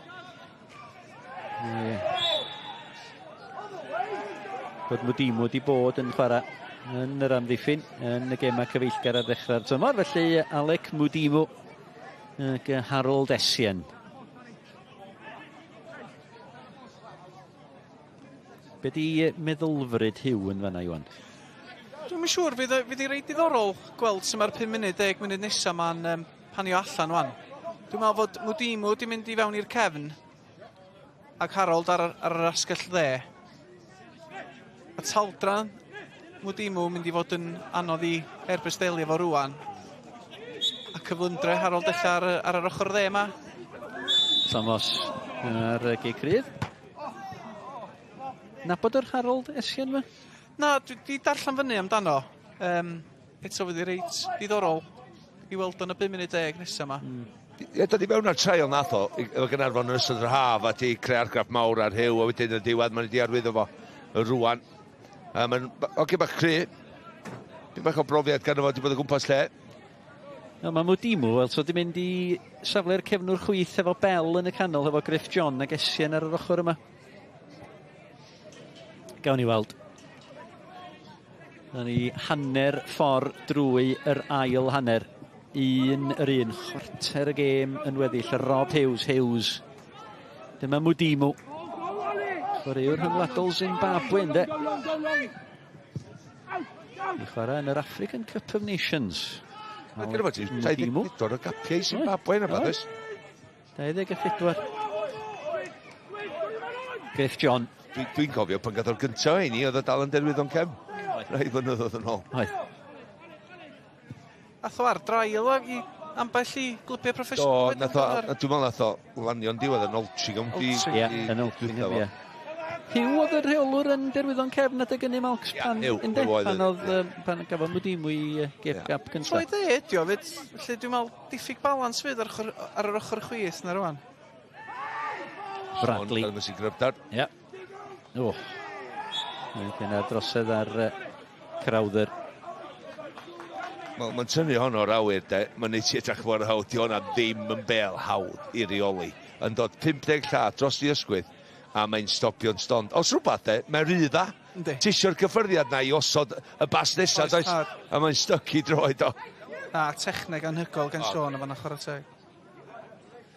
Bod Mudimu wedi bod yn chwarae yn yr amddiffyn yn y gemau cyfeillgar ar ddechrau'r tymor. Felly Alec Mudimu ac Harold Essien. Be di meddylfryd Hugh yn fanna, Iwan? Dwi'm yn siŵr, fydd hi reit diddorol gweld sut mae'r 5 munud, 10 munud nesaf ma'n panio allan wan. Dwi'n meddwl fod Mudimu wedi mynd i fewn i'r cefn ac Harold ar yr asgell dde. A taldran Mudimu mynd i fod yn anodd i Airbus delio efo rwan. A cyflymdre Harold ella ar yr ochr dde yma. Thomas ar y gic rydd. Nabod yr Harold Essien yma? Na, dwi di darllen fyny amdano. Eto fydd hi reit diddorol i weld yn y 5 munud 10 nesaf yma. Ie, dod i mewn ar trail nath o, efo Gaernarfon yn ystod yr haf, a ti creu argraff mawr ar Hugh, a wedyn y diwedd mae'n wedi arwyddo fo rwan. Mae'n hogyn bach cry, dim bach o brofiad ganddo fo, di bod o gwmpas lle. No, mae Mudimu, wel, so di mynd i safle'r cefnwr chwith efo Bell yn y canol, efo Griff John ac Essien ar yr ochr yma. Gawn ni weld. Dyna ni hanner ffordd drwy yr ail hanner. Un yr un, chwarter y gêm yn weddill. Rob Hughes, Hughes. Dyma Mudimu. Chwaraewr rhyngwladol Zimbabwe, ynddo? I chwarae yn yr African Cup of Nations. Mae gyda fo ti 24 o gapiau i Zimbabwe yna, oes? 24. Griff John. Dwi'n cofio pan gath o'r gyntaf i ni, oedd o dal yn derwyddon cefn. Rai flynyddoedd yn ôl. Oedd. Ath o ar drail i ambell i glybiau proffesiynol. Do, nath o, dwi'n meddwl nath o lanio'n diwedd yn Altrincham. Ie, yn Altrincham, ie. Hugh oedd y rheolwr yn derwyddon cefn adeg ynny, Malcs, pan, Hugh, ynde? Hugh oedd Pan y- oedd, pan gafodd Mwdimu i gap gap cyntaf. Troed dde ydi o fyd, felly dwi'n meddwl diffyg balans fydd ar, ochr, ar yr ochr chwith na rwan. Bradley. Ond sy'n gryfdar. Ie. O. Dyna'r drosedd ar Crowther. Wel, mae'n tynnu honno o'r awyr, de. Mae'n neud ti edrych mor hawdd. Di honna ddim yn bel hawdd i reoli. Yn dod 50 llath dros i ysgwydd, a mae'n stopio'n stond. Os rhywbeth, de, mae'n rhy dda. Yndi. Ti isio'r cyffyrddiad na i osod y bas nesaf, Oes, does? tad. A mae'n styc i droed o. Na, techneg anhygoel gan Sean o fan chwarae teg.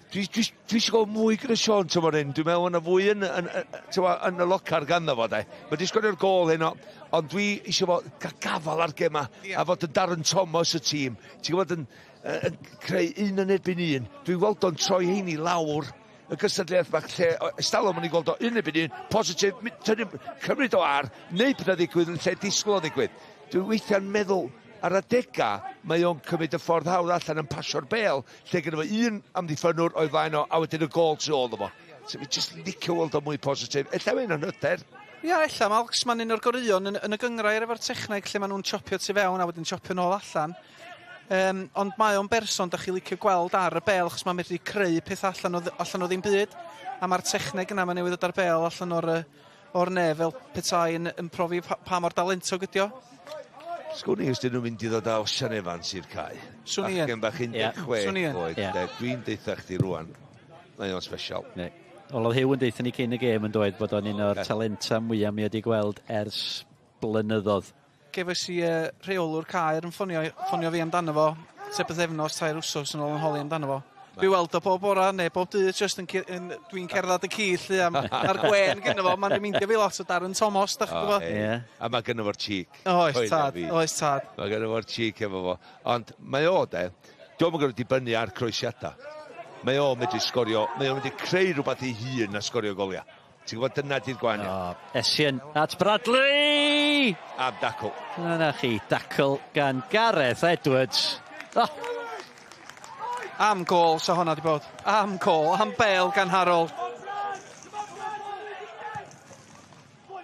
Dwi eisiau gweld mwy gyda Sean tymor hyn. Dwi'n meddwl yna fwy yn y locar ganddo fo, de. Mae di sgorio'r gôl heno, ond dwi eisiau fo gael gafal ar gema a fod yn Darren Thomas y tîm. Ti'n gwybod yn creu un yn erbyn un. Dwi'n weld o'n troi heini lawr y gystadleuaeth bach lle ers talwm o'n i'n gweld o un erbyn un, positif, tynnu, cymryd o ar, neu pethau ddigwydd yn lle disgwyl o ddigwydd. Dwi'n weithiau'n meddwl ar adega mae o'n cymryd y ffordd hawdd allan yn pasio'r bel, lle gyda fo un amddiffynwr o'i flaen o, a wedyn y gôl tu ôl iddo fo. So fi jyst licio weld o mwy positif. Ella mae'n yn hyder. Ia, ella, Malcs, mae'n un o'r goreuon yn y gyngrair efo'r techneg lle maen nhw'n chopio tu fewn a wedyn chopio nôl allan. Ond mae o'n berson da chi licio gweld ar y bel, achos mae'n medru creu peth allan o ddim byd. A mae'r techneg yna, mae'n newydd ddod ar bel allan o'r nef fel petai yn profi pa mor dalentog ydi o. Sgwn i os dyn nhw'n mynd i ddod â Osian Evans i'r cae. Swn i yn. Bachgen bach 16 Swn i yn. oed. De. Dwi'n deutha chdi rwan. Mae o'n special. Ne. Wel, oedd Hugh yn deutha ni cyn y gêm yn dweud bod o'n un o'r talenta mwyaf mi wedi gweld ers blynyddoedd. Gefais i rheolwr Caer yn ffonio fi amdano fo, se bythefnos, 3 wsos yn ôl yn holi amdano fo. Dwi weld o bob bora neu bob dydd, just dwi'n cerdded y ci lly, am, ar gwen gyda fo, mae'n remeindio fi lot o Darren Thomas, da chi'n gwybod? Ie. A mae gynno fo'r cheek. Oes, Coelio tad, fi. oes tad. Mae gynno fo'r cheek efo fo. Ond mae o, de, dio'm yn gorfod dibynnu ar croesiadau. Mae o'n medru sgorio, mae o'n medru creu rhywbeth ei hun a sgorio goliau. Ti'n gwybod dyna di'r gwahaniaeth. Oh, Essien at Bradley! Am dacl. Dyna chi, dacl gan Gareth Edwards. Oh, Am gol, sa honna di bod. Am gol, am bel gan Harold.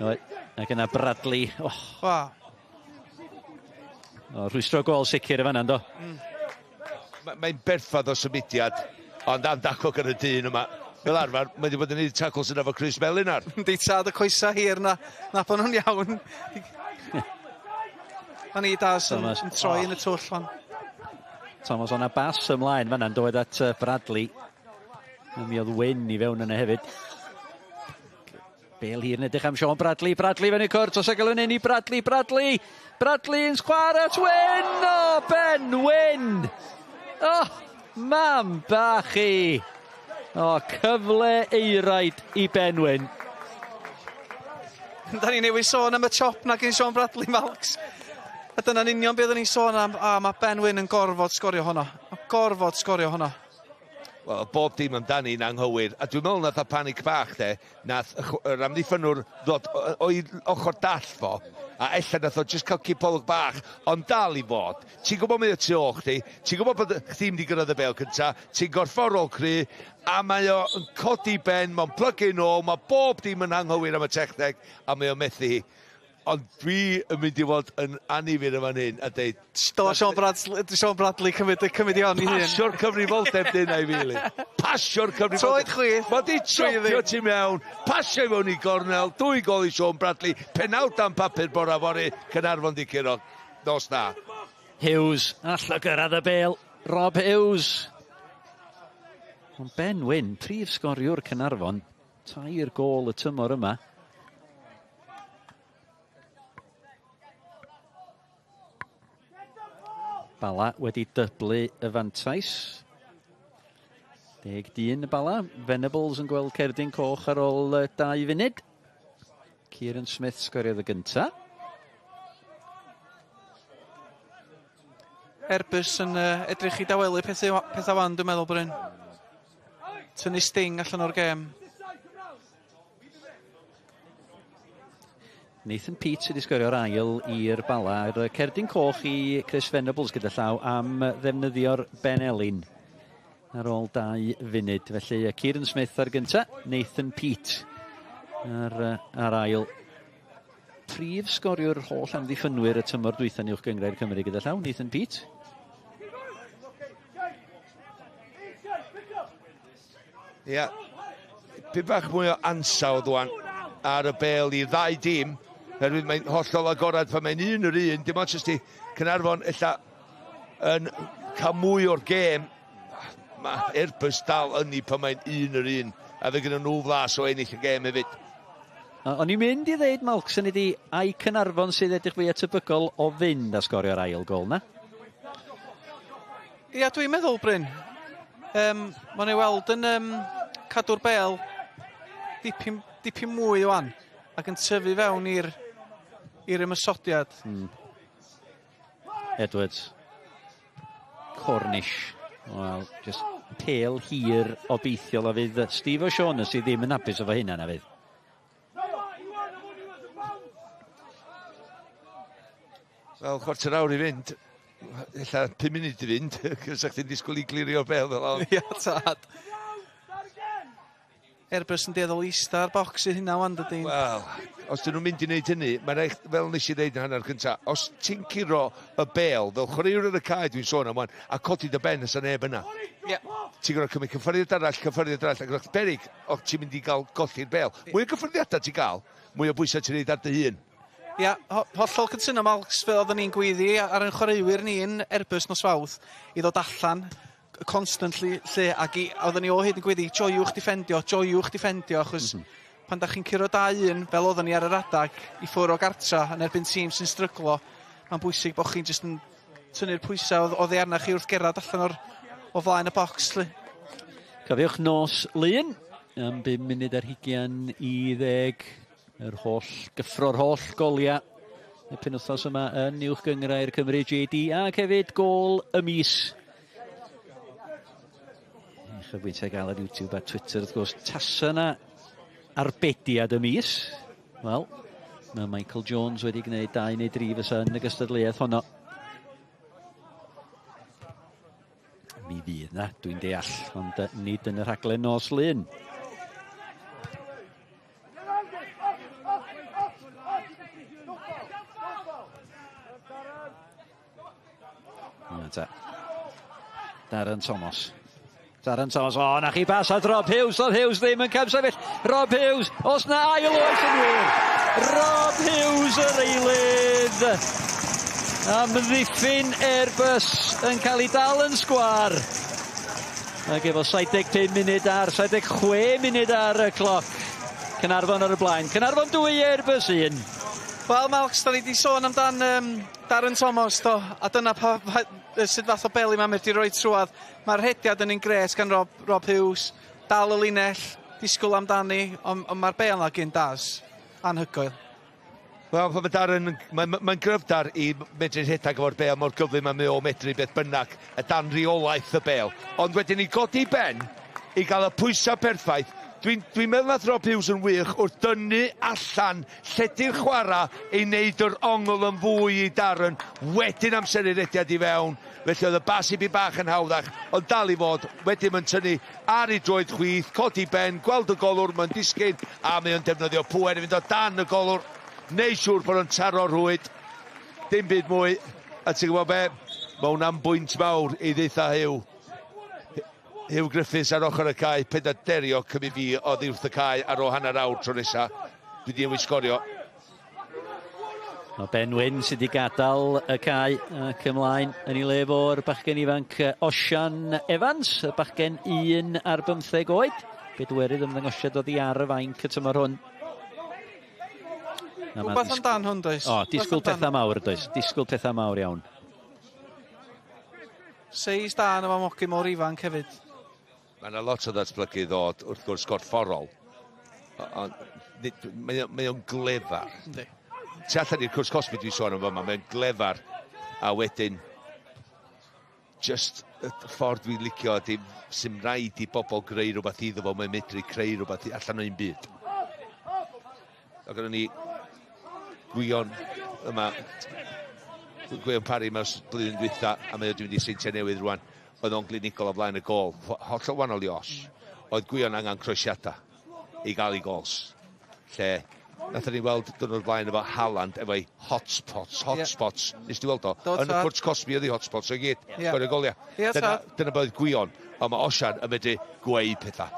Oed, ac yna Bradley. Oh, Wow. oh, rhwystro gol sicr y fan'na, yndo? Mae'n berffaith o symudiad, ond am dacl gan y dyn yma. Fel arfer, mae wedi bod yn neud tacl sy'n efo crys melyn ar. Yndi tad, y coesa hir na, na bod nhw'n iawn. A ni das yn, Thomas. yn troi yn y twll fan. Thomas o'na bas ymlaen fan'na'n dod at Bradley. A mi oedd Wyn i fewn yna hefyd. Bel hir yn edrych am Sean Bradley. Bradley fewn i cwrt. Os gael yn i Bradley. Bradley. Bradley yn sgwar at Wyn. O, Ben Wyn. O, mam bach i. O, cyfle euraid i Ben Wyn. Da ni newydd sôn am y chop na gen Sean Bradley, Malcs. A dyna'n union beth o'n i'n sôn am. A mae Ben Wyn yn gorfod sgorio hwnna. Gorfod sgorio hwnna. Wel, bob dim amdani'n anghywir. A dwi'n meddwl nath a panic bach, de, nath yr amddiffynwr ddod o'i ochr dall fo, a ella nath o just cael cipolwg bach, ond dal i fod. Ti'n gwybod mae o tu ôl chdi, ti'n gwybod bod chdi'n mynd i gyrraedd y bel cynta, ti'n gorfforol cry, a mae o yn codi ben, mae'n plygu nôl, mae bob dim yn anghywir am y techneg, a mae o'n methu hi. Ond dwi yn mynd i fod yn annifyr yn fan hyn a deud, Dyla Sean Bradley cymryd i hon i hun. Pasio'r cyfrifoldeb dyna i fi, li. Pasio'r cyfrifoldeb. Troed chwith. Mae di chopio Trwyddi. ti mewn, pasio i mewn i gornel, dwy gol i Sean Bradley, penawd am papur bora fory, Caernarfon di curo. Nos da. Hughes, all o gyrraedd y bel. Rob Hughes. Ond Ben Wyn, prif sgoriwr Caernarfon, 3 gôl y tymor yma. Bala wedi dyblu y fantais. 10 dyn y Bala. Venables yn gweld cerdyn coch ar ôl 2 funud. Kieran Smith sgoriodd y gynta. Airbus yn edrych i dawelu pethau wan, dwi'n meddwl, Bryn. Tynnu sting allan o'r gêm. Nathan Peate wedi sgorio'r ail i'r Bala. Yr cerdyn coch i Chris Venables gyda llaw am ddefnyddio'r benelin ar ôl 2 funud. Felly Kieran Smith ar gynta, Nathan Peate ar ail. Prif sgoriwr holl amddiffynwyr y tymor dwytha yn Uwch Gynghrair Cymru gyda llaw, Nathan Peate. Ie. Yeah. Pyn bach mwy o ansawdd wan ar y bel i ddau dîm. Herwydd mae'n hollol agorad pan mae'n un yr un. Dim ots os di Caernarfon ella yn cael mwy o'r gêm. Mae Airbus dal ynni pan mae'n un yr un. A fe gyda nhw flas o ennill y gêm hefyd. O'n i'n mynd i ddeud, Malcson, ydi ai Caernarfon sydd edrych fwy tebygol o fynd a sgorio'r ail gol na? Ia, dwi'n meddwl, Bryn. Mae'n ei weld yn cadw'r bel dipyn, dipyn mwy wan ac yn tyfu fewn i'r ymosodiad. Edwards. Cornish. Wel, just pel hir obeithiol a fydd Steve O'Shaughnessy ddim yn hapus efo hynna na fydd. Wel, chwarter awr i fynd. Ella 5 munud i fynd, cos chdi'n disgwyl i glirio'r bel fel hon. Ia, tad. Airbus yn dueddol ista ar bocs i hynna wan, dydy. Wel, os dyn nhw'n mynd i wneud hynny, mae'n rhaid, fel nes i ddeud yn hanner cynta, os ti'n curo y bel, fel chwaraewr ar y cae dwi'n sôn am wan, a codi dy ben os neb yna. Ie. Ti'n gorfod cymryd cyffyrddiad arall, ac o'ch berig, o ti'n mynd i gael golli'r bel. Mwy o gyffyrddiadau ti'n gael, mwy o bwysau ti'n neud ar dy hun. Ia, hollol cytuno, Malcs, fel oedden ni'n gweiddi ar ein chwaraewyr ni yn Airbus nos Fawrth i ddod allan constantly lle, ac oedden ni o hyd yn gweiddi, joiwch defendio, joiwch defendio, achos pan da chi'n curo 2-1, fel oedden ni ar yr adag, i ffwr o gartra yn erbyn tîm sy'n stryglo, mae'n bwysig bod chi'n just yn tynnu'r pwysau oddi arna chi wrth gerdded allan o flaen y bocs, lle. Cofiwch nos Lun, am 9:25, yr holl gyffro'r holl goliau y penwythnos yma yn Uwch Gynghrair Cymru JD, ac hefyd gôl y mis. Chyfwyntio gael ar YouTube a Twitter, wrth gwrs, tasa yna arbediad y mis. Wel, mae Michael Jones wedi gwneud 2 neu 3 fysa yn y gystadleuaeth honno. Mi fydd na, dwi'n deall, ond nid yn y rhaglen nos Lun. Ta. Darren Thomas. Darren Thomas, o, na chi bas at Rob Hughes. Rob Hughes ddim yn camsefyll. Rob Hughes, os na ail oes yn wir. Rob Hughes yr eilydd. Amddiffyn Airbus yn cael ei dal yn sgwar. Ac efo 75 munud ar, 76 munud ar y cloc. Caernarfon ar y blaen. Caernarfon 2, Airbus 1. Wel, Malcs, da ni wedi sôn amdan Darren Thomas, do, a dyna sut fath o beli mae'n medru roi trwad. Mae'r rhediad yn un gres gan Rob Hughes, dal y linell, disgwyl amdani, ond mae'r bel yna gyn Daz, anhygoel. Wel, pan mae Darren, mae'n gryfdar i medru rhedeg efo'r bel mor gyflym a mae o medru beth bynnag, y dan reolaeth y bel. Ond wedyn i godi ben, i gael y pwysau perffaith, dwi'n meddwl nath Rob Hughes yn wych wrth dynnu allan lledu'r chwarae i wneud yr ongl yn fwy i Darren, wedyn amseru'r rediad i fewn. Felly oedd y bas i bi bach yn hawddach, ond dal i fod, wedyn mae'n tynnu ar ei droed chwith, codi ben, gweld y golwr, mae'n disgyn, a mae o'n defnyddio pŵer i fynd o dan y golwr, neu siŵr bod o'n taro rhwyd, dim byd mwy, a ti'n gwybod be, mae hwnna'n bwynt mawr i ddeitha Huw. Huw Griffiths ar ochr y cae, paid â derio cymryd fi oddi wrth y cae ar ôl hanner awr tro nesa. Dwi di newid sgorio. Mae Ben Wyn sydd wedi gadael y cae ac ymlaen yn ei le fo'r bachgen ifanc Osian Evans, y bachgen 1 ar 15 oed. Bedwerydd ymddangosiad oddi ar y fainc y tymor hwn. Rhywbeth amdan hwn, does? O, disgwyl pethau mawr, does? Disgwyl pethau mawr iawn. Seis da yn y mamogi mor ifanc hefyd. Mae yna lot o ddatblygu ddod wrth gwrs gorfforol. Mae o'n glefar. Yndi. Tu allan i'r cwrs cosbi dwi'n sôn am fama, mae o'n glefar. A wedyn, just y ffordd dwi'n licio ydy, sy'n rhaid i bobl greu rhywbeth iddo fo, mae'n medru creu rhywbeth allan o'n byd. A gyda ni Gwion yma, Gwion Parry mewn blwyddyn dwytha, a mae o wedi mynd i Seintiau Newydd rwan. Oedd o'n glinigol o flaen y gôl, hollol wahanol i Os. Oedd Gwion angen croesiadau i gael ei gols. Lle nathon ni weld dwrnod blaen efo Haaland efo'i hotspots, hotspots. Yeah. Nes ti weld o? Yn y cwrt cosbi oedd ei hotspots o'i gyd. Yeah. Sgorio goliau. Yeah, dyna, dyna bod Gwion. Ond mae Osian yn medru gweud pethau.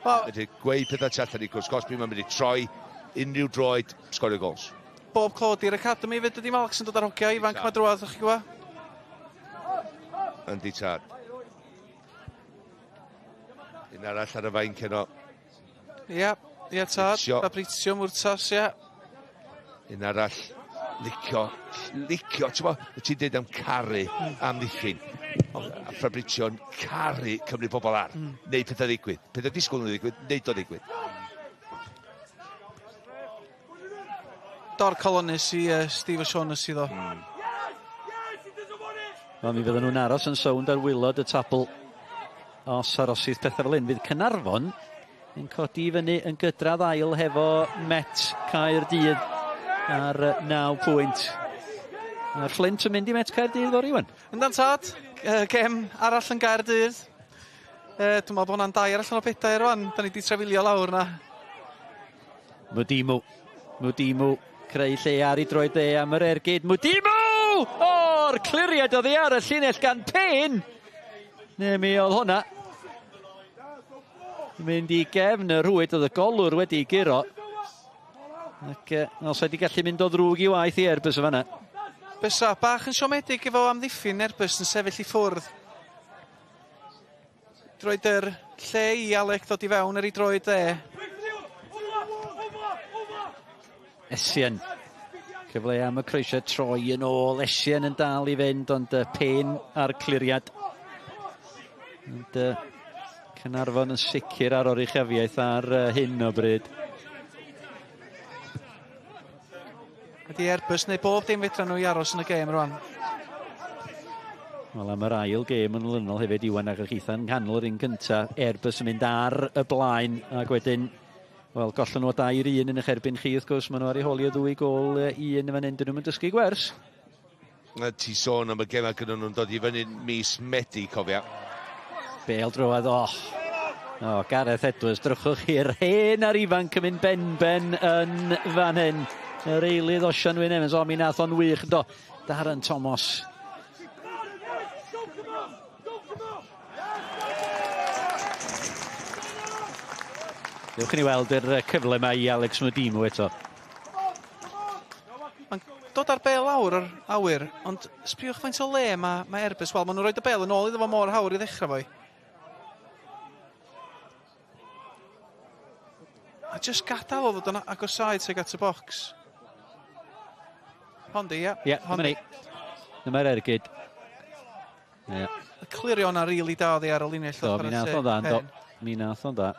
Well, medru gweud pethau tu allan i cwrt cosbi. Mae'n medru troi unrhyw droed, sgorio gols. Bob clod i'r academy fyd ydi Malcs yn dod ar hogia ifanc ma drwadd, o'ch chi'n gwybod? Yndi tad. Un arall ar y fainc heno. Ia, ia tad. Fabrizio Murtas, ia. Un arall, licio, licio, ti'n bo, ti'n deud am caru am ddiffyn. A Fabrizio'n caru cymryd pobl ar, neud pethau ddigwydd. Pethau disgwyl yn ddigwydd, neud o ddigwydd. Dor colonus i Steve O'Shaughnessy ddo. Wel, mi fydden nhw'n aros yn sownd ar wylod y tabl os arosith pethau fel hyn. Fydd Caernarfon yn codi i fyny yn gydradd ail hefo Met Caerdydd ar 9 pwynt. Mae'r Flint yn mynd i Met Caerdydd fory, Iwan. Yndan tad, gem arall yn Gaerdydd. Dwi'n meddwl bod hwnna'n dair allan o bedair rwan. Da ni wedi trafilio lawr na. Mwdimu. Mwdimu creu lle ar ei droed dde am yr ergyd. Mwdimu! O'r cliriad oddi ar y llinell gan Payne! Ne, mi oedd hwnna. Mynd i gefn y rhwyd oedd y golwr wedi guro. Ac os wedi gallu mynd o ddrwg i waith i Airbus o fanna. Bysa, bach yn siomedig efo amddiffyn Airbus yn sefyll i ffwrdd. Droed yr lle i Alec ddod i fewn ar ei droed dde. Essien. Cyfle am y croesiad troi yn ôl. Essien yn dal i fynd, ond Payne a'r cliriad. Ond Caernarfon yn sicr ar oruchafiaeth ar hyn o bryd. Ydy Airbus neu bob dim fedra nhw i aros yn y gêm rwan. Wel, am yr ail gêm yn olynol hefyd, Iwan ac Achitha yn nghanol yr un cynta. Airbus yn mynd ar y blaen ac wedyn, wel, gollon nhw o 2-1 yn eich erbyn chi, wrth gwrs, maen nhw ar eu holi o 2 gôl i 1 yn fan hyn, dyn nhw'n dysgu gwers. Ti sôn am y gemau gyda nhw'n dod i fyny mis Medi, cofia. Bêl droad, oh. Oh, Gareth Edwards, drychwch chi'r hen a'r ifanc yn mynd ben-ben yn fan hyn. Yr eilydd Osian Wyn Evans, o, mi nath o'n wych, do. Darren Thomas. Dewch i ni weld yr cyfle yma i Alex Mudimu eto. Mae'n dod ar bel lawr o'r awyr, ond sbiwch faint o le mae Airbus. Wel, maen nhw'n rhoi y bel yn ôl iddo fo mor hawr i ddechrau foi. A just gadael o ddod yn agosáu tuag at y bocs. Hondi, ie. Ie, dyma ni. Dyma'r ergyd. Ie. Y clirio yna rili da oddi ar y linell. Do, mi nath o'n dda, do. Mi nath o'n dda.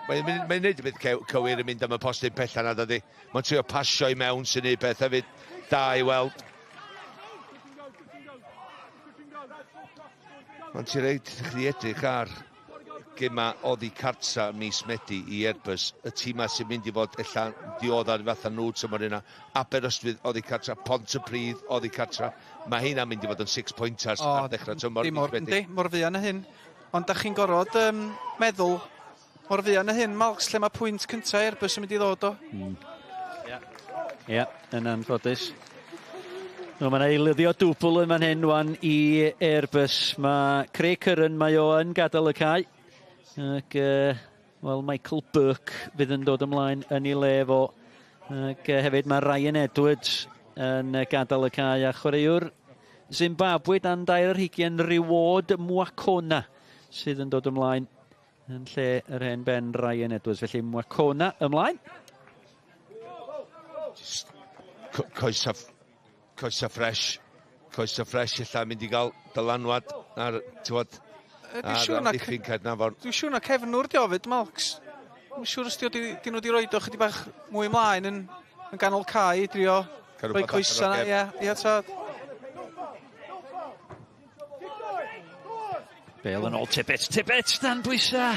Mae'n neud y beth cywir yn mynd am y postyn pella na, dydi. Mae'n trio pasio i mewn sy'n neud peth hefyd. Da i weld. Mae'n ti reid chdi edrych ar gema oddi cartra mis Medi i Airbus, y tîma sy'n mynd i fod ella dioddar fatha nhw tymor yna. Aberystwyth oddi cartra, Pontypridd oddi cartra. Mae heina'n mynd i fod yn 6 pointers ar ddechrau tymor. Yndi, mor fuan y hyn. Ond da chi'n gorfod meddwl mor fuan y hyn, Malcs, lle mae pwynt cyntaf Airbus yn mynd i ddod o. Ie, yn anffodus. No, mae'n eilyddio dwbl yn fan hyn wan i Airbus. Mae Craig Curran, mae o yn gadael y cae. Ac, wel, Michael Burke fydd yn dod ymlaen yn ei le fo. Ac hefyd mae Ryan Edwards yn gadael y cae a chwaraewr Zimbabwe dan 22 Reward Mwakona sydd yn dod ymlaen yn lle yr hen ben Ryan Edwards. Felly Mwakona ymlaen. Just coesa fresh. Coesa fresh ella mynd i gael dylanwad ar, ti'n ar amddiffyn Caernarfon. Dwi'n siŵr na cefnwr di ofyd, Malcs. Dwi'n siŵr os di nhw wedi roed o chydig bach mwy ymlaen yn ganol cae i drio rhoi coesa na. Ie, ie, tad. Bale yn ôl Tibbets, Tibbets dan bwysa.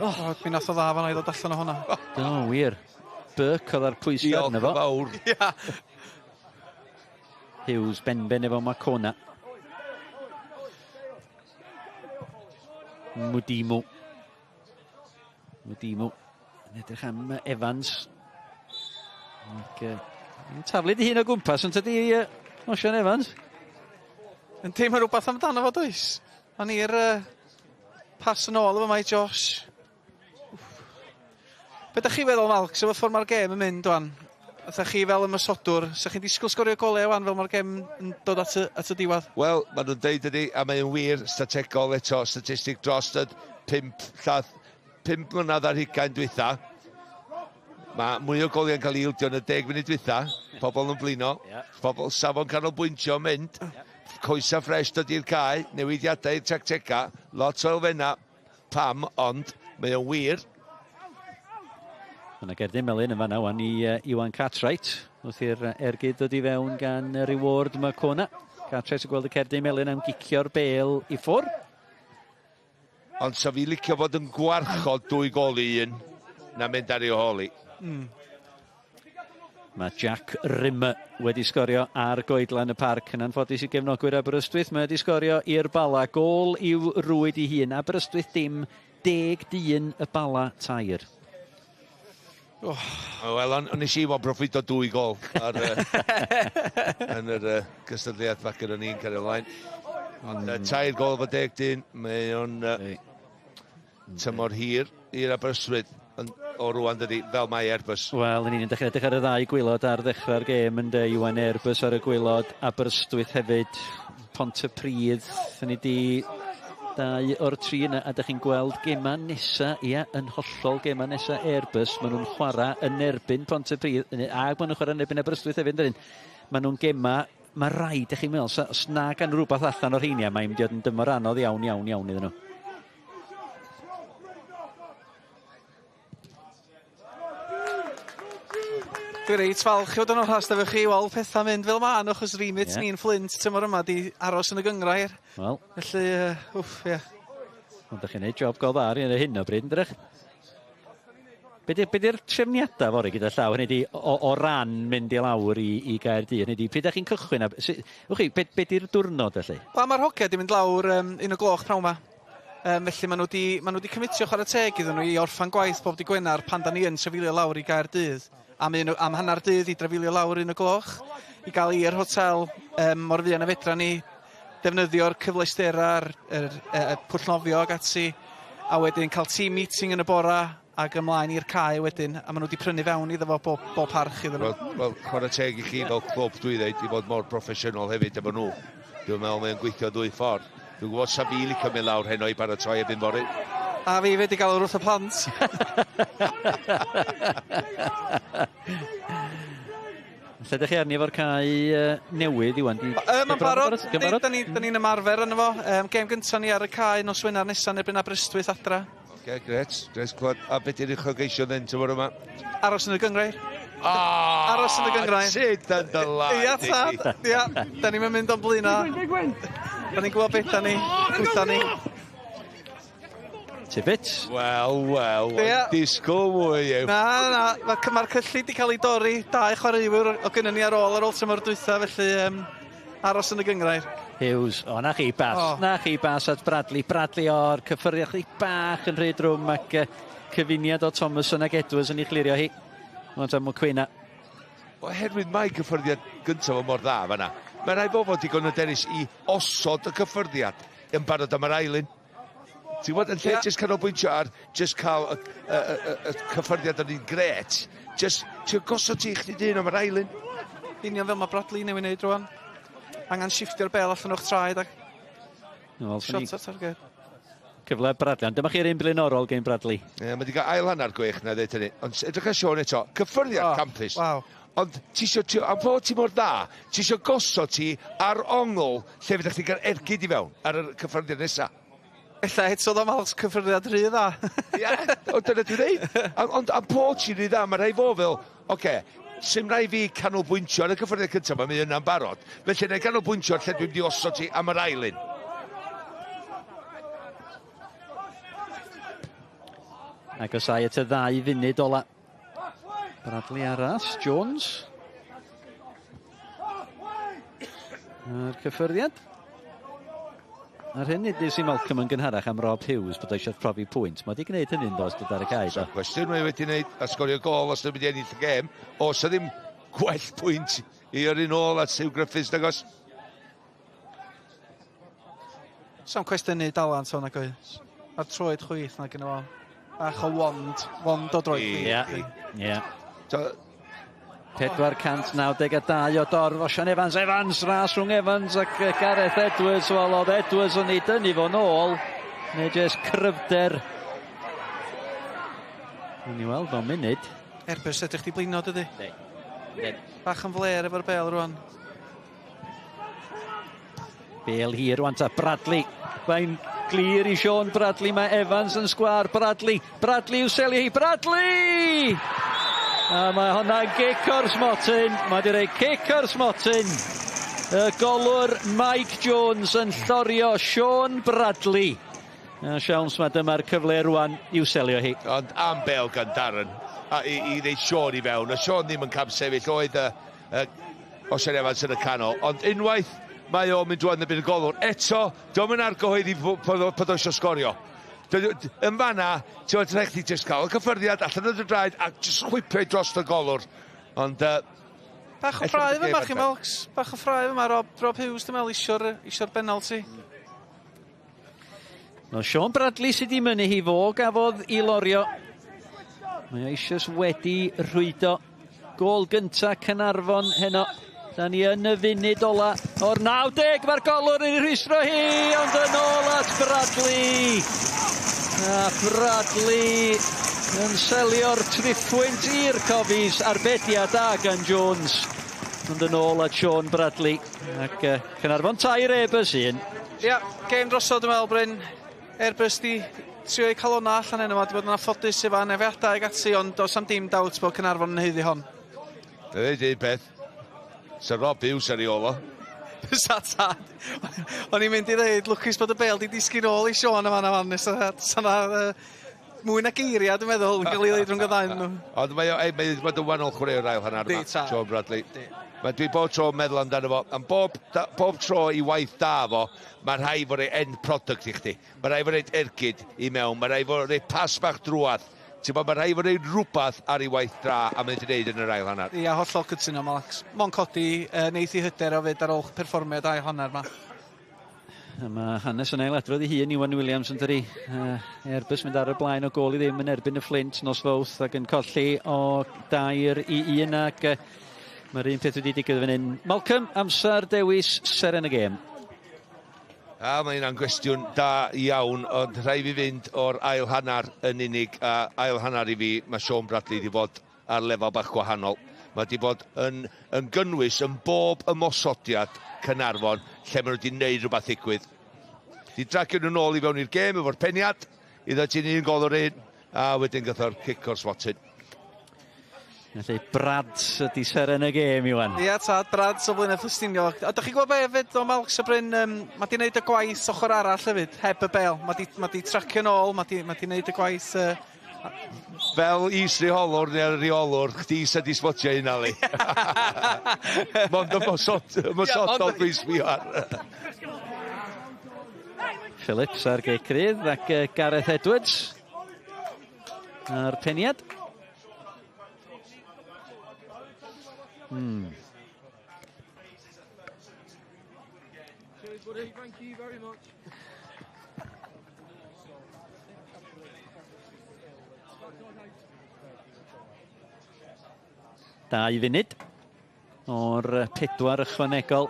Oh, mi nath o dda fan i ddod allan o hwnna. Do, wir. Burke oedd ar pwysau arno fo. Diolch fawr. Ia. Hughes benben efo Makona. Mudimu. Mudimu. Yn edrych am Evans. Ac, taflu di hun o gwmpas, yn tydi Osian Evans? Yn teimlo rhywbeth amdano fo, does? O'n i'r pas yn ôl efo mae Josh. Be da chi feddwl, Malc, sef y ffordd mae'r gêm yn mynd, wan? Fatha chi fel ymosodwr, sa chi'n disgwyl sgorio golau wan fel mae'r gêm yn dod at y, at y diwedd? Wel, maen nhw'n deud ydy, a mae'n wir strategol eto, statistig dros y 5 llath, 5 mlynedd ar hugain dwytha. Mae mwy o goliau'n cael ei ildio yn y 10 munud dwytha. Pobl yn blino, pobl safon canolbwyntio yn mynd. Coesa ffres dod i'r cae, newidiadau i'r tactega, lot o elfennau, pam, ond mae o'n wir. Mae yna gerdyn melyn yn fanna wan i Iwan Cartwright wrth i'r ergyd dod i fewn gan Reward Makona. Cartwright yn gweld y cerdyn melyn am gicio'r bêl i ffwrdd. Ond sa fi licio fod yn gwarchod 2 gol i 1 na mynd ar ei hôl i. Mae Jack Rimmer wedi sgorio ar goedlan y parc. Yn anffodus i gefnogwyr Aberystwyth, mae wedi sgorio i'r Bala. Gôl i'w rwyd i hun. Aberystwyth dim, 10 dyn y Bala 3. Oh. Wel, on nes i fod proffwydo 2 gol ar, yn yr gystadleuaeth fach gyda ni'n cario ymlaen. Ond 3 gol efo 10 dyn, mae o'n tymor hir i'r Aberystwyth o rwan dydi, fel mae Airbus. Wel, yn union, dechrau edrych ar y ddau gwaelod ar ddechrau'r gêm yn de, Iwan. Airbus ar y gwaelod, Aberystwyth hefyd, Pontypridd, hynny di 2 o'r 3 yna, a ydych chi'n gweld gema nesa, ia, yn hollol gema nesa Airbus, maen nhw'n chwarae yn erbyn Pontypridd, ac maen nhw'n chwarae yn erbyn Aberystwyth hefyd, dydyn. Maen nhw'n gema, mae rhaid, ydych chi'n meddwl, os na gan rhywbeth allan o'r rheinia, mae'n mynd i fod yn dymor anodd iawn, iawn, iawn iddyn nhw. Dwi'n reit falch i fod yn onast efo chi, weld pethau mynd fel ma'n, achos remit ni'n Flint tymor yma di aros yn y gynghrair. Wel. Felly, wff, ie. Ond ydych chi'n neud job go dda ar hyn o bryd, ydych? Be di'r trefniadau fory gyda llaw, hynny di, o ran mynd i lawr i Gaerdydd, hynny di, pryd ydych chi'n cychwyn? Be di'r diwrnod, felly? Wel, mae'r hogia di mynd lawr 1 o'r gloch pnawn ma. Felly maen nhw wedi cymitio chwarae teg iddyn nhw i orffan gwaith bob di Gwener pan da ni yn trafeilio lawr i Gaerdydd. Am hanner dydd i drafeilio lawr 1 o'r gloch, i gael i'r hotel mor fuan a fedra ni defnyddio'r cyfleusterau, y pwll nofio ac ati, a wedyn cael team meeting yn y bora ac ymlaen i'r cae wedyn, a maen nhw wedi prynu fewn iddo fo bob parch iddyn nhw. Wel, chwarae teg i chi fel clwb, dwi dweud, i fod mor proffesiynol hefyd efo nhw. Dwi'n meddwl mae'n gweithio ddwy ffordd. Dwi'n gwybod sa fi licio mynd lawr heno i baratoi erbyn fory. A fi wedi gael wrth y plant. Lle ydych chi arni efo'r cae newydd, Iwan? Mae'n barod. Da ni'n ymarfer yno fo. Gêm gyntaf ni ar y cae nos Wener nesaf yn erbyn Aberystwyth adra. Oce, gret. Gret clywed. A beth yw'r uchelgeisiau then, tymor yma? Aros yn y gynghrair. Aros yn y gynghrair. Sut yn dy laed Ia, tad. Ia, da ni'n mynd o'n blaenau. Da ni'n gwybod beth da ni. Pwyta ni. Tibbet. Wel, disgwyl mwy yw. Na, mae'r cyllid wedi cael ei dorri. 2 chwaraewyr o gynnon ni ar ôl tymor dwytha, felly aros yn y gynghrair. Hughes, o, na chi bas, na chi bas at Bradley. Bradley o'r cyffyrddiad chdi bach yn rhy drwm ac cyfuniad o Thomason ac Edwards yn ei chlirio hi. Ond am Mokwena. Oherwydd mae cyffyrddiad gyntaf o mor dda fan'na. Mae rhaid bod digon hyderus i osod y cyffyrddiad yn barod am yr ail un. Ti'n gwybod, yn lle jyst canolbwyntio ar jyst cael y cyffyrddiad yn un gret, jyst ti'n gosod ti chdi dyn am yr ail un. Union fel mae Bradley newydd wneud rwan. Angen shifftio'r bel allan o'ch traed ac shot at target. Cyfle Bradley, ond dyma chi'r un blaenorol gen Bradley. Ie, mae wedi cael ail hanner gwych na ddeud hynny. Ond edrych ar Siôn eto, cyffyrddiad campus. Waw. Ond ti isio, am fod ti mor dda, ti isio gosod ti ar ongl lle fydda chdi'n cael ergyd i fewn ar y cyffyrddiad nesa. Ella eto ddo mal cyffyrddiad rhy dda. Ie, ond dyna dwi'n dweud. Ond am bod ti'n rhy dda, mae rhaid fo fel, oce, sy'm rhaid fi canolbwyntio ar y cyffyrddiad cyntaf, mae yna'n barod. Felly na i canolbwyntio ar lle dwi'n mynd i osod ti am yr ail un. Agosau at y 2 funud ola. Bradley arall, Jones. A'r cyffyrddiad. A'r hyn nes i Malcolm yn gynharach am Rob Hughes bod eisiau profi pwynt. Mae wedi gwneud hynny'n dos dod ar y cae. So, cwestiwn mae wedi gwneud a sgorio gol os ddim wedi ennill y gêm. Os ddim gwell pwynt i yrru nôl at Huw Griffiths, nagos? Sa'n cwestiynu dalent o'n nag oes. A'r troed chwith na gyda fo. Bach o wand, wand o droed chwith. Ie, ie. 492 o dorf Osian Evans. Evans, ras rhwng Evans ac Gareth Edwards. Wel, oedd Edwards yn ei dynnu fo nôl. Neu jyst cryfder. Wnawn ni weld mewn munud. Airbus edrych di blino, dydy? Ne. Bach yn fler efo'r bel rwan. Bel hir rwan ta Bradley. Mae'n glir i Sean Bradley. Mae Evans yn sgwar. Bradley. Bradley i'w selio hi. Bradley! A mae hwnna'n gic o'r smotyn. Mae wedi rhoi cic o'r smotyn. Y golwr Mike Jones yn llorio Sean Bradley. A siawns mae dyma'r cyfle rwan i'w selio hi. Ond am bel gan Darren a i ddeud Sean i fewn. A Sean ddim yn camsefyll oedd y Osian Evans yn y canol. Ond unwaith mae o'n mynd rwan yn byd y golwr. Eto, dio'm yn argyhoeddi bod o eisiau sgorio. Yn fanna, ti'n meddwl, rhaid chdi jyst cael y cyffyrddiad allan o dy draed a jyst chwipio i dros y golwr. Ond... Bach o ffrae fyma, chi'n meddwl? Bach o ffrae fyma, Rob Hughes, dwi'n meddwl, isio'r benalti. No, Sean Bradley sydd wedi mynnu hi fo gafodd i lorio. Mae o eisoes wedi rhwydo. Gôl gynta Caernarfon heno. Da ni yn y funud ola o'r 90, mae'r golwr yn ei rhwystro hi, ond yn ôl at Bradley. A Bradley yn selio'r triphwynt i'r Cofis, arbediad da gan Jones. Ond yn ôl at Sean Bradley. Ac Caernarfon 3, Airbus 1. Ia, gêm drosodd dwi'n meddwl, Bryn. Airbus di trio eu calona allan heno, di bod yn affodus efo anafiadau ag ati, ond does am dim dawt bod Caernarfon yn haeddu hon. Dwi'n dweud un peth. Sir Rob Hughes ar ei ôl o. Fysa tad. O'n i'n mynd i ddeud, lwcus bod y bel di disgyn ôl i Sean yma na fan. Sa na mwy na geiriau, dwi'n meddwl, yn cael ei ddeud rhwng y ddau nhw. Ond mae o'n bod yn wahanol chwaraewr ail hanner yma, Sean Bradley. Mae dwi bob tro yn meddwl amdano fo. Am bob tro i waith da fo, mae rhaid fod ei end product i chdi. Mae rhaid fod ei ergyd i mewn, mae rhaid fod ei pas bach drwadd. Ti'n bod, mae rhaid fod ei rhywbeth ar ei waith dra a mae'n gwneud yn yr ail hanner. Ia, hollol cytuno, Max. Mo'n codi neith i hyder o fyd ar ôl perfformiad ail hanner ma. Mae hanes yn ailadrodd ei hun, Iwan Williams yn dydi. Airbus mynd ar y blaen o gôl i ddim yn erbyn y Flint nos Fawrth ac yn colli o 2-1 ac mae'r un peth wedi digwydd fan hyn. Malcolm, amser dewis seren y gêm. A mae hynna'n gwestiwn da iawn, ond rhaid fi fynd o'r ail hanner yn unig, a ail hanner i fi, mae Sean Bradley wedi bod ar lefel bach gwahanol. Mae wedi bod yn gynnwys yn bob ymosodiad Caernarfon lle maen nhw wedi gwneud rhywbeth ddigwydd. Di dragio nhw nôl i fewn i'r gêm efo'r peniad, i ddod ti'n un gol o'r un, a wedyn gath o'r cic o'r smotyn. Felly Brads ydi seren y gêm, Iwan. Ia, tad, Brads o Blaenau Ffestiniog. A dych chi'n gwybod be hefyd o Malcs a Bryn, mae di wneud y gwaith ochr arall hefyd, heb y bel. Mae di tracio nôl, mae di wneud y gwaith... Fel is-reolwr neu'r reolwr, chdi sydd wedi spotio hynna, li. Mond ymosodol dwi'n sbio ar. Phillips ar gic rydd ac Gareth Edwards a'r peniad. Thank you very much. Dau funud o'r 4 ychwanegol.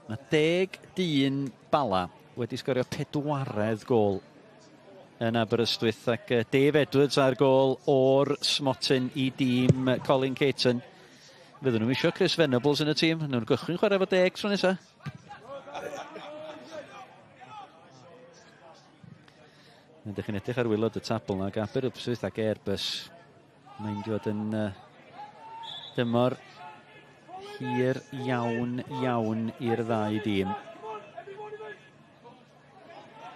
Mae 10 dyn Bala wedi sgorio 4 gôl yn Aberystwyth ac Dave Edwards ar gôl o'r smotyn i dîm Colin Caton. Fydden nhw'n isio Chris Venables yn y tîm. Nhw'n gychwyn chwarae efo 10 tro nesaf. Ydych chi'n edrych ar waelod y tabl yna, Aberystwyth ac Airbus. Mae'n dod yn dymor hir iawn, iawn i'r ddau dîm.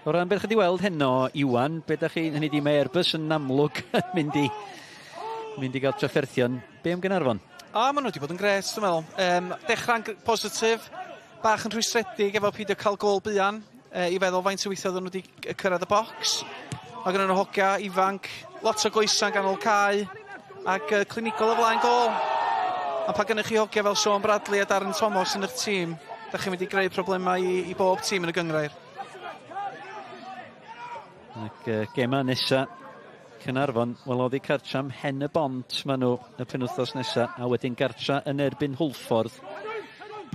O ran beth chi wedi weld heno, Iwan, be dach chi, hynny di, mae Airbus yn amlwg yn mynd i gael trafferthion. Be am Gaernarfon? O, maen nhw wedi bod yn grêt, dwi'n meddwl. Dechrau'n positif, bach yn rhwystredig efo peidio cael gôl buan, i feddwl faint o weithio oedden nhw wedi cyrraedd y bocs. Mae gen nhw hogia ifanc, lot o goesa'n ganol cae, ac clinigol o flaen gôl. A pan gennych chi hogia fel Sean Bradley a Darren Thomas yn eich tîm, da chi'n mynd i greu problemau i bob tîm yn y gynghrair. Ac gema nesa Caernarfon, wel oddi cartra ym Mhen y Bont maen nhw y penwythnos nesa, a wedyn gartra yn erbyn Hwlffordd.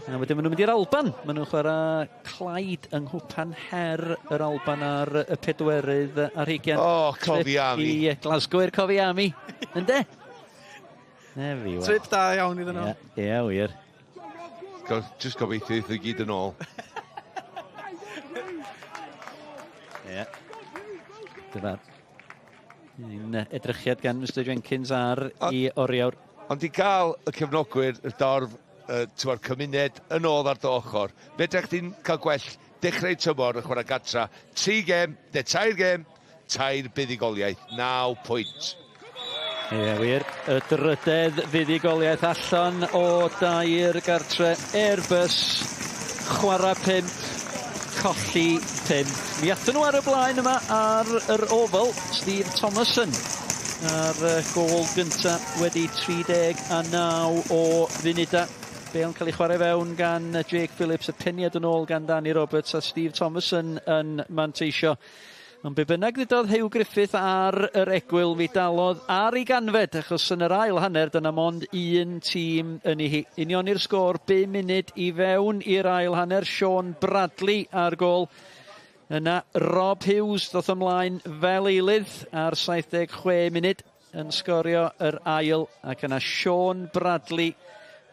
A wedyn maen nhw'n mynd i'r Alban. Maen nhw'n chwarae Clyde yng Nghwpan Her yr Alban ar y 24. O, Cofi Army. I Glasgow i'r Cofi Army. Ynde? Ne fi, wel. Trip da iawn iddyn nhw. Ie, yeah, wir. Just gobeithio eith i gyd yn ôl. Ie. Dyma. Un edrychiad gan Mr Jenkins ar i oriawr. Ond i gael y cefnogwyr, y dorf, tywa'r cymuned yn ôl ar dy ochr, fedrech chdi'n cael gwell dechrau tymor yn chwarae gatra. 3 gêm, neu 3 gêm, 3 buddugoliaeth, 9 pwynt. Ie, wir. Y drydedd fuddugoliaeth allan o 2 gartre. Airbus, chwarae 5, colli 5. Mi athyn nhw ar y blaen yma ar yr Oval, Steve Thomason ar gôl gynta wedi 39 o funudau. Bale yn cael ei chwarae fewn gan Jake Phillips, y peniad yn ôl gan Danny Roberts a Steve Thomason yn manteisio. Ond be bynnag ddudodd Hugh Griffith ar yr egwyl, mi dalodd ar ei ganfed, achos yn yr ail hanner dyna mond un tîm yn ei hi. Unioni'r sgôr 5 munud i fewn i'r ail hanner, Sean Bradley ar gôl. Yna Rob Hughes ddoth ymlaen fel eilydd ar 76 munud yn sgorio yr ail, ac yna Sean Bradley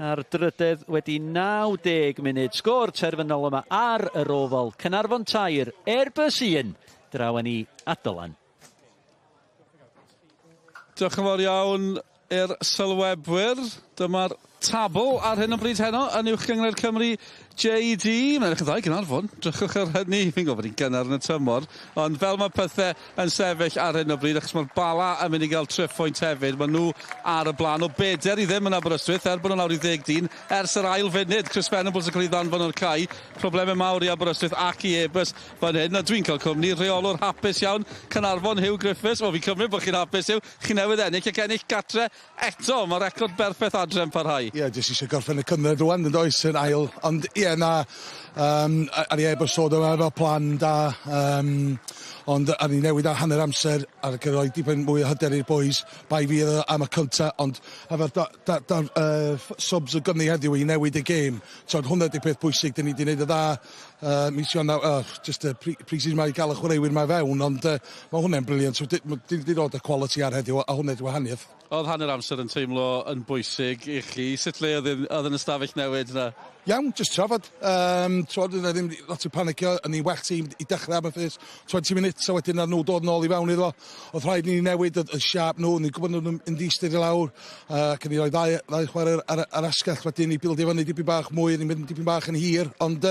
ar drydedd wedi 90 munud. Sgôr terfynol yma ar yr Oval. Caernarfon 3, Airbus 1. Draw â ni at Dylan. Diolch yn fawr iawn i'r sylwebwyr. Dyma'r tabl ar hyn o bryd heno yn Uwch Gynghrair Cymru JD. Mae'n edrych yn dda i Gaernarfon. Drychwch ar hynny. Fi'n gwybod bod hi'n gynnar yn y tymor. Ond fel mae pethau yn sefyll ar hyn o bryd, achos mae'r Bala yn mynd i gael triphwynt hefyd. Maen nhw ar y blaen o 4-0 yn Aberystwyth, er bod nhw lawr i 10 dyn ers yr ail funud. Chris Venables yn cael ei ddanfon o'r cae. Problemau mawr i Aberystwyth ac i Airbus fan hyn. A dwi'n cael cwmni rheolwr hapus iawn, Caernarfon, Hugh Griffiths. O, fi'n cymryd bod chi'n hapus, Hugh. Chi newydd ennill ac ennill gatre eto. Mae record berffaith adre yn parhau. Ie, yeah, jyst eisiau gorffen y cyngor rwan yn does yn ail. Ond ie, yeah, na, ar i Airbus sôn yma efo plan da, ond ar ni newid ar hanner amser ar roi dipyn mwy o hyder i'r boys, bai fi am y cynta, ond efo'r subs o gynni heddiw i newid y gêm. So hwnna di'r peth pwysig, dyn ni wedi gwneud y dda, mis Ionawr, just y pre-season ma i gael y chwaraewyr ma fewn, ond mae hwnna'n brilliant. So, di dod y quality ar heddiw, a hwnna di wahaniaeth. Oedd hanner amser yn teimlo yn bwysig i chi. Sut le oedd yn ystafell newid yna? Iawn, just trafod. Trafod, yna ddim lot o panicio, yn ni well tîm i dechrau am y first 20 minutes, a wedyn nhw dod nôl i fewn iddo. Oedd rhaid ni newid y siap nhw, ni'n gwybod nhw'n yn diystyr i lawr, ac ni roi ddau chwarae ar asgell, wedyn ni bildio fyny dipyn bach mwy, ni'n mynd dipyn bach yn hir, ond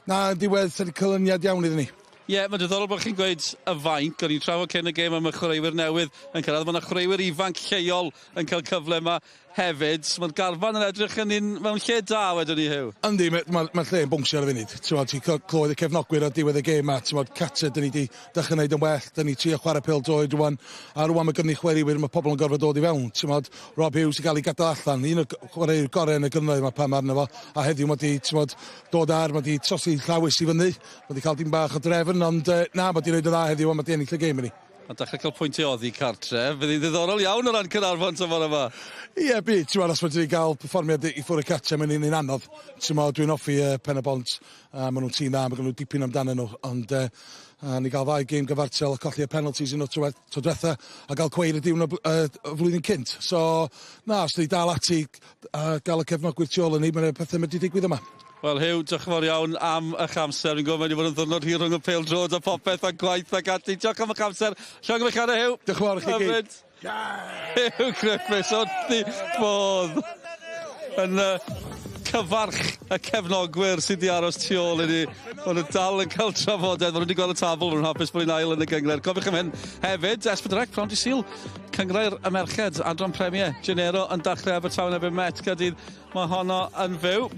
na, yn diwedd, sy'n cylyniad iawn iddyn ni. Ie, yeah, mae'n diddorol bod chi'n gweud y fainc. O'n i'n trafod cyn y gêm am y chwaraewyr newydd yn cyrraedd. Mae yna chwaraewyr ifanc lleol yn cael cyfle yma hefyd. Mae'r garfan yn edrych yn un mewn lle da wedyn ni, Hugh. Yndi, mae ma lle yn bownsio ar y funud. Ti'n clywed y cefnogwyr ar diwedd y gêm ma. Ti'n cata, dyn ni wedi dechrau gwneud yn well. Dyn ni trio chwarae pêl droed rwan. A rwan mae gynnu chwaraewyr, mae pobl yn gorfod dod i fewn. Ti'n Rob Hughes i gael ei gadael allan. Un o'r chwaraewyr gorau yn y gynghrair yma pan arno fo. A heddiw mae wedi dod ar, mae wedi trosi llawys i fyny. Mae wedi cael dim bach o drefn, ond na, mae wedi gwneud y dda heddiw a mae wedi ennill y gêm i ni. A dechrau cael pwyntiau oddi cartre, fydd hi'n ddiddorol iawn o ran Caernarfon tymor yma. Ie, byd, ti'n meddwl, os mae wedi cael perfformiad i ffwrdd y cartre, mae'n un anodd. Ti'n meddwl, dwi'n hoffi Pen y Bont, maen nhw'n tîm dda, mae gen nhw dipyn amdanyn nhw, ond ni gael ddau gêm gyfartal a colli y penalties yn o'r tro diwetha a gael cweir y diwrnod y flwyddyn cynt. So, na, os ni dal ati a gael y cefnogwyr tu ôl yn ni, mae'n pethau wedi digwydd yma. Wel, Hugh, diolch yn fawr iawn am eich amser. Fi'n gwybod mae wedi bod yn ddwrnod hir rhwng y pêl-droed a popeth a gwaith ac ati. Diolch am eich amser. Llongyfarchiadau, Hugh. Diolch yn fawr i chi gyd. Hugh Griffiths, wrth ei bodd yn Cyfarch y cefnogwyr sydd wedi aros tu ôl i ni. Maen nhw dal yn cael trafodaeth. Maen nhw wedi gweld y tabl, maen nhw'n hapus bod ni'n ail yn y gynghrair. Cofiwch am hyn hefyd, S4C, prynhawn dydd Sul, Cynghrair y Merched, Adran Premier, Genero yn dechrau Abertawe erbyn Met Caerdydd. Mae honno yn fyw.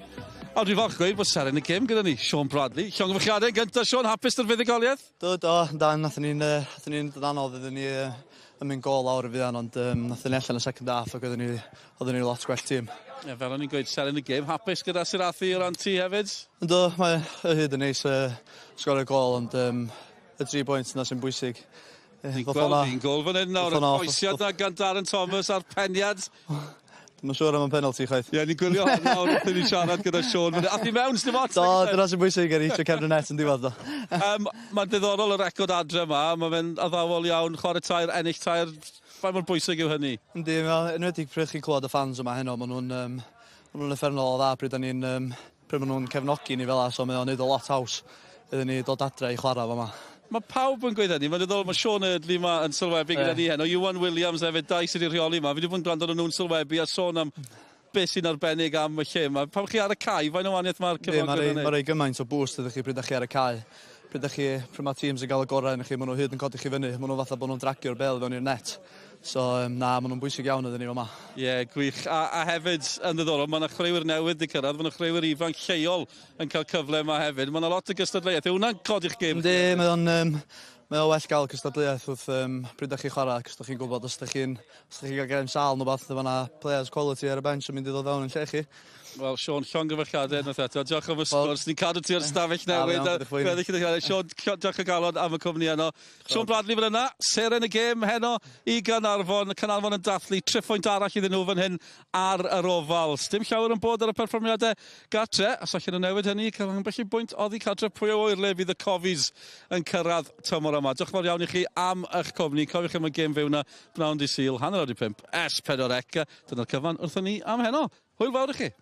A dwi'n falch gweud bod seren y gêm gyda ni, Sean Bradley. Llongyfarchiadau gyntaf, Sean, hapus 'da'r fuddugoliaeth? Do, do, dan, nathon ni'n nathon ni'n dod anodd iddyn ni yn mynd gôl lawr y fuan, ond nathon ni allan y second half ac oedden ni lot gwell tîm. Ie, fel o'n i'n gweud, seren y gêm, hapus gyda Sirathi o ran ti hefyd? Ynddo, mae o hyd yn neis sgorio gôl, ond y 3 bwynt yna sy'n bwysig. Ni'n gweld un gôl fan hyn nawr, y croesiad na gan Darren Thomas a'r peniad. Dwi'm yn siŵr am y penalty chwaith. Ie, ni'n gwylio hwn nawr wrth i ni siarad gyda Sean. Ath i mewn, sdim ots. Do, dyna sy'n bwysig ar eich cefn y net yn diwedd, do. Mae'n diddorol y record adre yma, mae fe'n addawol iawn, chwarae tair, ennill tair, faint mor bwysig yw hynny? Yndi, enwedig pryd chi'n clywed y fans yma heno, maen nhw'n uffernol o dda pryd pryd maen nhw'n cefnogi ni fel 'a, so mae o'n neud o lot haws iddyn ni dod adre i chwarae fa 'ma. Mae pawb yn gweud hynny, mae'n diddorol, mae Sean Eardley yma yn sylwebu gyda ni heno, Iwan Williams hefyd, dau sydd wedi rheoli yma, fi wedi bod yn gwrando nhw'n sylwebu a sôn am beth sy'n arbennig am y lle yma. Pan chi ar y cae, faint o wahaniaeth mae'r cefnogwyr yn? Mae'n rhoi gymaint o boost ydych chi pryd ydych chi ar y cae. Pryd mae teams yn gael y gorau yn chi, maen nhw hyd yn codi chi fyny. Maen nhw fatha bod nhw'n dragio'r bel fewn i'r net. So, na, maen nhw'n bwysig iawn iddyn ni yma. Ie, yeah, gwych. A hefyd, yn ddiddorol, mae yna chwaraewyr newydd wedi cyrraedd, mae yna chwaraewyr ifanc lleol yn cael cyfle yma hefyd. Mae yna lot o gystadleuaeth. Yw hwnna'n codi'ch gêm? Yndi, mae o well gael cystadleuaeth wrth pryd ydych chi chwarae, cos ydych chi'n gwybod os ydych chi'n cael gêm sâl neu beth, yna players quality ar y bench yn mynd i ddod fewn yn lle chi. Wel, Sean, llongyfarchiadau unwaith eto. Diolch am y sgwrs. Ni'n cadw ti o'r stafell newydd. Sean, diolch o galon am y cwmni heno. Sean Bradley fan yna, seren y gêm heno i Gaernarfon. Caernarfon yn dathlu triphwynt arall iddyn nhw fan hyn ar yr Ofal. Dim llawer yn bod ar y perfformiadau gatre. Os allan nhw newid hynny, cael ambell i bwynt oddi cartre, pwy a ŵyr le fydd y Cofis yn cyrraedd tymor yma. Diolch yn fawr iawn i chi am eich cwmni. Cofiwch am y gêm fyw 'na bnawn dydd Sul, 5:30, S4C. Dyna'r cyfan wrthyn ni am heno. Hwyl fawr i chi.